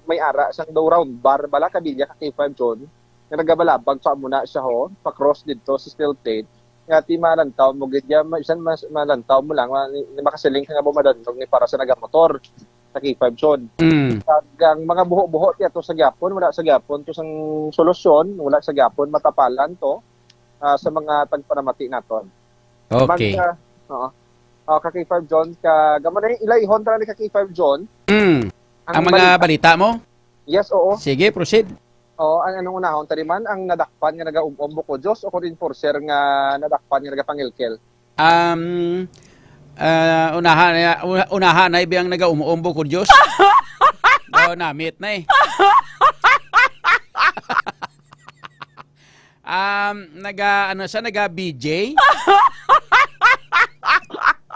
may ara sang daw round bar bala, kabilya ka K five John, nga nagabalabag pa muna siya ho, pa-cross didto sa steel plate. Nga ti malantaw mo gid ya, ma-, bisan mas, malantaw mo lang, ma-, ni, ni makasiling ka nga bumadanlog ni para sa nagamotor sa K five John. Mm. Kag ang mga buho-buho ti ato sa gyapon, wala sa gyapon to sang solusyon, wala sa gyapon matapalan to, ah, sa mga tagpanamati naton. Okay. Mag, ah, oo. Ah, ka K five John, ka, gamo na yung ilayhon tala ni ka K five John. Mm. Ang Ang mga balita. Balita mo? Yes, oo. Sige, proceed. Oo, ang anong unahon tani man, ang nadakpan nga nagaum-om buko Diyos o kung enforcer nga nadakpan nga nagapangilkel? Um, ah, unahan na, una-, unahan na ibiyang nagaum-om buko Diyos. Oh, namit na eh. Um, naga, ano siya, naga B J?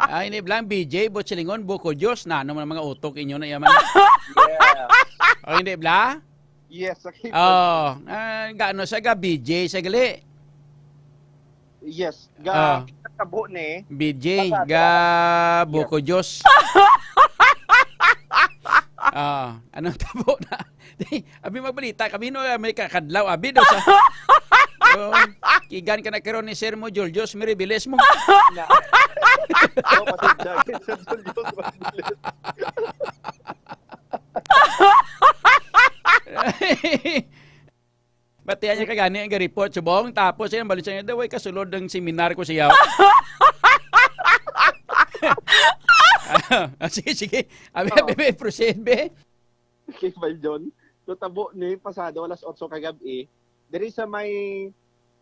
Ay, hindi lang B J, but silingon, buko Diyos, na ano man ang mga utok inyo na yaman. Yeah. O, hindi bla? Yes, okay. Oh, ah, gaano siya ga B J sa gali? Yes, ga Ah. Tabo ni. B J, Pasado. Ga Yes. Buko Diyos. Ah, anong tabo na? Abi magbalita kami no, may kakadlaw abi daw sa. Oh, kigan ka na karon ni Sir mo Julius Miribiles mo. Na. Oh, pasensya, Sir Julius Miribiles. Batian niya ka gani ang ga-report subong, tapos yan, balik siya, "Daw, ay, kasulod ng seminar ko siya." Ah, sige, sige. Abi, Oo. Abi, be, proceed, be. Okay, Five John. So, tabo ni pasado alas otso kagabi, diri sa may,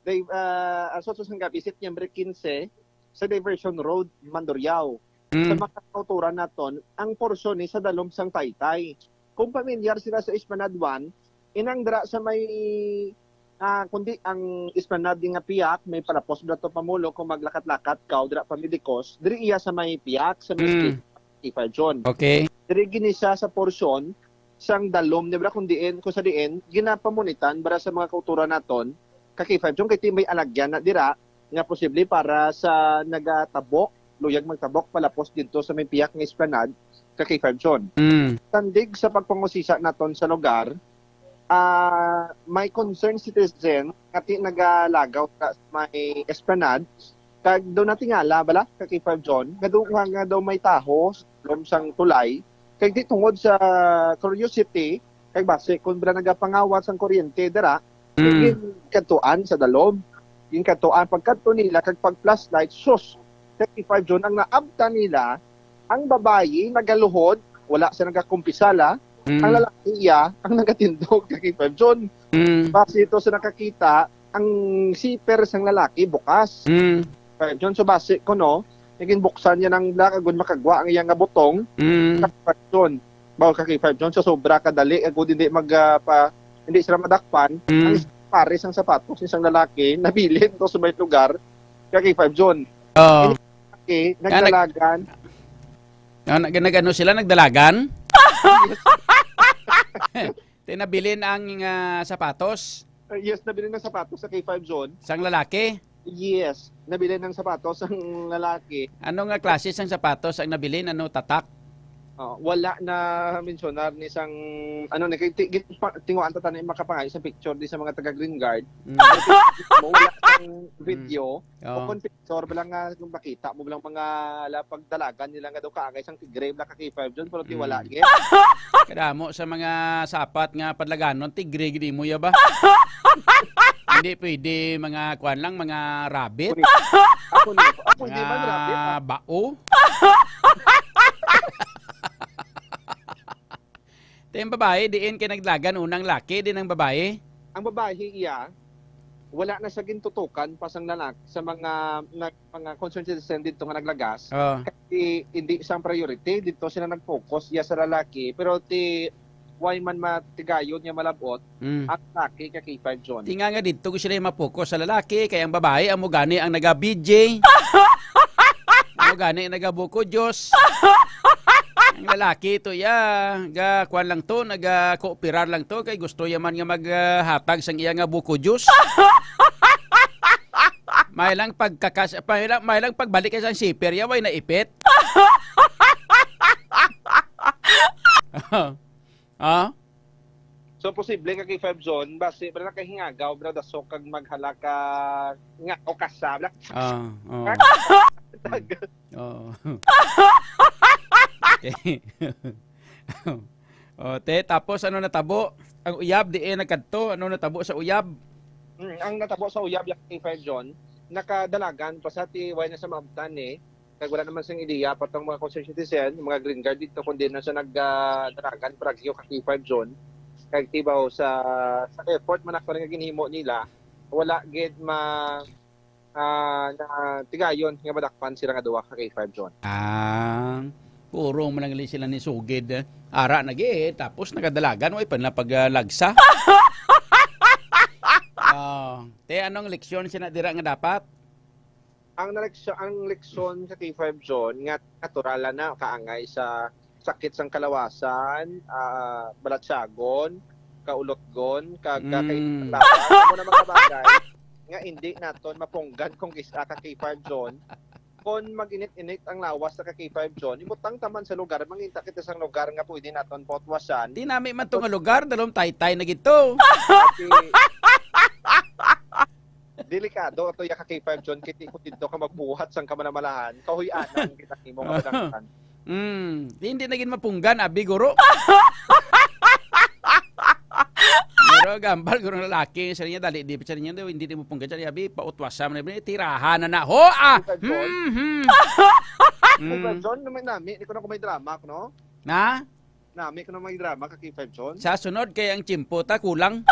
day, ah, alas otso sang gabi, Setyembre quince, sa Diversion Road, Mandurriao. Mm. Sa mga kauturan naton, ang porsyon ni sa dalom sang Taytay. Kung pamilyar sila sa Esplanade one, inang dira sa may, ah, kundi ang Esplanade nga piyak, may palapos dira to pamulo kung maglakat-lakat ka o dira pa Midikos, diri iya sa may piyak, sa may Mm. street, K five John. Okay. Diri gini siya sa porsyon sang dalom, di ba, kung diin, kung sa diin, ginapamunitan, bara sa mga kauturan naton, ka K five John, kay ti may alagyan na dira, nga posible para sa nagatabok, luyag magtabok, palapos didto sa may piyak nga Esplanade, ka K five John. Mm. Tandig sa pagpangusisa naton sa lugar, ah, may concerned citizen nga ti nagalagaw sa may Esplanade, kag daw natingala bala ka K five John, nga daw, nga, nga daw may taho sa lom sang tulay, kag di tungod sa curiosity, kag basi kung bala nagapangawat sang kuryente dira, Mm. ginkadtuan sa dalom. Ginkadtuan pagkadto nila kag pag-flashlight, sus, ka K five John, ang naabtan nila, ang babayi nagaluhod, wala siya nagakumpisala, Mm. ang lalaki iya ang nagatindog ka K five John. Mm. Base ito sa nakakita, ang zipper sang lalaki bukas. Mm. Five John, so base ko, no, naging buksan niya ng black agud makagwa ang iyang nga butong. Mm. Ka K five John. Bawal ka K five John, so sobra kadali agud hindi mag, ah, pa, hindi sila madakpan. Mm. Ang pares ang sapatos ni isang lalaki, nabilin to sa may lugar, ka K five John. Oo. Ini lalaki, Nga nag- nagdalagan. Nga nag-, nag-, ano sila, nagdalagan? Yes. Tinabilin ang, ah, sapatos? Uh, yes, nabilin ang sapatos sa K five John. Sang lalaki? Yes, nabilin ang sapatos ang lalaki. Ano nga klase sang sapatos ang nabilin? Ano, tatak? Oh, wala na mensionar ni sang, ano, ni, ti-, gin-, pa-, tinguhaan ta tanan yung makapangayo sa picture di sa mga taga Green Guard. Mm. Pero mo, wala sang Mm. video. O Oo. kung picture, bala nga, kung makita mo lang mga la-, pagdalagan nila nga daw kaangay sang tigre, bala ka K five John, pero ti wala, Mm. gid. Kadamo sa mga sapat nga padlaganon, tigre gid mo ya ba? Hindi pwede mga, kuwan lang, mga rabbit. Ako ni, ako ni, man, rabbit, Mga ah. bao. Ti ang babae, diin kay naglagan unang laki, din ang babae. Ang babae, iya, wala na siya gintutukan pa sang lalaki sa mga, nag-, mga concerned citizen dito nga naglagas. Oh. Kasi hindi siyang priority, dito sila nag-focus, iya sa lalaki. Pero ti, why man matigayon nga malabot, Mm. ang laki ka K five John. Tinga nga dito ko sila ma-focus sa lalaki, kay ang babae, amo gani ang naga-B J. Amo gani ang nagabuko Diyos. Ang lalaki to, ya, ga, kuwan lang to, naga-cooperar lang to, kay gusto ya man nga maghatag sang iya nga buko juice. May lang pagkakas-, may lang, may lang pagbalik sa siper, ya, way naipit. Ah? So, posible ka K five John, basi, bala nakahingagaw, bala dasok kag maghala ka nga, o kasabla. Ah, oo. Tag- Oo. Okay. O, te, tapos ano natabo? Ang uyab, di eh, nagkadto. Ano natabo sa uyab? Mm, ang natabo sa uyab, yung K five John, nakadalagan pa sa ti, way na sa maabtan eh. Kag wala naman sing ideya pa tong mga concerned citizen, mga Green Guard dito, kundi na sa nag, ah, dalagan, paragyo ka K five John. Kag tibaw sa, sa effort man ako nga ginhimo nila, wala gid ma-, ah, na tigayon nga madakpan sila nga duwa ka K five John. Ah, puro man lang sila ni sugid, eh. Ara na gi, eh. Tapos nagadalagan, way pa na pag, ah, lagsa. Oh, te, anong leksyon siya na dira nga dapat? Ang naleksyon, ang leksyon sa K five John nga natural na kaangay sa sakit sang kalawasan, ah, balatsagon, kaulotgon, kag Mm. kakainis sa lawas. Amo na mga bagay nga hindi naton mapunggan kung isa ka K five John. Kung mag-init-init ang lawas sa ka K five John, ibutang taman sa lugar, manginta kita sang lugar nga pwede naton potwasan. Di nami man to nga lugar, dalom taytay na gito. Pati, delikado ato ya ka K five John, kay di ko dito ka magbuhat sang kamanamalahan, kahuy-anan kita nimo nga madangtan. Mm, hindi na gid mapunggan, abi, guro. Pero gambal, guro, lalaki, sa niya, dali, di, sa niya, daw, hindi, di mapunggan, sa niya, abi, pautwasa mo na, abi, tirahan na na, ho, ah! K five John? Hmm, hmm. K five Mm. John, nami, nami, di ko na kung may drama, no? Na? Nami ko na may drama ka K five John. Sa sunod kay ang tiyempo ta kulang.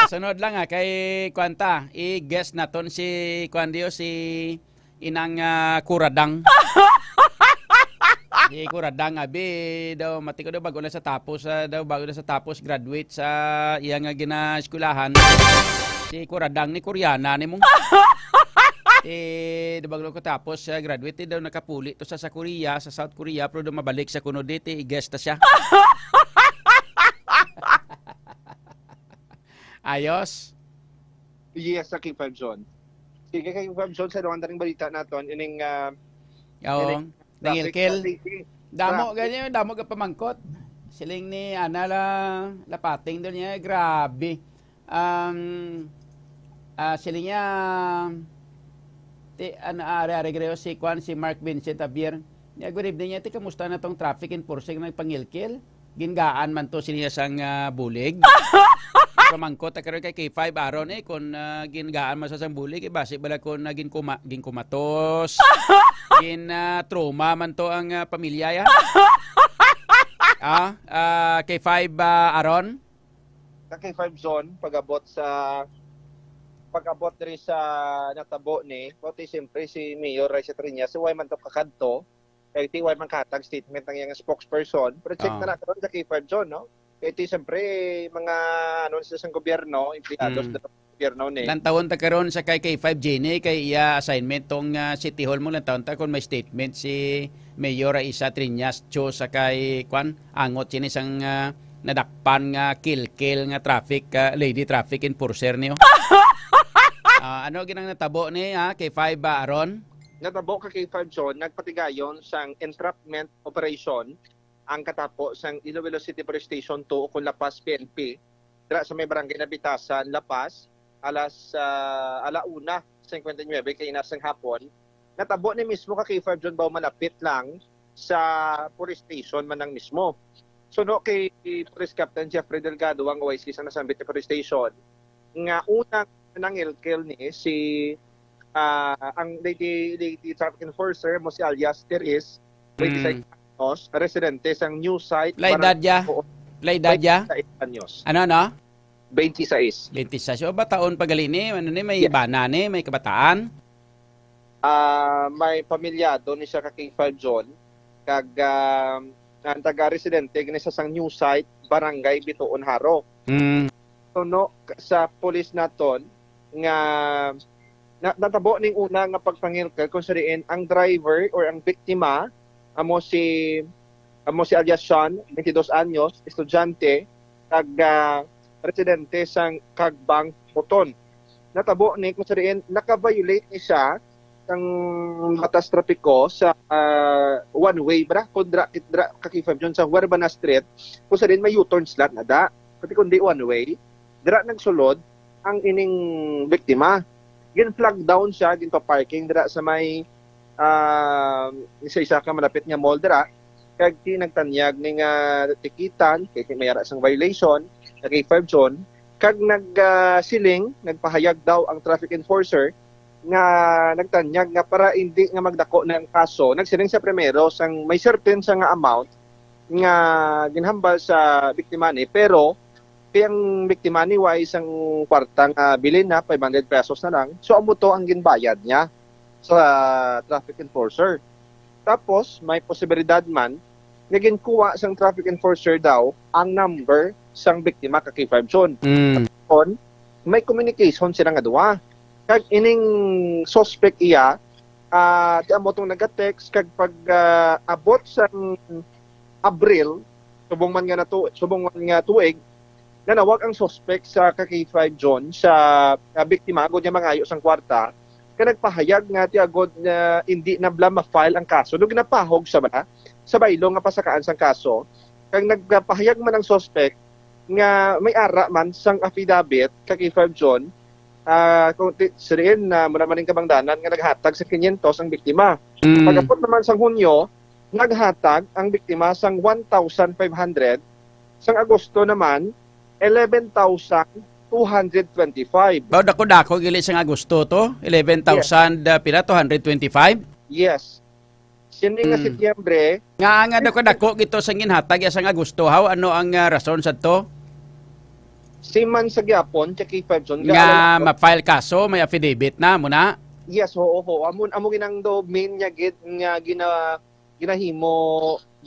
Sa sunod lang, ah, kay kuwan ta, i-guest naton si kuwan diyo, si Inang, ah, Kuradang. Si Kuradang, abi, daw, mati ko daw, bago na sa tapos, ah, daw, bago na sa tapos, graduate sa iya nga gina-eskwelahan. Si Kuradang ni Koreana ni mo. Eh, di ba, ko tapos siya graduate, eh, daw nakapuli to sa, sa Korea, sa South Korea, pero daw mabalik sa kuno dito, i-guest ta siya. Ayos? Yes, sa King Five John. Sige, King Five John, sa duwang daling balita naton, ining, ah, Oo. ining Nangilkil. Traffic sa city. Damo Traffic. Ganyan, damo ka pamangkot. Siling ni Ana la, Lapating doon niya, grabe. Um, ah, siling niya, ti, ano, ari, ari, gre-, si Kwan, si Mark Vincent Javier. Niya, good evening niya, ti, kamusta na tong traffic enforcer nga nagpangilkil? Gingaan man to siniya sang, ah, bulig. Pamangkot ta karon kay K five Aaron, eh, kung, ah, gingaan man sa sang bulig, eh, basi bala kung, ah, ginkuma-, ginkumatos, gin, ah, trauma man to ang, ah, pamilya, ya. Ah, ah, K five, ah, Aaron? Sa K five Zone, pag-abot sa, pag-abot diri sa natabo ni, pati siyempre si Mayor Raisa Triñas, si way man to kakadto, kay ti way man kahatag statement ang iyang spokesperson. Pero check Ah. na lang karon sa K five Zone, no? Kay ti, siyempre, mga, ano, sa isang gobyerno, empleyados Mm. na gobyerno ni. Lantawon ta karon sa kay K five Jenny, kay iya assignment tong, ah, City Hall mo, lantawon ta kung may statement si Mayor Raisa Triñas Cho sa kay, kwan, angot sini sang, ah, nadakpan nga kilkil nga traffic, ah, lady traffic enforcer niyo. Ah, ano ginang natabo ni, ha, K five, ah, Aaron? Natabo ka K five John, nagpatigayon sang entrapment operation ang katapo sang Iloilo City Police Station two o kon La Paz P N P, dira sa may barangay Nabitasan, La Paz, alas ah, ala una cincuenta y nueve kaina sang hapon. Natabo ni mismo ka K five John, baw malapit lang sa police station man lang mismo. Suno kay Police Captain Jeffrey Delgado, ang O I C sa nasambit nga police station, nga unang nangilkil ni si ah, ang lady, lady traffic enforcer mo si alias Teres, twenty-six Mm. anyos, residente sang new site, Pila edad ya? Pila edad ya? twenty-six anyos. Ano, ano? twenty-six. twenty-six. O, bataon pa gali ni, ano ni, may Yeah. bana ni, may kabataan? Ah, may pamilyado ni siya ka K five John, kag ah, ang taga-residente gani sa sang new site, Barangay Bituon, Jaro. Mm. Suno sa pulis naton nga na, natabo ning una nga pagpangilkil kung sa diin ang driver or ang biktima amo si amo si alias Sean, twenty-two anyos, estudyante, kag ah, residente sang Cagbang, Boton. Natabo ni kung sa diin naka-violate ni siya sang batas trapiko sa ah, one way bra kung dra, dra ka K five John sa Huerbana Street, kung sa diin may U-turn slot na da, pati kundi one way. Dira nagsulod ang ining biktima. Gin-flag down siya, ginpa-parking dira sa may ah, isa-isa ka malapit nga mall dira, kag ti nagtanyag ni nga tikitan kay ti may ara sang violation, nag-A five John, kag nag ah, siling, nagpahayag daw ang traffic enforcer nga nagtanyag nga para hindi nga magdako na ang kaso, nagsiling siya primero sang may certain siya nga amount nga ginhambal sa biktima ni, pero kay ang biktima ni way sang kwarta nga bilin na five hundred pesos na lang. So amo to ang ginbayad niya sa traffic enforcer. Tapos may posibilidad man nga ginkuha sang traffic enforcer daw ang number sang biktima ka K five John. Mm. On, may communication sila nga duha. Kag ining suspect iya, ah, ti amo tong nag-text kag pag ah, abot sang Abril, subong man nga natu subong man nga tuig, nanawag ang suspect sa ka K five John sa ah, biktima agod niya mangayo sang kwarta, kag nagpahayag nga ti agod nga indi na bala ma-file ang kaso. Do ginapahog sa bala sa baylo nga pasakaan sang kaso, kag nagpahayag man ang suspect nga may ara man sang affidavit ka K five John, ah, kung ti, sirin na muna man ning kabangdanan nga naghatag sa quinientos ang biktima. Mm. Pag-abot naman sang Hunyo, naghatag ang biktima sang one thousand five hundred, sang Agosto naman, eleven thousand two hundred twenty-five. Ba, dako-dako gili sang Agosto to? Eleven thousand, ah, pila? Two hundred twenty-five? Yes. Sini nga Mm. Setyembre, Nga, nga dako-dako gito sang ginhatag ya sang Agosto, haw? Ano ang ah, rason sa to? Siman sa gyapon, ka K five John, Nga gaalala ko. ma-file kaso, may affidavit na, muna? Yes, oo, oo. Amo, amo ginang do main niya gid nga gina, ginahimo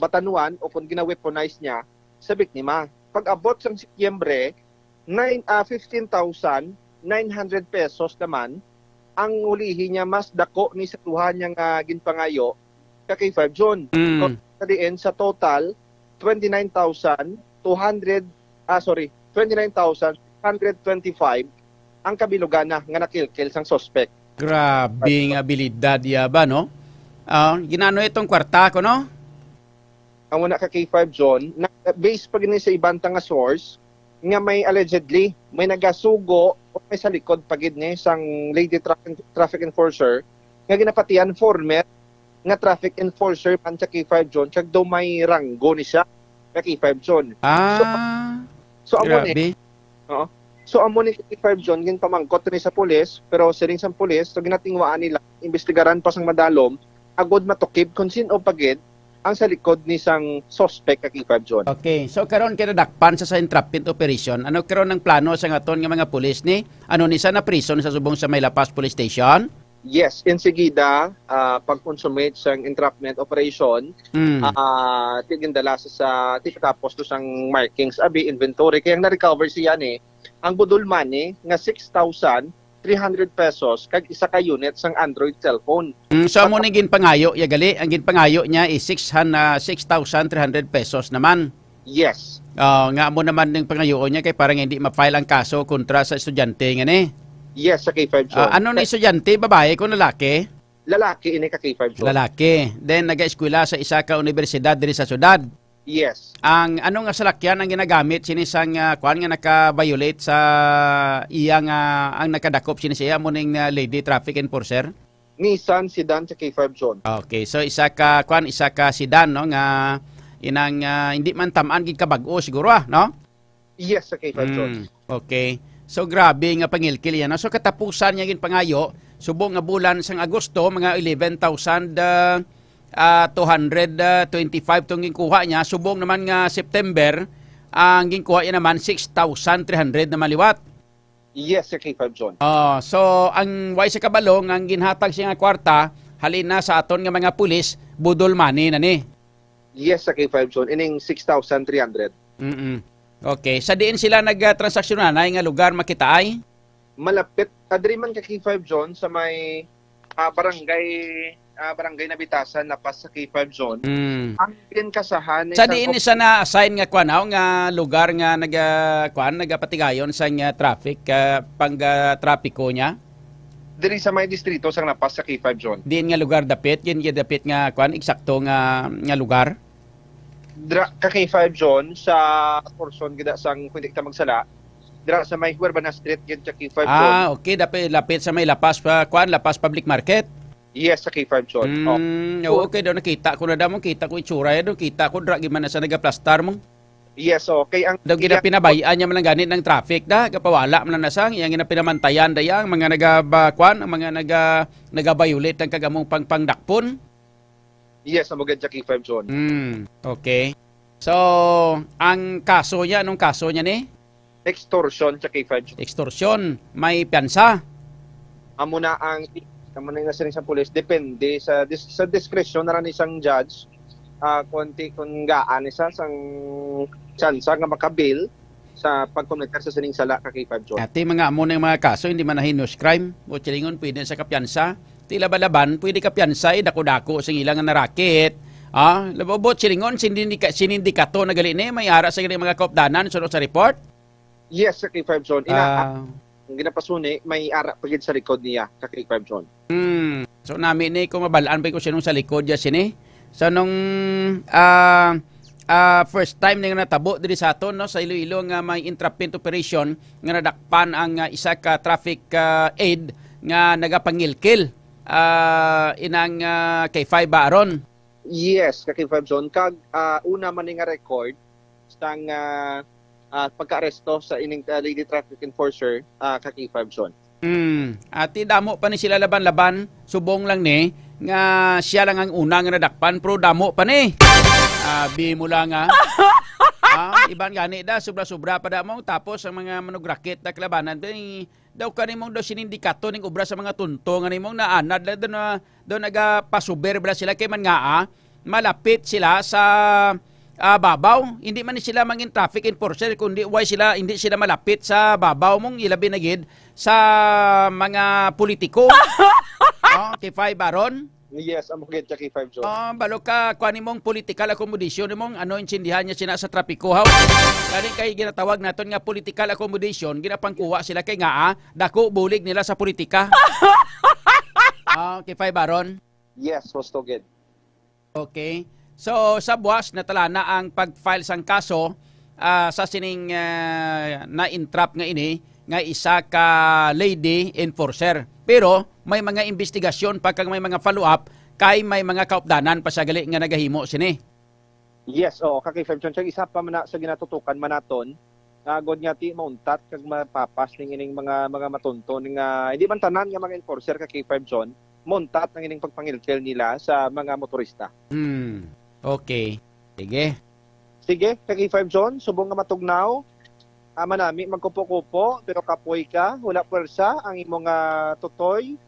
batanuan o kung gina-weaponize niya sa biktima. Pag-abot sang Setyembre, nine, ah, fifteen thousand nine hundred pesos naman ang ulihi niya, mas dako ni sa duha niya nga ginpangayo ka K five John. Mm. Kung sa diin, sa total, twenty-nine thousand two hundred, ah, sorry, twenty-nine thousand six hundred twenty-five ang kabilugan na nga nakilkil sang suspect. Grabe nga abilidad iya ba, no? Ah, ginano itong kwarta ko, no? Ang una ka K five John, na, based pa gini sa iban ta nga source, nga may allegedly, may nagasugo o may sa likod pa gid ni sang lady traffic, traffic enforcer nga ginapatian former nga traffic enforcer man sa K five John, kag daw may ranggo ni siya sa K five John. Ah, So, so amo ni, grabe. Oo. So amo ni K five John, ginpamangkot ni sa pulis, pero siling sang pulis, so ginatingwaan nila, imbestigaran pa sang madalom, agod matukib kung sin-o pa gid ang sa likod ni sang suspect ka K five John. Okay, so karon kay nadakpan sa, sa entrapment operation, ano karon ang plano sa aton nga mga pulis ni? Ano ni sa na prison sa subong sa may La Paz Police Station? Yes, insigida, ah, pag-consummate sang entrapment operation, Mm. ah, ti gindala sa, sa ti katapos to sang markings, abi, inventory, kaya na-recover siya ni ang budol money nga six thousand three hundred pesos kag isa ka unit sang Android cellphone. Mm, so amo ni ginpangayo ya gali, ang ginpangayo niya is six han-, ah, six thousand three hundred pesos naman. Yes. Ah, nga amo naman ning pangayoon niya kay para nga hindi ma-file ang kaso kontra sa estudyante nga ni. Yes, sa K five Ah, John. Ano ni estudyante, babae kung lalaki? Lalaki ini ka K five, John. Lalaki. Then, nag-eskwela sa isa ka universidad diri sa syudad. Yes. Ang, ano nga salakyan ang ginagamit sini sang, ah, kwan nga naka-violate sa iya nga, ang nakadakop sini sa iya, mo ning, ah, lady traffic enforcer? Nissan sedan sa K five, John. Okay, so isa ka, kwan, isa ka sedan, no, nga inang, ah, hindi man tamaan gid kabag-o siguro, ah, no? Yes, sa K five, John. Mm, okay. So, grabe nga pangilkil yan, no? So, katapusan niya ginpangayo, subong nga bulan sang Agosto, mga eleven thousand, ah, ah, two hundred twenty-five tong ginkuha niya. Subong naman nga September, ang ginkuha niya naman, six thousand three hundred naman liwat. Yes, sa K five, John. Oh, so, ang way sa kabalo, ang ginhatag siya nga kwarta, halin na sa aton nga mga pulis, budol money na ni. Yes, sa K five, John. Ining six thousand three hundred. Mm-mm. Okay. Sa diin sila nagtransaksyonan, ay nga lugar makitaay? Malapit. Adri man ka K five, John, sa may, ah, barangay, ah, barangay Nabitasan, Lapas sa K five, John. Mm. Ang pinkasahan ni Sa isang diin op- isa na-assign nga kwan, aw, nga lugar nga naga-, kwan, nagapatigayon sa nga traffic, ah, pang, ah, trapiko niya? Diri sa may distrito sa Lapas sa K five, John. Diin nga lugar dapit? Yun yung dapit nga, kwan, eksakto nga, nga lugar? Dra, ka K five, John, sa portion gida sang, kung di kita magsala, dra sa may Huerbana Street, gid sa K five, John. Ah, okay. Dapit, lapit sa may Lapas pa, kwan, Lapas Public Market? Yes, sa K five, John. Oh. Mm, oo, okay daw, nakita ko na daw mo, kita ko itsura yan, no? Kita ko, dra, gimana sa nagaplastar mo. Yes, okay. Ang Daw iya- ginapinabayaan niya man lang gani ng traffic da, gapawala man lang na sang, iyang ginapinamantayan da yang mga nagaba-, kwan, ang mga naga-, nagabayulit ng kagamong pangpangdakpon. Yes, amo gid sa K five, John. Hmm, okay. So, ang kaso niya, anong kaso niya ni? Extortion sa K five, John. Extortion, may piyansa? Amo na ang, amo na yung nasiring sa pulis, depende sa dis-, sa diskresyon na lang isang judge, ah, kung ti-, kung gaan isa sang tsansa nga makabail sa pagkometer sa sining sala ka K five, John. Ati, mga amo na yung mga kaso, hindi man na heinous crime. O chilingon, pwede sa kapiyansa. Ti laban-laban, pwede kapiyansa, eh, dako-dako sing ilang nga narakit. Ah, labot silingon, sinindika-, sinindikato na gali ni, may ara sa gali mga kaupdanan, sunod sa report? Yes, sa K five, John. Ina, Ah. ang ginapasuni, may ara pa gid sa likod niya, ka K five, John. Hmm. So, nami ni, kung mabalaan pa ko sinong sa likod niya sini. So, nung, ah, ah, first time na nga natabo diri sa aton, no, sa Iloilo nga may entrapment operation nga nadakpan ang, ah, isa ka traffic, ah, aid nga nagapangilkil, ah, inang, ah, K five ba, Aaron? Yes, ka K five, John. Kag, ah, una man ni nga record sang, ah, ah, pagkaaresto sa ining, ah, lady traffic enforcer, ah, ka K five, John. Hmm. Ati, damo pa ni sila laban-laban. Subong lang ni nga siya lang ang una nga nadakpan, pero damo pa ni. Abi mo lang, ah. Ah, iban gani da, sobra-sobra pa da mo. Tapos ang mga manugrakit na kalabanan, daw kanimong daw sinindikato ning obra sa mga tonto nga nimong naanad lang daw na, daw nagapasuber bala sila kay man nga, ah, malapit sila sa, ah, babaw. Hindi man ni sila mangin traffic enforcer, kundi why sila, hindi sila malapit sa babaw mong ilabi na gid sa mga politiko. Oh, K five, Aaron? Yes, amo gid, Jackie Five John. Ah, balo ka, kuha nimong political accommodation nimong ano, intindihan niya sina sa trapiko, haw? Gani kay ginatawag naton nga political accommodation, ginapangkuha sila kay nga, ah, dako bulig nila sa politika. Ah, K five, Aaron? Yes, Host Tugid. Okay. So, sa buwas, natala na ang pag-file sang kaso, ah, sa sining, ah, na-entrap nga ini, nga isa ka lady enforcer. Pero may mga investigasyon pa kag may mga follow-up kay may mga kaupdanan pa siya gali nga nagahimo sini. Yes, oo, ka K five John. Siya isa pa man na sa ginatutukan man naton, nga agod nga ti mauntat kag mapapas ning ining mga, mga matunton nga hindi man tanan nga mga enforcer ka K five John, mauntat ang ining pagpangilkil nila sa mga motorista. Hmm. Okay. Sige. Sige, ka K five John, subong nga matugnaw, ah, manami magkupo-kupo, pero kapoy ka, wala puwersa ang imong, ah, tutoy.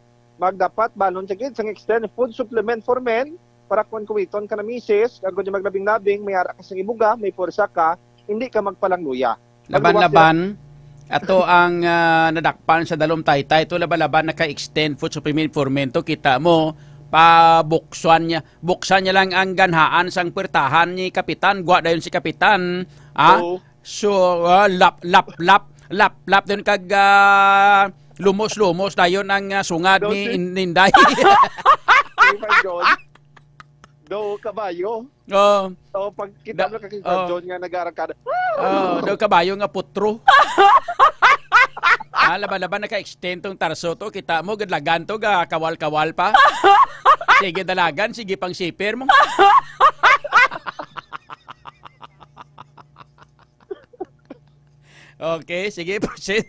Magdapat balon sa gid sang extend food supplement for men para kon kuwiton ka na misis, agod nga maglabing-labing, may ara ka sang ibuga, may puwersa ka, hindi ka magpalangluya. Laban-laban, ato ang, ah, nadakpan sa dalom taytay, to laban-laban naka-extend food supplement for men to, kita mo, pabuksan niya, buksan niya lang ang ganhaan sang puwertahan ni Kapitan, gwa dayon si Kapitan, ah? Oo. So, ah, lap, lap, lap, lap, lap dayon kag, ah, Lumos-lumos dayon ang, ah, sungad Daw ni si In-, Ninday. K five John. Daw kabayo. Oh. Oh, pag kita Da-, mo kay K five oh. John nga nag-arangkada. Oh, daw kabayo nga putro. Ah, laban-laban naka-extend tong tarso to. Kita mo, gadlagan to, ga kawal-kawal pa. Sige, dalagan, sige pang sipir mo. Okay, sige, proceed.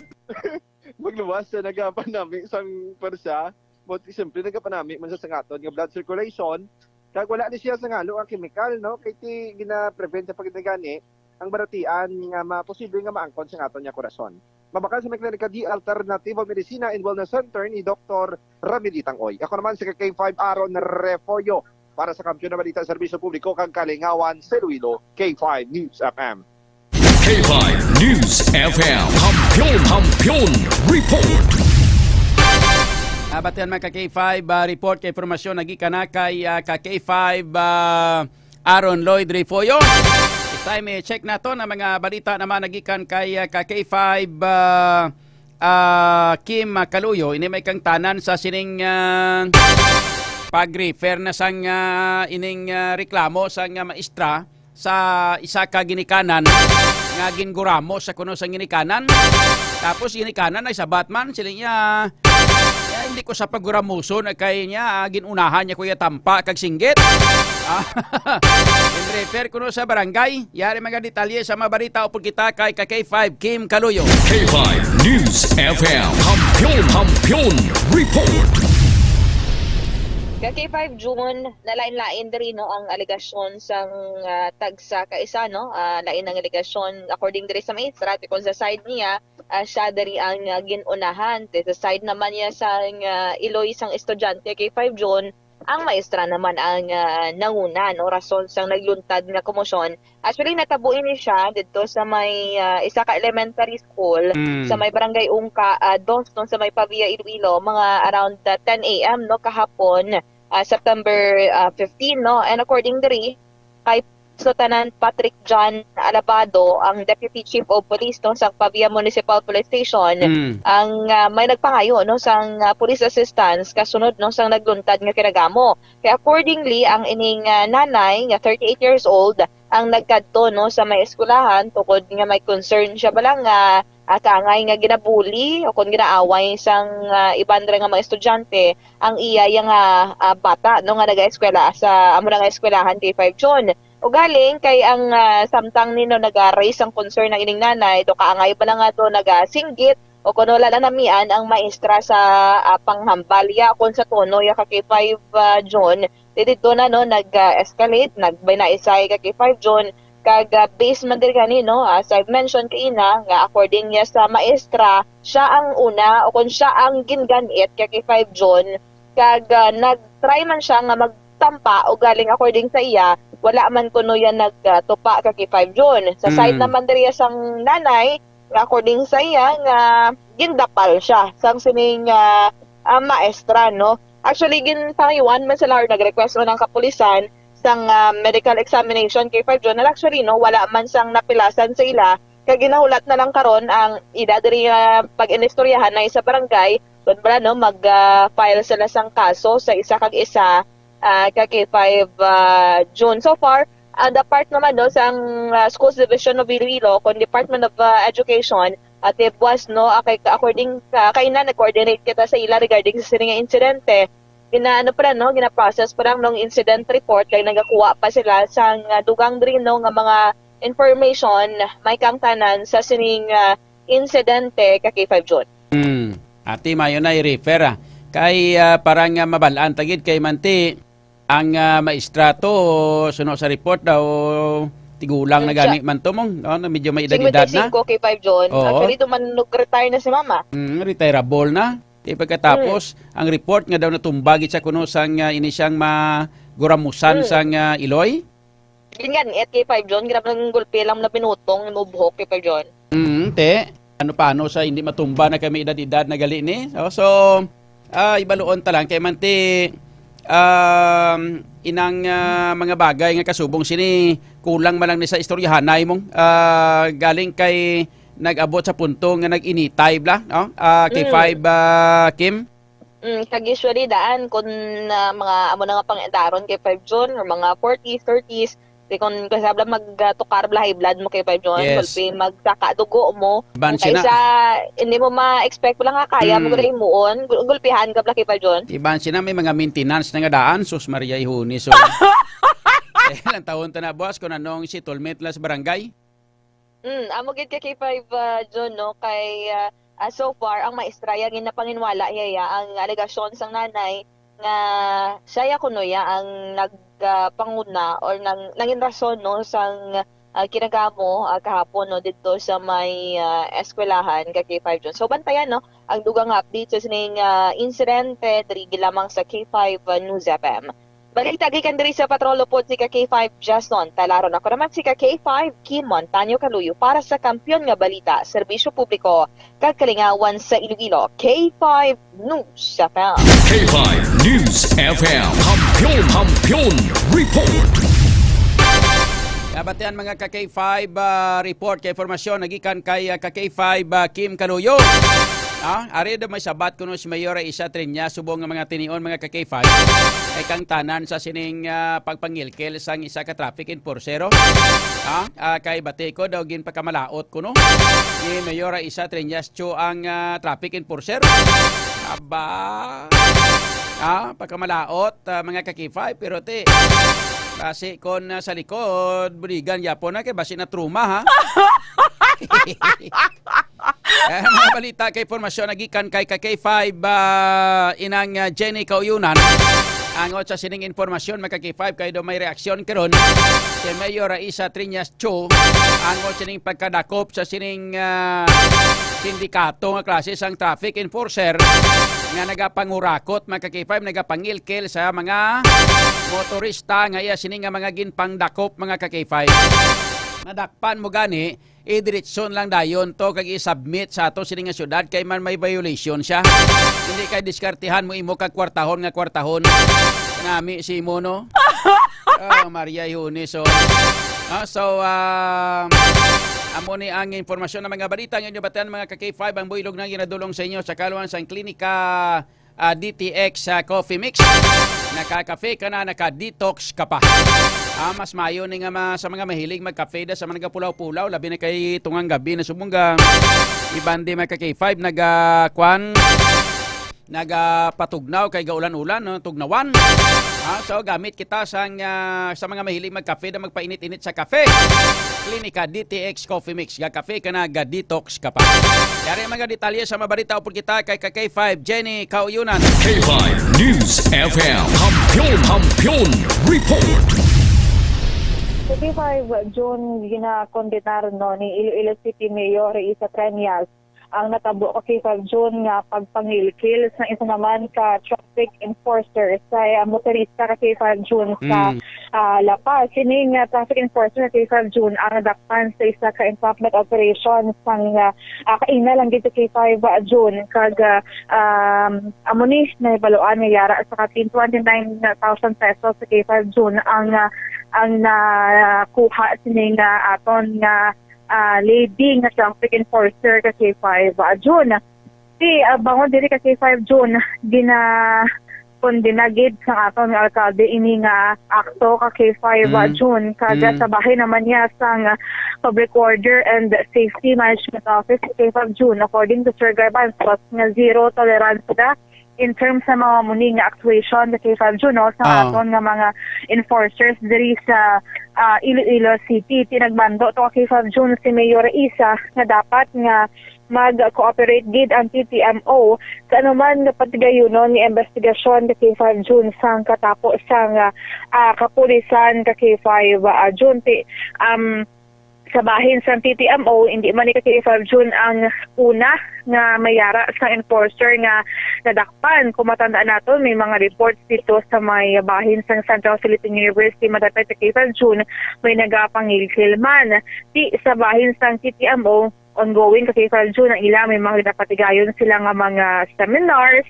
Magluwas siya, nagapanami sang pwersa. But simple, nagapanami man siya sa aton nga blood circulation. Kag wala ni siya sa ngalo ang chemical, no? Kay ti gina-prevent sa pagdagani ang baratian nga maposible nga maangkon sa aton nga korason. Mabakal sa may klinika di Alternativo Medicina and Wellness Center ni Doktor Ramil Itang Oy. Ako naman si K five Aaron Refollo para sa Kampiyon na Balita, Serbisyo Publiko kag Kalingawan sa Iloilo, K five News F M. K five News F M. Kampiyon, Kampiyon Report. Abatian man ka K five, ah, report kay impormasyon nagikan na kay, ah, ka K five, ah, Aaron Lloyd Refollo. This time, i-check nato ang mga balita naman nagikan kay, ah, ka K five, ah, ah, Kim Kaluyo. Ini may kangtanan sa sining, ah, pag-refer na sang, ah, ining, ah, reklamo sang, ah, maestra sa isa ka ginikanan nga ginguramos sa kuno sang ginikanan. Tapos ginikanan ay sabat man, siling niya, "Ya, hindi ko sa paguramuson, kay niya, ah, ginunahan niya ko ya tampa kag singgit." Ah, in refer kuno sa barangay. Yari mga detalye sa mga balita upod kita kay ka K five Kim Kaluyo. K five News F M. Kampiyon, Kampiyon Report. Ka K five June, nalain-lain diri, no, ang alegasyon sang, ah, tagsa ka isa, no? Ah, lain ang alegasyon according diri sa maestra, ti kon sa side niya, ah, siya diri ang, ah, gin-unahan. Ti sa side naman niya sang, ah, iloy sang estudyante, K five June, ang maestra naman ang, ah, nanguna, no, rason sang nagluntad nga komosyon. Actually, natabo ini siya didto sa may, ah, isa ka elementary school Mm. sa may Barangay Ungka, ah, Dos, no, sa may Pavia, Iloilo, mga around, ah, ten A M, no, kahapon, ah, September, ah, fifteen, no. And according diri kay Lieutenant Patrick John Alabado, ang Deputy Chief of Police, no, sa Pavia Municipal Police Station, Mm. ang, ah, may nagpangayo, no, sang, ah, police assistance kasunod, no, sang nagluntad nga kinagamo. Kaya accordingly, ang ining, ah, nanay nga thirty-eight years old ang nagkadto, no, sa may eskwelahan tungod nga may concern siya bala nga, ah, kaangay nga ginabuli o kon ginaaway sang, ah, iban ra nga mga estudyante ang iya, iya nga, ah, bata, no, nga nagaeskwela sa amo na nga eskwelahan, K five June. Ugaling kay ang, ah, samtang nino naga-raise ang concern ang ining nanay, do kaangay bala nga do nagasinggit o kon wala lang namian ang maestra sa, ah, panghambal ya kon sa tono ya ka K five, ah, June. Di didto na, no, nag, ah, escalate, nagbinaisay ka K five June, kag, ah, based man diri gani, no, as I've mentioned kaina, nga according niya sa maestra, siya ang una o kon siya ang ginganit ka K five June, kag, ah, nag-try man siya nga magtampa, ugaling according sa iya, wala man kuno yan nagtupa ka K five June. Sa side Mm. naman diri sang nanay, nga according sa iya, nga gindapal siya sang sining, ah, ah, maestra, no? Actually, ginpangayuan man sila or nag-request man ang kapulisan sang, ah, medical examination K five June. And actually, no, wala man sang napilasan sa ila. Kag ginahulat na lang karon ang ila diri nga pag-inistoryahan na sa barangay. Kun bala, no, mag, ah, file sila sang kaso sa isa kag isa, ah, ka K five, ah, June. So far, ang the part naman, no, sang, ah, Schools Division of Iloilo, kun Department of, ah, Education, at buwas, no, ah, kay, according, ah, kay na, nag-coordinate kita sa ila regarding sa sini nga insidente. Gina, ano pa lang, no, gina-process pa lang nung incident report, kay nagakuha pa sila sang, ah, dugang diri, no, nga mga information, may kangtanan sa sining, ah, insidente ka K five June. Hmm. Ati, mayo na i-refer, ah. Kay, ah, para nga mabalaan ta gid kay manti ang, ah, maestra to, suno sa report daw, tigulang na Siya. gani man to, mong, no, na medyo may Sing edad-edad na. K five June. Oo. Actually, to man nag-retire na si mama. Mm, retirable na. Di pagkatapos, Mm. ang report nga daw natumba gid siya kuno sang, ah, ini siyang maguramusan Mm. sang, ah, iloy. Yun nga, ni K five June, grabe ng gulpi lang na binutong, ni Mubhok, K five June. Mm, te. Ano paano sa hindi matumba na kami edad-edad na gali ni? So, so, ah, ibaluon ta lang kay manti, um, inang, ah, mga bagay nga kasubong sini, kulang man lang ni sa istoryahanay mong, ah, galing kay nag-abot sa punto nga nag-initay bla, no? Ah, K five, ah, Kim? Mm, kag usually daan kun, ah, mga amo na nga pang-edaron kay five June or mga forties, thirties, di kun kasi bla magtukar bla high blood mo kay five June, Yes. gulpi magsaka dugo mo. Ban Ang siya na. kaisa, hindi mo ma-expect bla nga kaya mo Mm. gud himuon, gul- gulpihan ka bla kay five June. Iban sina may mga maintenance na nga daan, sus Maria Ihuni. So, eh, ilang taon ta na, boss, kung anong settlement la sa barangay? Mm, amo gid ka kay five, ah, June, no, kay, ah, ah, so far ang maestra ya ginapanginwala ya, ya ang alegasyon sang nanay nga siya ya kuno ya ang nag, ah, panguna or nang nangin rason, no, sang, ah, kinagamo, ah, kahapon, no, didto sa may, ah, eskwelahan ka kay five June. So bantayan, no, ang dugang nga update sa sining, ah, insidente diri lamang sa K five, ah, News F M. Balita gikan diri sa Patrol Lupod si ka K five Jason Talaron. Ako naman si ka K five Kim Montaño Kaluyo para sa Kampiyon nga Balita, Serbisyo Publiko, kag Kalingawan sa Iloilo, K five News F M. K five News F M. Kampiyon, Kampiyon Report. Nabatian mga ka K five, ah, report kay informasyon nagikan kay, ah, ka K five, ah, Kim Kaluyo. Ah, ari daw may sabat kuno si Mayor Isa Triñas subong nga mga tinion mga ka K five. Kay kang tanan sa sining, ah, pagpangilkil sang isa ka traffic enforcer, oh. Ah, ah, kay bati ko daw ginpakamalaot kuno ni Mayor Isa Triñas Cho ang, ah, traffic enforcer. Aba. Ah, pagkamalaot, ah, mga ka K five, pero ti, basi kon, ah, sa likod, buligan gyapon na kay basi na trauma, ha? Eh, mga balita kay informasyon nagikan kay ka K five, ah, inang, ah, Jenny Kauyunan. Angot sa sining informasyon, mga ka K five, kay do may reaksyon karon si Mayor Isa Triñas Cho, angot sining pagkadakop sa sining, ah, sindikato nga klase sang traffic enforcer nga nagapangurakot, mga ka K five, nagapangilkil sa mga motorista nga iya sini nga mga ginpangdakop, mga ka K five. Nadakpan mo gani, idiretson lang dayon to kag i-submit sa ato sini nga syudad kay man may violation siya. Hindi kay diskartihan mo imo kag kwartahon nga kwartahon. Nami si imo, no? Oh, Maria Ihuni, so. Ah, so, ah, amo ni ang informasyon ng mga balita nga inyo batian, mga ka K five, ang builog na ginadulong sa inyo sa kaluan sang klinika, ah, D T X, ah, Coffee Mix. Nakakafe ka na, naka-detox ka pa. Ah, mas mayo ni nga ma-, sa mga mahilig magkafe da sa mga nagapulaw-pulaw, labi na kay tungang gabi na subong ga iban di mga ka K five naga, kwan, nagapatugnaw kay gaulan-ulan, no? Tugnawan. Ah, so gamit kita sang, ah, sa mga mahilig magkafe na magpainit-init sa kafe. Klinika D T X Coffee Mix, ga kafe ka na, ga detox ka pa. Yari ang mga detalye sa mabalita upod kita kay ka K five Jenny Kauyunan. K five News F M. Kampiyon, Kampiyon Report. Sa K five June, ginakondenar, no, ni Iloilo City Mayor Isa Treñas ang natabo ka K five June nga pagpangilkil sa isa naman ka traffic enforcer sa, ah, motorista ka K five June sa, Mm. ah, La Paz. Sini nga traffic enforcer ka K five June ang nadakpan sa isa ka entrapment operation sang, ah, ah, kaina lang gid sa K five June kag, ah, um, amo ni nahibaluan nga yara sa kapin twenty-nine thousand pesos sa K five June ang, ah, ang nakuha sini nga aton nga ah, lady nga traffic enforcer ka K five, ah, June. Si, ah, bangon diri ka K five June, gina-, kondena gid sa aton nga alkalde ini nga akto ka K five, ah, Mm. June. Kag, ah, Mm. sa bahin naman niya sang, ah, Public Order and Safety Management Office sa K five June, according to Sir Garbanzos, nga zero tolerance na in terms sa mga muni nga actuation sa K five June, no, sa Ah. aton nga mga enforcers diri sa, ah, Iloilo City. Tinagbando to ka K five June si Mayor Isa nga dapat nga mag-cooperate gid ang T T M O sa anuman nga patigayunon nga investigasyon ka K five June sang katapo sang, ah, ah, kapulisan ka K five, ah, June. Ti-, um, sa bahin sang T T M O, hindi man ni ka K five June ang una nga mayara sang enforcer nga nadakpan. Kung matandaan naton, may mga reports dito sa may bahin sang Central Philippine University, madapit ka K five June, may nagapangilkil man. Di sa bahin sang T T M O, ongoing ka K five June ang ila, may mga napatigayon sila nga mga seminars,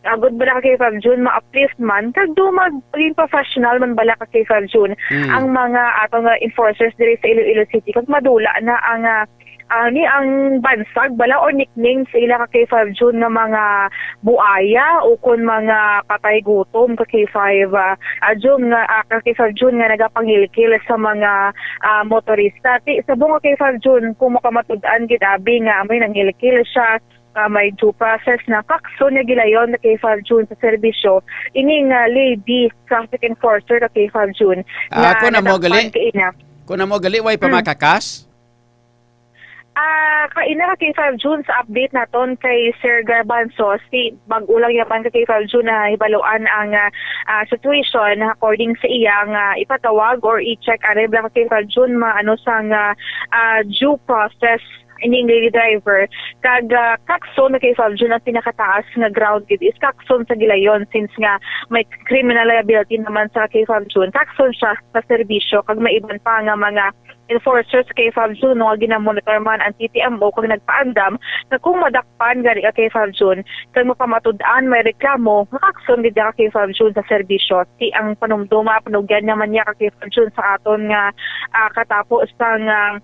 agod bala ka K five June, ma-uplift man, kag do maging professional man bala ka K five June Mm. ang mga ato nga enforcers diri sa Iloilo City, kag madula na ang, ah, Ani ang bansag bala o nickname sa ila ka K five June nga mga buaya o kon mga patay gutom ka K five, ah, ah, June nga, ah, ka K five June nga nagapangilkil sa mga, ah, motorista. Ti, subong ka K five June, kung makamatud-an gid abi nga amoy nangilkil siya, ah, may due process na kakson nga gilayon ka K five June sa serbisyo, ini nga lady traffic enforcer ka K five June, Ah, nga kung amo nadakpan gali? kaina. Kung amo gali, way pa Hmm. makakas? Ah, kaina ka K five June, sa update naton kay Sir Garbanzo, si bag-o lang yaman ka K five June na hibaluan ang, ah, ah, situation. According sa iya nga ipatawag or i-check, ari bala ka K five June, maano sang, ah, ah, due process ining lady driver. Kag, ah, kakson na K five June ang pinakataas nga ground gid is kakson sa gilayon, since nga may criminal liability naman sa K five June. Kakson siya sa serbisyo kag may iban pa nga mga enforcers sa K five June, no, nga ginamonitor man ang T T M O kag nagpaandam nga kung madakpan gani ka K five June kag mapamatud-an may reklamo, makakson gid ka K five June sa serbisyo. Ti ang panumduma, panugyan naman niya ka K five June sa aton nga, ah, katapo sang, ah,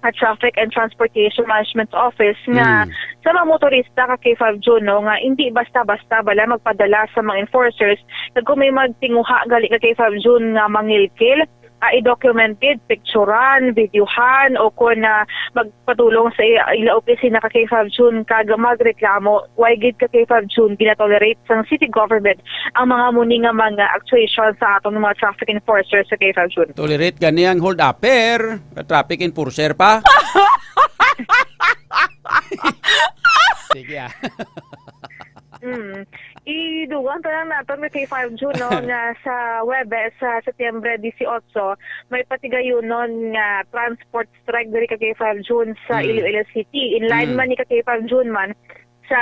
ah, Traffic and Transportation Management Office nga Mm. sa mga motorista ka K five June, no, nga hindi basta-basta bala magpadala sa mga enforcers kag kung may magtinguha gali ka K five June nga mangilkil, ah, i-document gid, picturan, videohan, o kon, ah, magpadulong sa i-, ila opisina ka K five June kag magreklamo. Way gid ka K five June ginatolerate sang city government ang mga muni nga mga actuation sa aton mga traffic enforcers sa K five June. Tolerate gani ang hold-upper, traffic enforcer pa. Sige, ah. Mm. Idugang ta lang naton nga K five June, no, nga sa Huwebes, sa Setyembre dieciocho, may patigayunon nga transport strike diri ka K five June sa Mm. Iloilo City. In line Mm. man ni ka K five June man sa,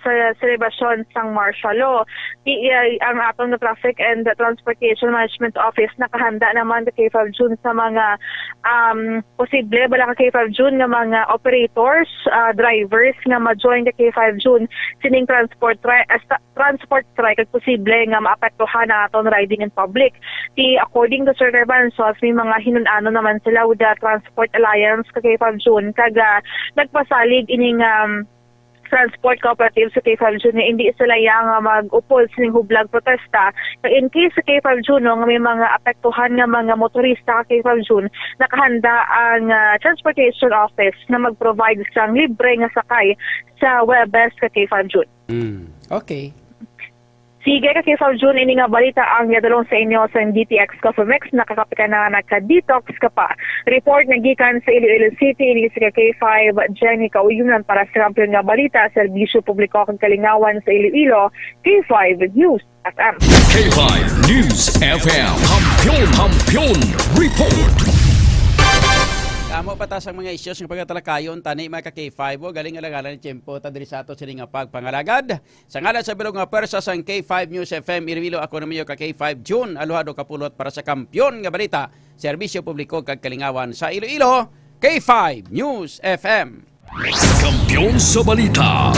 sa selebrasyon sang martial law. Ti, uh, ang aton nga Traffic and Transportation Management Office nakahanda naman ka K five June sa mga, um, posible bala ka K five June nga mga operators, ah, drivers nga ma-join ka K five June sining transport tri-, ah, sta-, transport strike kag posible nga maapektuhan ang aton riding in public. Ti, according to Sir Garbanzo, may mga hinun-anon naman sila with the Transport Alliance ka K five June kag, ah, nagpasalig ining, um, transport cooperatives sa K five June nga hindi sila iya nga mag-upod sining hublag protesta. Kag in case sa K five June, no, nga may mga apektuhan nga mga motorista ka K five June, nakahanda ang, ah, transportation office nga mag-provide sang libre nga sakay sa Huwebes ka K five June. Mm, okay. Sige ka K five June, ini nga balita ang yadulong sa inyo sa D T X Coffee Mix. Nakakape ka na, naka-detox ka pa. Report nga gikan sa Iloilo City, ini si ka K five Jenny Kauyunan para sa Kampiyon nga Balita, Serbisyo Publiko kag Kalingawan sa Iloilo, K five News F M. K five News F M. Kampiyon, Kampiyon Report. Amo pa ta sang mga issues nga pagatalakayon tani, mga ka K five, o, galing alangalan ni tiyempo ta diri sa ato sini nga pagpangalagad. Sa ngalan sa bilog nga pwersa sang K five News F M Iloilo, ako naman yung ka K five June Aluhado Kapulot para sa Kampiyon nga Balita, Serbisyo Publiko kag Kalingawan sa Iloilo, K five News F M. Kampiyon sa Balita,